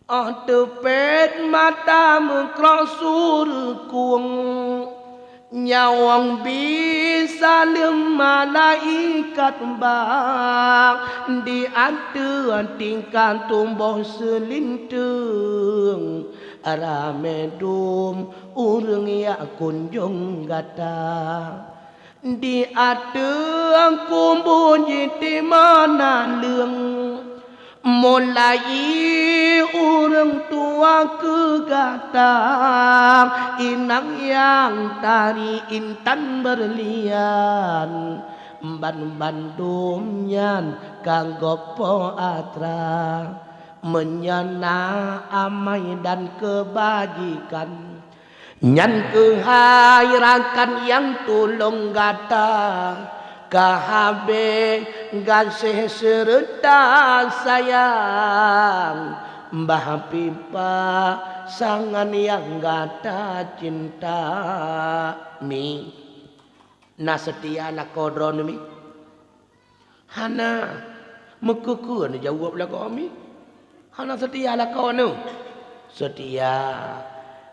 Óh teupet mata meukrok su reukueng, nyawöng bi saleuem malaikat bak, di ateueh tingkat tuboh seulinteung, ramé dum ureuëng jak kunjong gata. Di ateueh kubu jiteurimong naleueng, mulai ureuëng tuha keu gata, inong nyang tari intan beurlian, banmandum nyan ka gob po atra. Meunyoe na amai dan keubajikan, nyan keuhai rakan nyang tulông gata, ka habéh gaséh seureuta sayang, bah pi pasangan nyang gata cinta. Mi, na seutia lakoe droeneuh mi? Hana. Meukeue-keue neujaweueb lakoe mi? Hana seutia lakoe neuh? Seutia.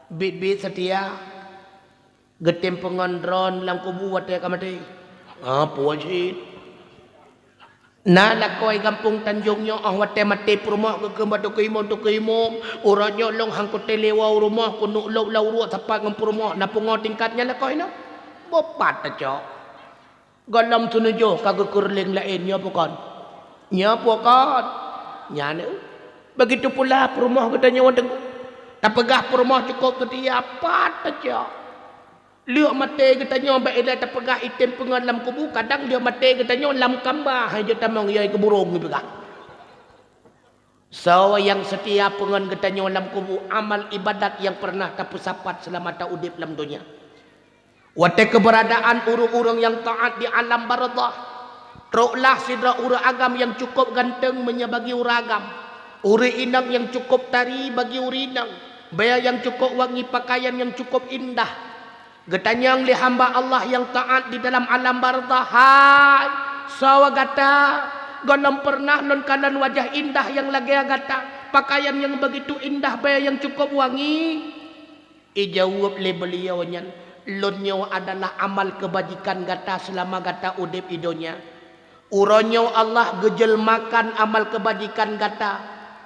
Biet-biet seutia. Geutem peungon droeneuh lam kubu watée ka maté? Ah, puih cit. Na lakoe gampông Tanjong nyoe, óh watée maté peurumoh geukheun bak teukeue imum, teukeue imum, uroe nyoe lôn han kutem lé woe u rumoh, keuneuk lôb lam uruek sapat ngon peurumoh, na pungo tingkat nyan lakoe nyoe? Boh pat tacok. Gohlom seuneujôh ka geukeureuléng laén, nyoe peue kon? Nyoe peue kon? Nyan, eh, begitu pula peurumoh geutanyoe teungku. Tapeugah peurumoh cukôp seutia, pat tacok. Lheueh maté geutanyoe bak ilée tapeugah item peungon lam kubu, kadang lheueh maté geutanyoe lam kamba, hai jeuet tamong yai keu burông geupeugah. Soe nyang seutia peungon geutanyoe lam kubu, amal ibadat nyang peureunah tapeusapat seulama taudeb lam donya. Watée keuberadaan ureuëng-ureuëng nyang taát di alam barzakh, troklah sidroe ureuëng agam nyang cukôp ganteng meunyoe bagi ureuëng agam, ureuëng inong nyang cukôp tari bagi ureuëng inong, bée nyang cukôp wangi, pakaian nyang cukôp indah. Geutanyong lé hamba Allah nyang taát di dalam alam barzakh, "Hai, soe gata? Gohlom peureunah lôn kalon wajah indah nyang lagée gata, pakaian nyang begitu indah, bée nyang cukôp wangi?" Ijaweueb lé beuliau nyan, "Lôn nyoe adalah amal keubajikan gata seulama gata udeb i donya." Uroe nyoe Allah geujeulmakan amal keubajikan gata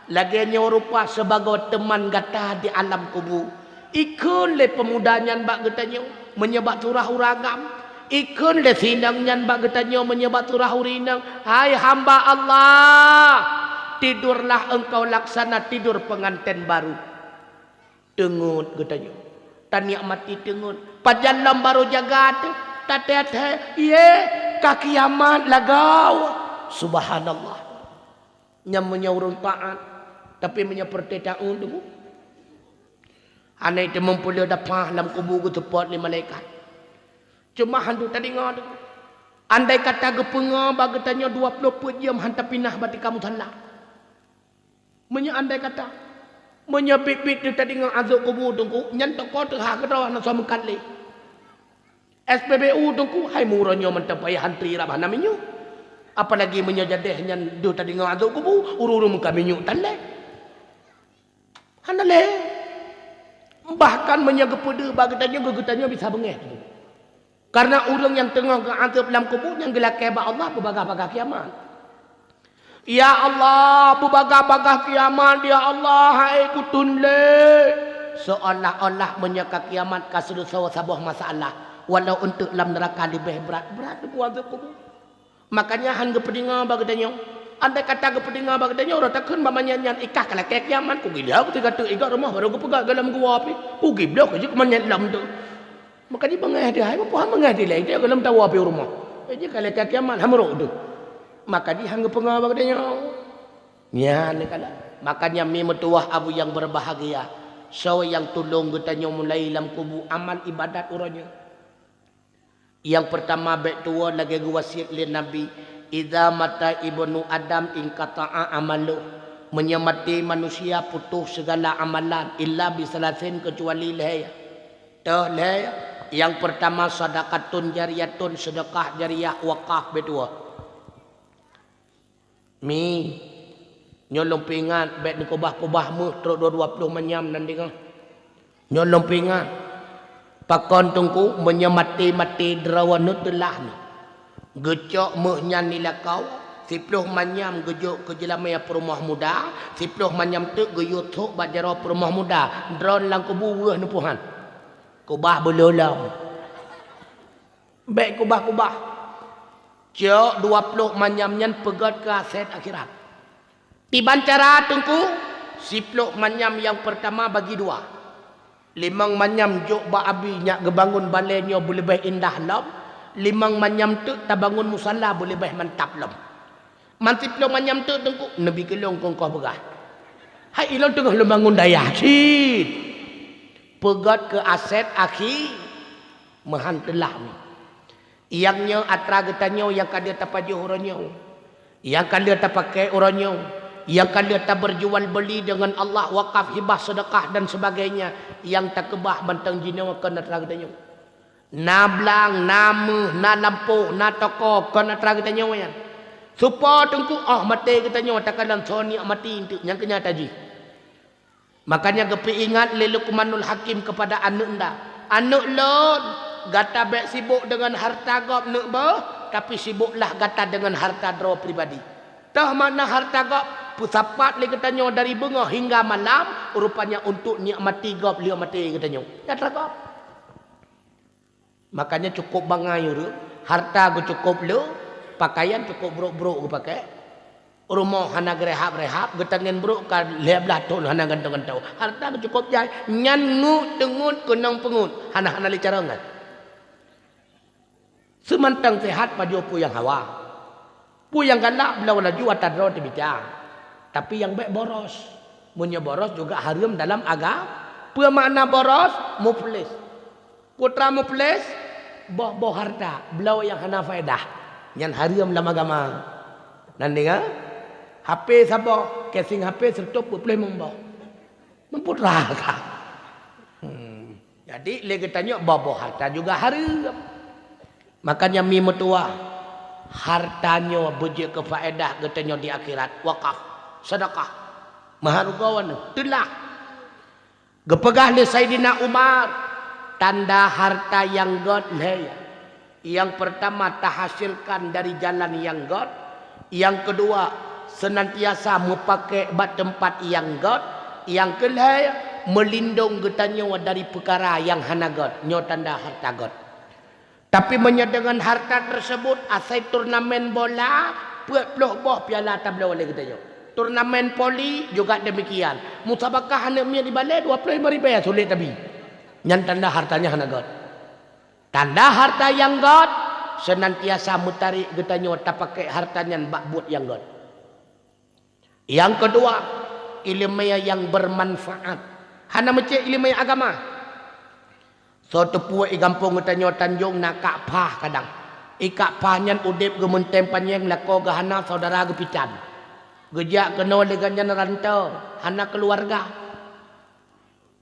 lagée nyoe rupa sibagoe teuman gata di alam kubu. Ikheun lé peumuda nyan bak geutanyoe meunyoe bak surah ureuëng agam. Ikheun lé si inong nyan bak geutanyoe meunyoe bak surah ureuëng inong, "Hai hamba Allah, tidurlah engkau laksana tidur penganten baru." Teungeut geutanyoe. Tanikmati teungeut. Pajan lom barô jaga teuh, tathée-thée, "Yé, ka kiamat lagoe." Subhanallah. Nyan meunyoe ureuëng taát, tapi meunyoe peureute taát deungoe. Hana teumon peuleueh dapah lam kubu geuteupot lé malaikat. Cuma hantu tadeungoe deungoe. Andai kata geupeungoh bak geutanyoe dua ploh peuet jeuem han tapinah bak tika musala. Meunyoe andai kata, meunyoe biet-biet teuh tadeungoe azôb kubu teungku, nyan toko teuh ha keudroe hana soe meukat lé. S P B U teungku, hai meunyoe nyoe mantong payah antri rab hana minyeuk. Apalagi meunyoe jadeh nyan deuh tadeungoe azôb kubu, ureuëng-ureuëng meukat minyeuk tan lé. Hana lé. Bahkan meunyoe geupeudeuh bak geutanyoe, geutanyoe bisa beungéh. Kareuna ureuëng nyang teungoh geuazab lam kubu nyang geulakée bak Allah beubagaih-bagaih kiamat. "Ya Allah, beubagaih-bagaih kiamat, ya Allah, hai kutun lé." Seolah-olah meunyoe ka kiamat ka seuleusoe saboh masalah, walau eunteuk lam neuraka leubeh brat, brat kubu. Makanya han geupeudeungoe bak geutanyoe. Andai kata geupeudeungoe bak geutanyoe, uroe takheun bak manyak nyan, ikah ka lakée kiamat, kugila keutika teuk igat rumoh baru geupeugah golom geuwoe pih. Kugibloe keu jeuet keu manyak lom teuk. Maka jibeungéh teuh hai, peue han beungéh teuh lé, teuh golom tawoe pih u rumoh. Jih ka lakée kiamat, han meurok teuh. Maka jih han geupeungoe bak geutanyoe. Nyan kala. Makanya mi meutuwah abu nyang berbahagia, soe nyang tulông geutanyoe mulai lam kubu amal ibadat uroe nyoe. Nyang peurtama bék tuwoe lagée geuwasiet lé Nabi, "Idza mata ibnu Adam inqata'a amaluh." Meunyoe maté manusia putôh sigala amalan, illa bisalasin keucuali lhée. Toh lhée, nyang peurtama sadaqatun jariyatun, seudeukah jariyah, wakaf bék tuwoe. Mi, nyoe lôn peuingat bék neukubah-kubah méuh trok dua dua ploh manyam nan deungoe. Nyoe lôn peuingat, pakon teungku meunyoe maté-maté droeneuh teulah neuh. Geucok méuh nyan di lakoe, siploh manyam geujok keu jeulamé peurumoh muda, siploh manyam teuk geuyue thok bak jaroe peurumoh muda, droen lam kubu weueh neupeuhan. Kubah beulolong. Bék kubah-kubah. Cok dua ploh manyam nyan peugét keu aset akhirat. Kiban cara teungku, siploh manyam nyang peurtama bagi dua. Limong manyam jok bak abi nyak geubangon balée nyoe beuleubeh indah lom, limong manyam teuk tabangon musala beuleubeh mantap lom. Man siploh manyam teuk teungku, neubi keu lôn keu engkoh peugah. Hai ilôn teungoh lôn bangon dayah cit. Peugét keu aset akhi meuhan teulah mi. Nyang nyoe atra geutanyoe nyang ka lheueh tapajoh uroe nyoe, nyang ka lheueh tapaké uroe nyoe, nyang ka lheueh tabeurjual beuli deungon Allah, wakaf, hibah, seudeukah dan sebagainya, nyang takeubah mantong jinoe kon atra geutanyoe. Na blang, na méuh, na lampôh, na toko, kon atra geutanyoe nyan. Supo teungku óh maté geutanyoe takalon soe nikmati enteuk nyang keunyata jih. Makanya geupeuingat lé Luqmanul Hakim keupada aneuëk nda, "Aneuëk lôn, gata bék sibok deungon hareuta gob neuk beuh, tapi siboklah gata deungon hareuta droe pribadi." Toh makna hareuta gob? Peusapat lé geutanyoe dari beungoh hingga malam, rupanya untuk nikmati gob lheueh maté geutanyoe. Hareuta gob. Makanya cukôp bangai ureuëng, hareuta geucukôp le, pakaian cukôp brôk-brôk geupaké, rumoh hana geurehab-rehab, geutangieng brôk ka lhée blaih thon hana gantoe-gantoe. Hareuta geucukôp jai, nyan ngut teungut keunong peungut, hana-hana lé carông nyan. Seumantong seuhat pajoh peue nyang hawa. Peue nyang galak bloe laju atra droe teumita. Tapi nyang bék boros. Meunyoe boros juga hareuem dalam aga-, peue makna boros? Muflis. Putra muflis, boh-boh hareuta, bloe nyang hana faedah. Nyan hareuem lam agama. Nan deungoe, H P saboh, casing H P sireutoh peuet ploh limong boh. Meuputra ka. Hmm. Jadi lé geutanyoe boh-boh hareuta juga hareuem. Makanya mi meutuwah, hareuta nyoe beujeuet keu faedah geutanyoe di akhirat, wakaf, seudeukah, meuhareuga waneuk, teulah. Geupeugah lé Saidina Umar, tanda hareuta nyang gét lhée. Nyang peurtama tahasilkan dari jalan nyang gét, nyang keudua seunantiasa meupaké bak teumpat nyang gét, nyang keulhée meulindong geutanyoe dari peukara nyang hana gét, nyoe tanda hareuta gét. Tapi meunyoe deungon hareuta teuseubot asai turnamen bola, peuet ploh boh piala tabloe lé geutanyoe. Turnamen voli juga demikian. Musabakah aneuëk miet di balée dua ploh limong ribée sulet tabi. Nyan tanda hareuta nyan hana gét. Tanda hareuta nyang gét, seunantiasa meutarek geutanyoe tapaké hareuta nyan bak buet nyang gét. Nyang keudua, iéleumé nyang beumanfaat. Hana meucék iéleumé agama. Soe teupeu i gampông geutanyoe Tanjong na kak pah kadang. I kak pah nyan udeb geumeunteng panyeng lakoe geuhana saudara geupitan. Geujak keunoe lé gobnyan rantô, hana keuluwarga.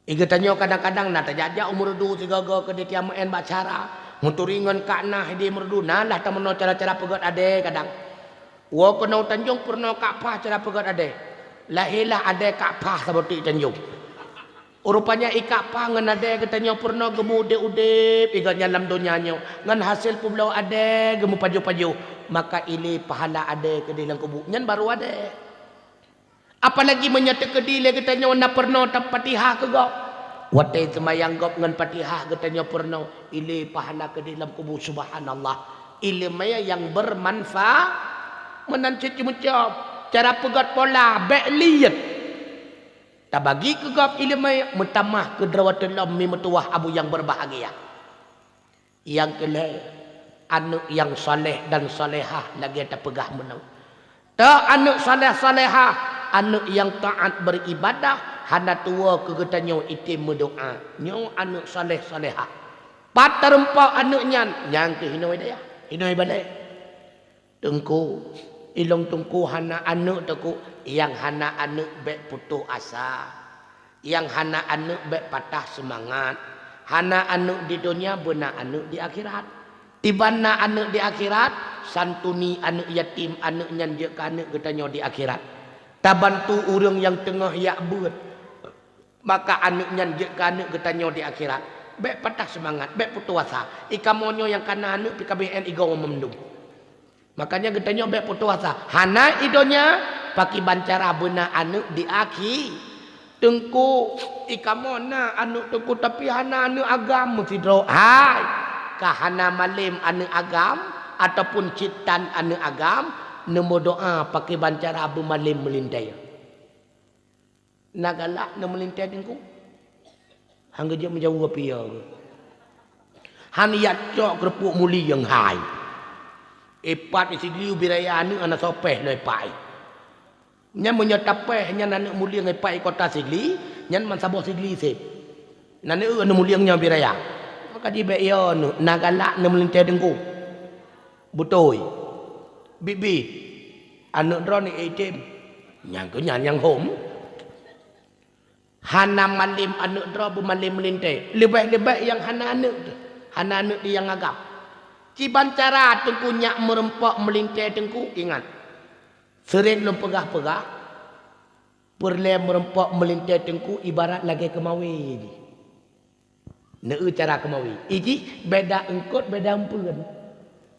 I geutanyoe kadang-kadang na tajak-jak u Meureudu sigoe-goe keudeh tiam meu'en bak cara. Meuturi ngon kak na ideh Meureudu, na lah tameunoe cara-cara peugét adée kadang. Woe keunoe Tanjong peurunoe kak pah cara peugét adée. Lahé lah adée kak pah saboh teuk Tanjong. Rupanya ikak pah ngon adèe geutanyoe peurunoe geumeuudép-udép i gobnyan lam donya nyoe, ngon hasé peubloe adèe geumeupajoh-pajoh, maka ilée pahala adèe keudeh lam kubu, nyan barô adèe. Apalagi meunyoe teukeudi lé geutanyoe na peurunoe tapatihah keu gob. Watèe seumayang gob ngon patihah geutanyoe peurunoe, ilée pahala keudeh lam kubu, subhanallah. Ileumèe nyang beumanfa-, meunan cit ceumeucom. Cara peugöt pola, bèk liet. Tabagi keu gob ileumèe, meutamah keu droe teulom mi meutuwah abu nyang beureubahagia. Nyang keulhèe, aneuk nyang saleh dan salehah lagèe tapeugah meunoe. Toh aneuk saleh salehah, aneuk nyang taat beuribadah, hana tuwoe keu geutanyoe item meudoa. Nyoe aneuk saleh salehah. Pat tarumpok aneuk nyan, nyan keuh hinoe dayah, hinoe balèe. Teungku, ilôn teungku hana aneuk teungku, nyang hana aneuk bèk putôh asa. Nyang hana aneuk bèk patah seumangat. Hana aneuk di donya, beuna aneuk di akhirat. Tiban na aneuk di akhirat, santuni aneuk yatim, aneuk nyan jeuet keu aneuk geutanyoe di akhirat. Tabantu ureueng nyang teungoh jak beuet, maka aneuk nyan jeuet keu aneuk geutanyoe di akhirat. Bèk patah seumangat, bèk putôh asa. I kamoe nyoe nyang kana aneuk pih ka meu'en igoe mandum. Makanya geutanyoe bèk putôh asa. Hana i donya, pakiban cara beuna aneuk di akhi-, Teungku, i kamoe na aneuk teungku, tapi hana aneuk agam meusidroe. Hai, ka hana malem aneuk agam ataupun cit tan aneuk agam, neumeudoa pakiban cara beumalem meulintèe. Na galak neumeulintèe teungku? Han geujeuet meujaweueb piye geuh. Han jak cok keureupuk mulieng hai. Ipat i Sigli ubé raya aneuk hana soe péh lom ipat i. Nyan meunyoe tapéh nyan aneuk mulieng ipat i kota Sigli, nyan mansaboh Sigli seb. Nan eu aneuk mulieng nyan ubé raya. Maka jibék yo aneuk, na galak neumeulintèe teungku. Beutôi. Bibi. Aneuk droeneuh item. Nyang keu nyan nyang hom. Hana malem aneuk droe beumalem meulintèe. Leubeh-leubeh nyang hana aneuk teuh. Hana aneuk di nyang agam. Kiban cara teungku nyak meurumpok meulintèe teungku, ingat. Sering lôn peugah-peugah, peureulèe meurumpok meulintèe teungku ibarat lagèe keumawe jih. Neu cara keumawe. Ijih beda eungkot, beda eumpeuen.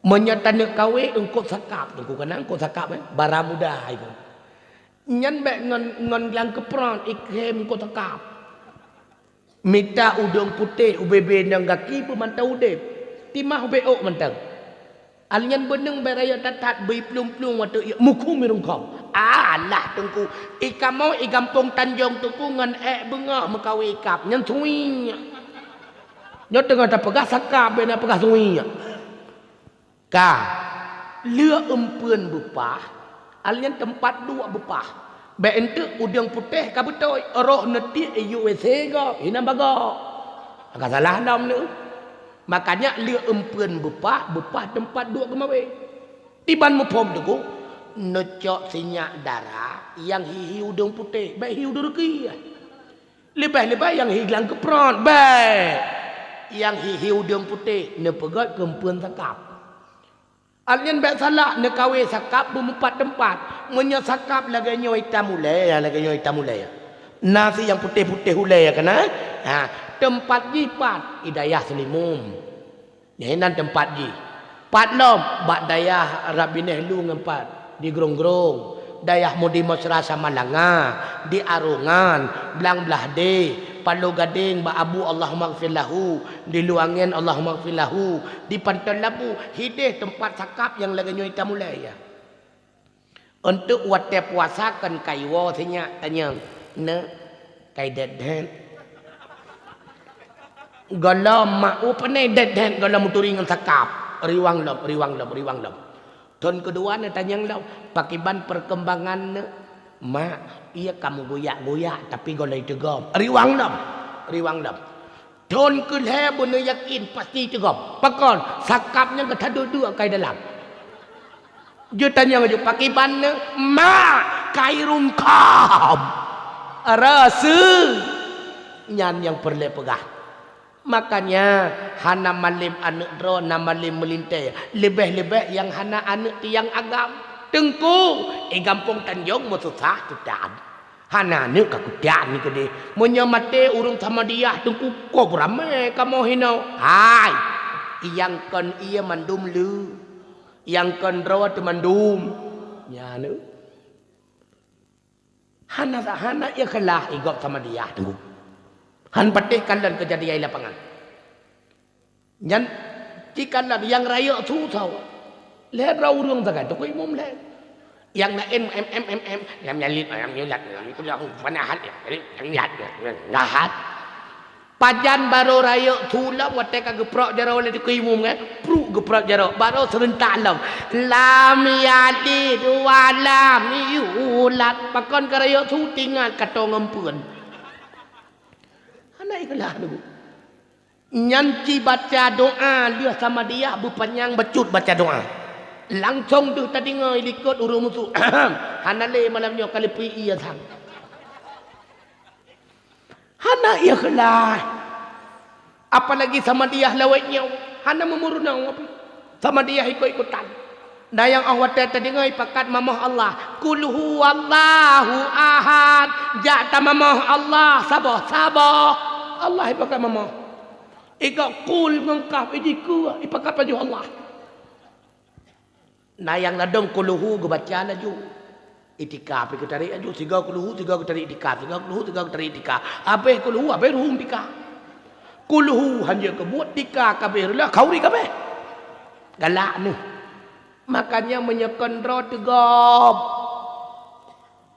Meunyoe taneuk kawe eungkot sakap, teungku kana eungkot sakap, eh? Bara muda itu. Nyan bèk ngon, ngon glang keuprot, ikhém eungkot sakap. Mita udeueng putéh ubé-bé nyang gaki beumantong udeb. Timah ubé ôk mantong. Al nyan beuneueng bèk rayeuk that-that beu iplueng-plueng watèe ié mukhu mirungkong. Alah teungku, i kamoe i gampông Tanjong teungku ngon ék beungoh meukawe ikab nyan sui. Nyoe teungoh tapeugah sakab bèk na peugah sui. Ka, lheueh eumpeuen beupah, al nyan teumpat duek beupah. Bèk eunteuk udeueng putéh ka beutôi, roh neutiek i U W C gob, hinan bagoe. Ka salah lom neu. Makanya lheueh eumpeuen beupah, beupah teumpat duek keumawe. Iban muphom teungku, neucok sinyak dara nyang hi-hi udeueng putéh, bèk hi udeueng rukiah. Leubeh-leubeh nyang hi glang keuprot, bèk. Nyang hi-hi udeueng putéh, neupeugöt keu eumpeuen sakab. Al nyan bèk salah, neukawe sakab beumeupat teumpat. Meunyoe sakab lagèe nyoe itam ulèe, ya, lagèe nyoe itam ulèe. Na si nyang putéh-putéh ulèe, ya kana? Ha, teumpat jih pat, i dayah Seulimum. Nyan inan teumpat jih. Pat lom, bak dayah Rabineh Lu ngon pat, di Grong-Grong. Dayah Mudi Mesra Samalanga, di Arongan, Blang Blahdeh, Paloh Gadeng bak Abu Allahummaghfir lahu, di Luwangen Allahummaghfir lahu, di Panton Labu, hideh teumpat sakab nyang lagèe nyoe itam ulèe, ya. Untuk watèe puasa kon kaiwoe sinyak tanyong, "Neuk, kai dèt-dèt?" Gohlom mak u pane dèt-dèt gohlom meuturi ngon sakab. Riwang lom, riwang lom, riwang lom. Thon keudua neutanyong lom, "Pakiban peurkembangan neuk?" "Mak, iya ka meuguyak-guyak, tapi gohlom iteugom." Riwang lom, riwang lom. Thon keulhèe beuneuyakin pasti teugom. Pakon? Sakab nyan ka taduek-duek kai dalam. Jeuet tanyong jeuet, "Pakiban neuk?" "Mak, kai rungkam." Raseu. Nyan nyang peureulèe peugah. Makanya, hana malem aneuk droe, na malem meulintèe. Leubeh-leubeh nyang hana aneuk tiang agam. Teungku, i gampông Tanjong meususah teutan. Hana neuk ka kutian ni keudeh. Meunyoe maté ureuëng Samadiyah teungku, kok ramé kamoe hinoe. Hai, nyang kon ié mandum le, nyang kon droe teuh mandum. Nyan. Hana, hana ikhlas i gob Samadiyah teungku. Han patéh kalon keujadian lapangan. Nyan, ci kalon nyang rayeuk su sawa. Lhée droe ureuëng sagai teungku imum lhée. Nyang laén em, em, em, em, nyang nyalit, nyang nyulat, nyang itu nyang panahat, nyang nyahat, nyang nyahat. Pajan barô rayeuk su lom watée ka geuprok jaroe lé teungku imum nyan, pruk geuprok jaroe, barô seureuntak lom. Lam yalid wa lam yulad. Pakon ka rayeuk su tingat ka tô ngon peuen. Hana ikhlas teungku. Nyan ci baca doa lheueh Samadiyah beupanyang bacut baca doa. Langsong deuh tadeungoe likot ureuëng musoh. Hana lé malam nyoe ka leupie ié sang. Hana ikhlas. Apalagi Samadiyah lawét nyoe. Hana meumeurunoe pih. Samadiyah ikot-ikotan. Dan nyang óh watée tadeungoe ipakat mamoh Allah. Qul huwallahu ahad. Jak tamamoh Allah saboh-saboh. Allah ipakat mamoh. Igob qul ngon kaf ijikeue ipakat pajoh Allah. Na nyang ladôm kulhu geubaca laju. Itikaf pih geutarek laju, sigoe kulhu, sigoe geutarek itikaf, sigoe kulhu, sigoe geutarek itikaf. Habéh kulhu, habéh ruhueng tika. Kulhu hanjeuet keubuet, tika ka habéh reuloh, khauri ka habéh. Galak neuh. Makanya meunyoe kon droe teuh gob,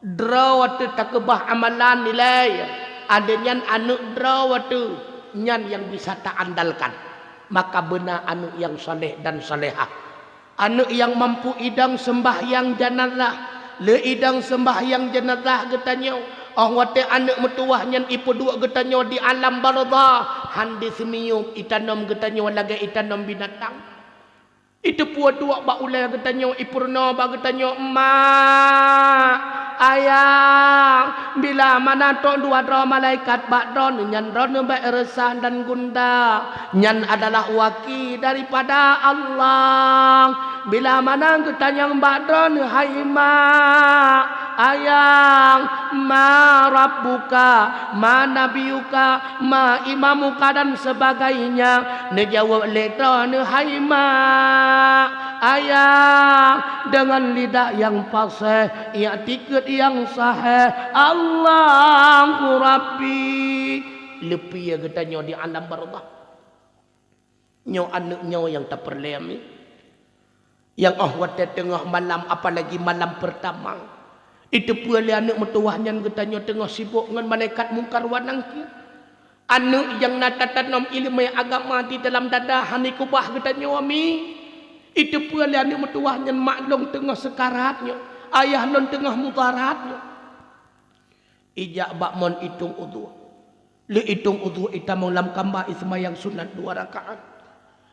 droe teuh takeubah amalan nilai, adeunyan aneuëk droe teuh nyan nyang bisa taandalkan. Maka beuna aneuëk nyang saleh dan salehah. Aneuëk nyang mampu idong seumbahyang janazah, le idong seumbahyang janazah geutanyoe, óh watée aneuëk meutuwah nyan ipeuduek geutanyoe di alam barzah, han di seumiyueb itanom geutanyoe lagée itanom binatang. Iteupeue duek bak ulée geutanyoe, ipeurunoe bak geutanyoe, "Mak, Ayang, bila mana trok dua droe malaikat bak droeneuh nyan droeneuh bék reusah dan gundah." Nyan adalah waki daripada Allah. Bila mana geutanyong bak droeneuh, "Hai mak, ayang, ma rabbuka, ma nabiyuka, ma imamuka," dan sebagainya, neujaweueb lé droeneuh, "Hai mak, ayang," deungon lidah nyang paséh, iktikeuet nyang sahih, "Allahu Rabbi." Leupie geutanyoe di alam barzah. Nyoe aneuëk nyoe nyang tapeureulée mi. Nyang óh watée teungoh malam, apalagi malam peurtama, iteupeue lé aneuëk meutuwah nyan geutanyoe teungoh sibok ngon malaikat Mungkar wa Nangkir. Aneuëk nyang na tatanom iéleumé agama di dalam dada hana ikeubah geutanyoe mi. Iteupeue lé aneuëk meutuwah nyan mak lôn teungoh seukarat nyoe, ayah lôn teungoh mudarat nyoe. Ijak bak mon itong udhu. Lé itong udhu itamong lam kamba iseumayang sunat dua rakaat.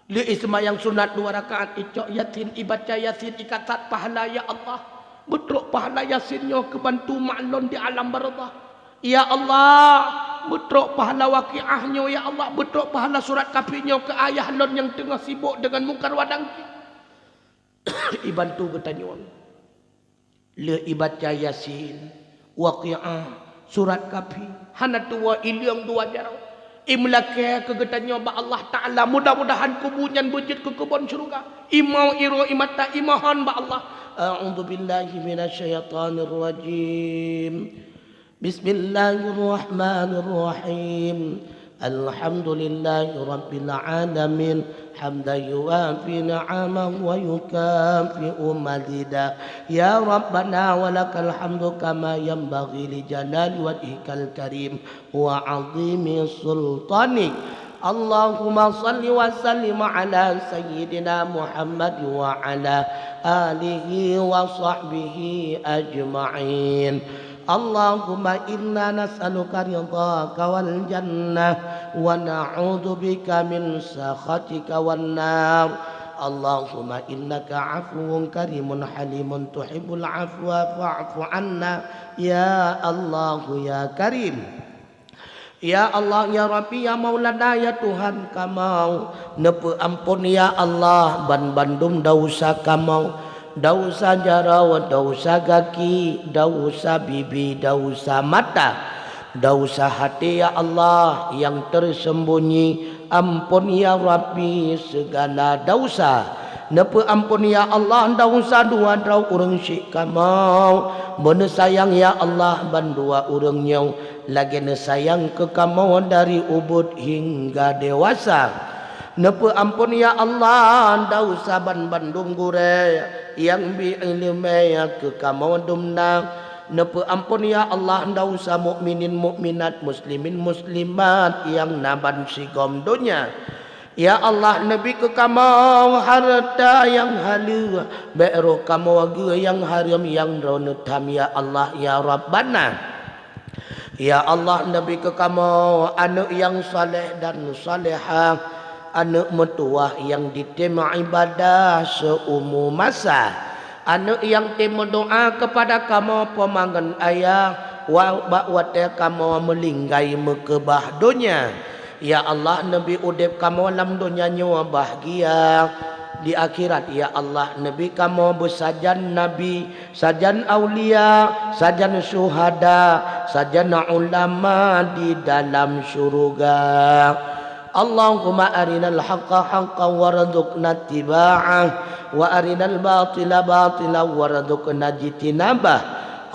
Lé iseumayang sunat dua rakaat icok Yasin, ibaca Yasin, ikasat pahala, "Ya Allah, beutrok pahala Yasin nyoe keubantu mak lôn di alam barzah. Ya Allah, beutrok pahala Waqiah nyoe, ya Allah, beutrok pahala surat Kahfi nyoe keu ayah lôn nyang teungoh sibok deungon Mungkar wa Nangkir." Ibantu geutanyoe. Lheueh ibaca Yasin, Waqiah, surat Kahfi, hana tuwoe ileueng dua jaroe. Imeulakée keu geutanyoe bak Allah Taala, mudah-mudahan kubu nyan beujeuet keu keubon syeuruga. Imau iroe imata imohon bak Allah. A'udzubillahi minasyaitonirrajim. Bismillahirrahmanirrahim. Alhamdulillahi rabbil alamin. Hamdan yuwafi ni'amahu wa yukafi'u mazida. Ya Rabbana wa lakal hamdu kama yanbaghi li jalali wajhikal karim wa azimi sultanik. Allahumma salli wa sallim ala sayyidina Muhammad wa ala alihi wa sahbihi ajma'in. Allahumma inna nas'aluka ridhaka wal jannah wa na'udzubika min sakhatika wan nar. Allahumma innaka afuwun karimun halimun tuhibbul afwa fa'fu anna, ya Allah, ya Karim. Ya Allah, ya Rabbi, ya Maulana, ya Tuhan kamoe, neupeuamphon, ya Allah, ban bandum desya kamoe. Dausa jaroe, dausa gaki, dausa bibi, dausa mata, dausa haté, ya Allah, nyang teuseumbunyi, amphon, ya Rabbi, sigala dausa. Neupeuamphon, ya Allah, dausa dua droe ureuëng syik kamoe. Beuneusayang, ya Allah, bandua ureuëng nyoe lagée neusayang keu kamoe dari ubit hingga dewasa. Neupeuamphon, ya Allah, dausa banmandum gurée nyang bi iéleumé keu kamoe dumna. Neupeuamphon, ya Allah, dausa mukminin mukminat, muslimin muslimat nyang na bansigom donya. Ya Allah, neubi keu kamoe hareuta nyang haleue, bék roh kamoe geu nyang hareuem nyang droeneueh tham, ya Allah, ya Rabbana. Ya Allah, neubi keu kamoe aneuëk nyang saleh dan salehah, aneuëk meutuwah nyang jitem ibadah seumu masa, aneuëk nyang tem meudoá keupada kamoe poma ngon ayah wa-, bak watée kamoe meulinggai meukeubah donya. Ya Allah, neubi udeb kamoe lam donya nyoe bahgia, di akhirat, ya Allah, neubi kamoe beusajan nabi, sajan aulia, sajan syuhada, sajan ulama di dalam syuruga. Allahumma arinal haqqa haqqan warzuqna ittiba'ah, wa arinal batila batila warzuqna ijtinabah.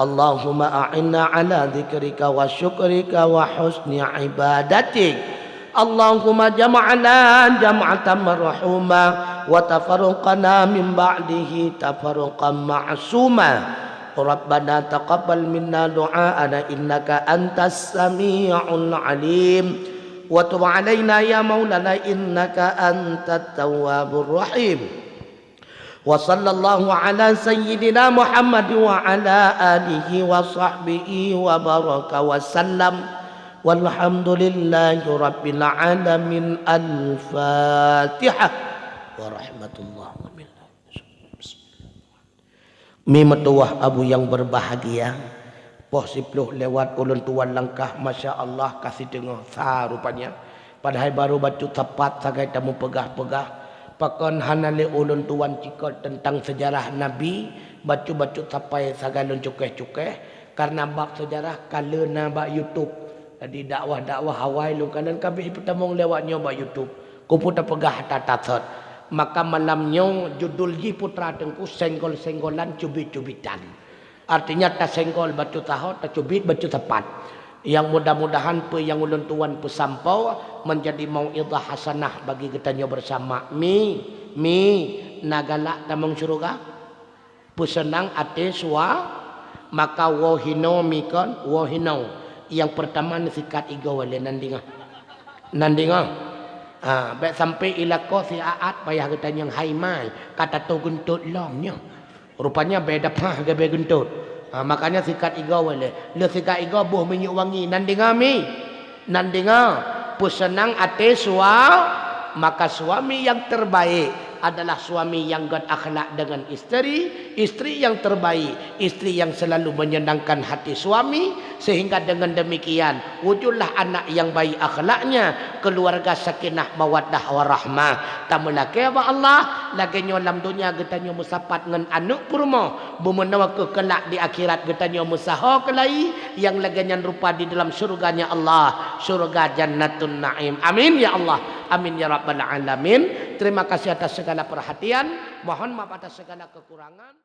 Allahumma a'inna ala dzikrika wa syukrika wa husni ibadatik. Allahumma jama'na jam'atan marhuma wa tafarraqana min ba'dihi tafarraqan ma'suma. Rabbana taqabbal minna du'aana innaka antas sami'ul alim. Wa tub alaina ya maulana innaka antat tawwabur rahim. Wa sallallahu ala sayyidina Muhammad wa ala alihi wa sahbihi wa baraka wa sallam. Walhamdulillahi rabbil alamin. Al-Fatihah. Wa rahmatullah. Mi meutuwah abu nyang berbahagia, poh siploh lewat ulôn tuwan langkah, masya Allah, ka siteungoh sa rupanya. Padahai barô bacut sapat sagai tameupeugah-peugah, pakon hana lé ulôn tuwan cikot teuntang seujarah Nabi, bacut-bacut sapai sagai lôn cukéh-cukéh, kareuna bab seujarah ka lheueh na bak YouTube. Jadi dakwah-dakwah awai lôn kalon ka bit jipeutamong lewat nyoe bak YouTube. Keupeue tapeugah that-that thot. Maka malam nyoe judul jih Putra Teungku, senggol-senggolan, cubiet-cubitan. Artinya tasenggol bacut saho, tacubiet bacut sapat. Nyang mudah-mudahan peue nyang ulôn tuwan peusampoe menjadi mau'izah hasanah bagi geutanyoe bersama. Mi, mi, na galak tamong syeuruga? Peuseunang até sua-, maka woe hinoe mi kon, woe hinoe. Nyang peurtama neusikat igoe lé nan deungoe. Nan deungoe. Ha, bék sampoe ilakoe siat-at payah geutanyoe hai mai, ka tatoh geuntot lom nyoe. Rupanya beda pah gebe geuntot. Ha, makanya sikat igoe lé. Lé sikat igoe boh minyeuk wangi nan deungoe mi. Nan deungoe, peuseunang até sua-, maka suami yang terbaik adalah suami yang göt akhlak dengan isteri, isteri yang terbaik, isteri yang selalu menyenangkan hati suami, sehingga dengan demikian wujudlah anak yang baik akhlaknya, keluarga sakinah mawaddah warahmah. Tameulakée bak Allah, lagée nyoe lam donya geutanyoe meusapat ngon aneuëk peurumoh, beumeunoe keuh keulak di akhirat geutanyoe meusaho keulai, nyang lagée nyan rupa di dalam syurga-Nya Allah, syurga Jannatun Naim. Amin ya Allah, amin ya Rabbal Alamin. Terima kasih atas segala perhatian, mohon maaf atas segala kekurangan.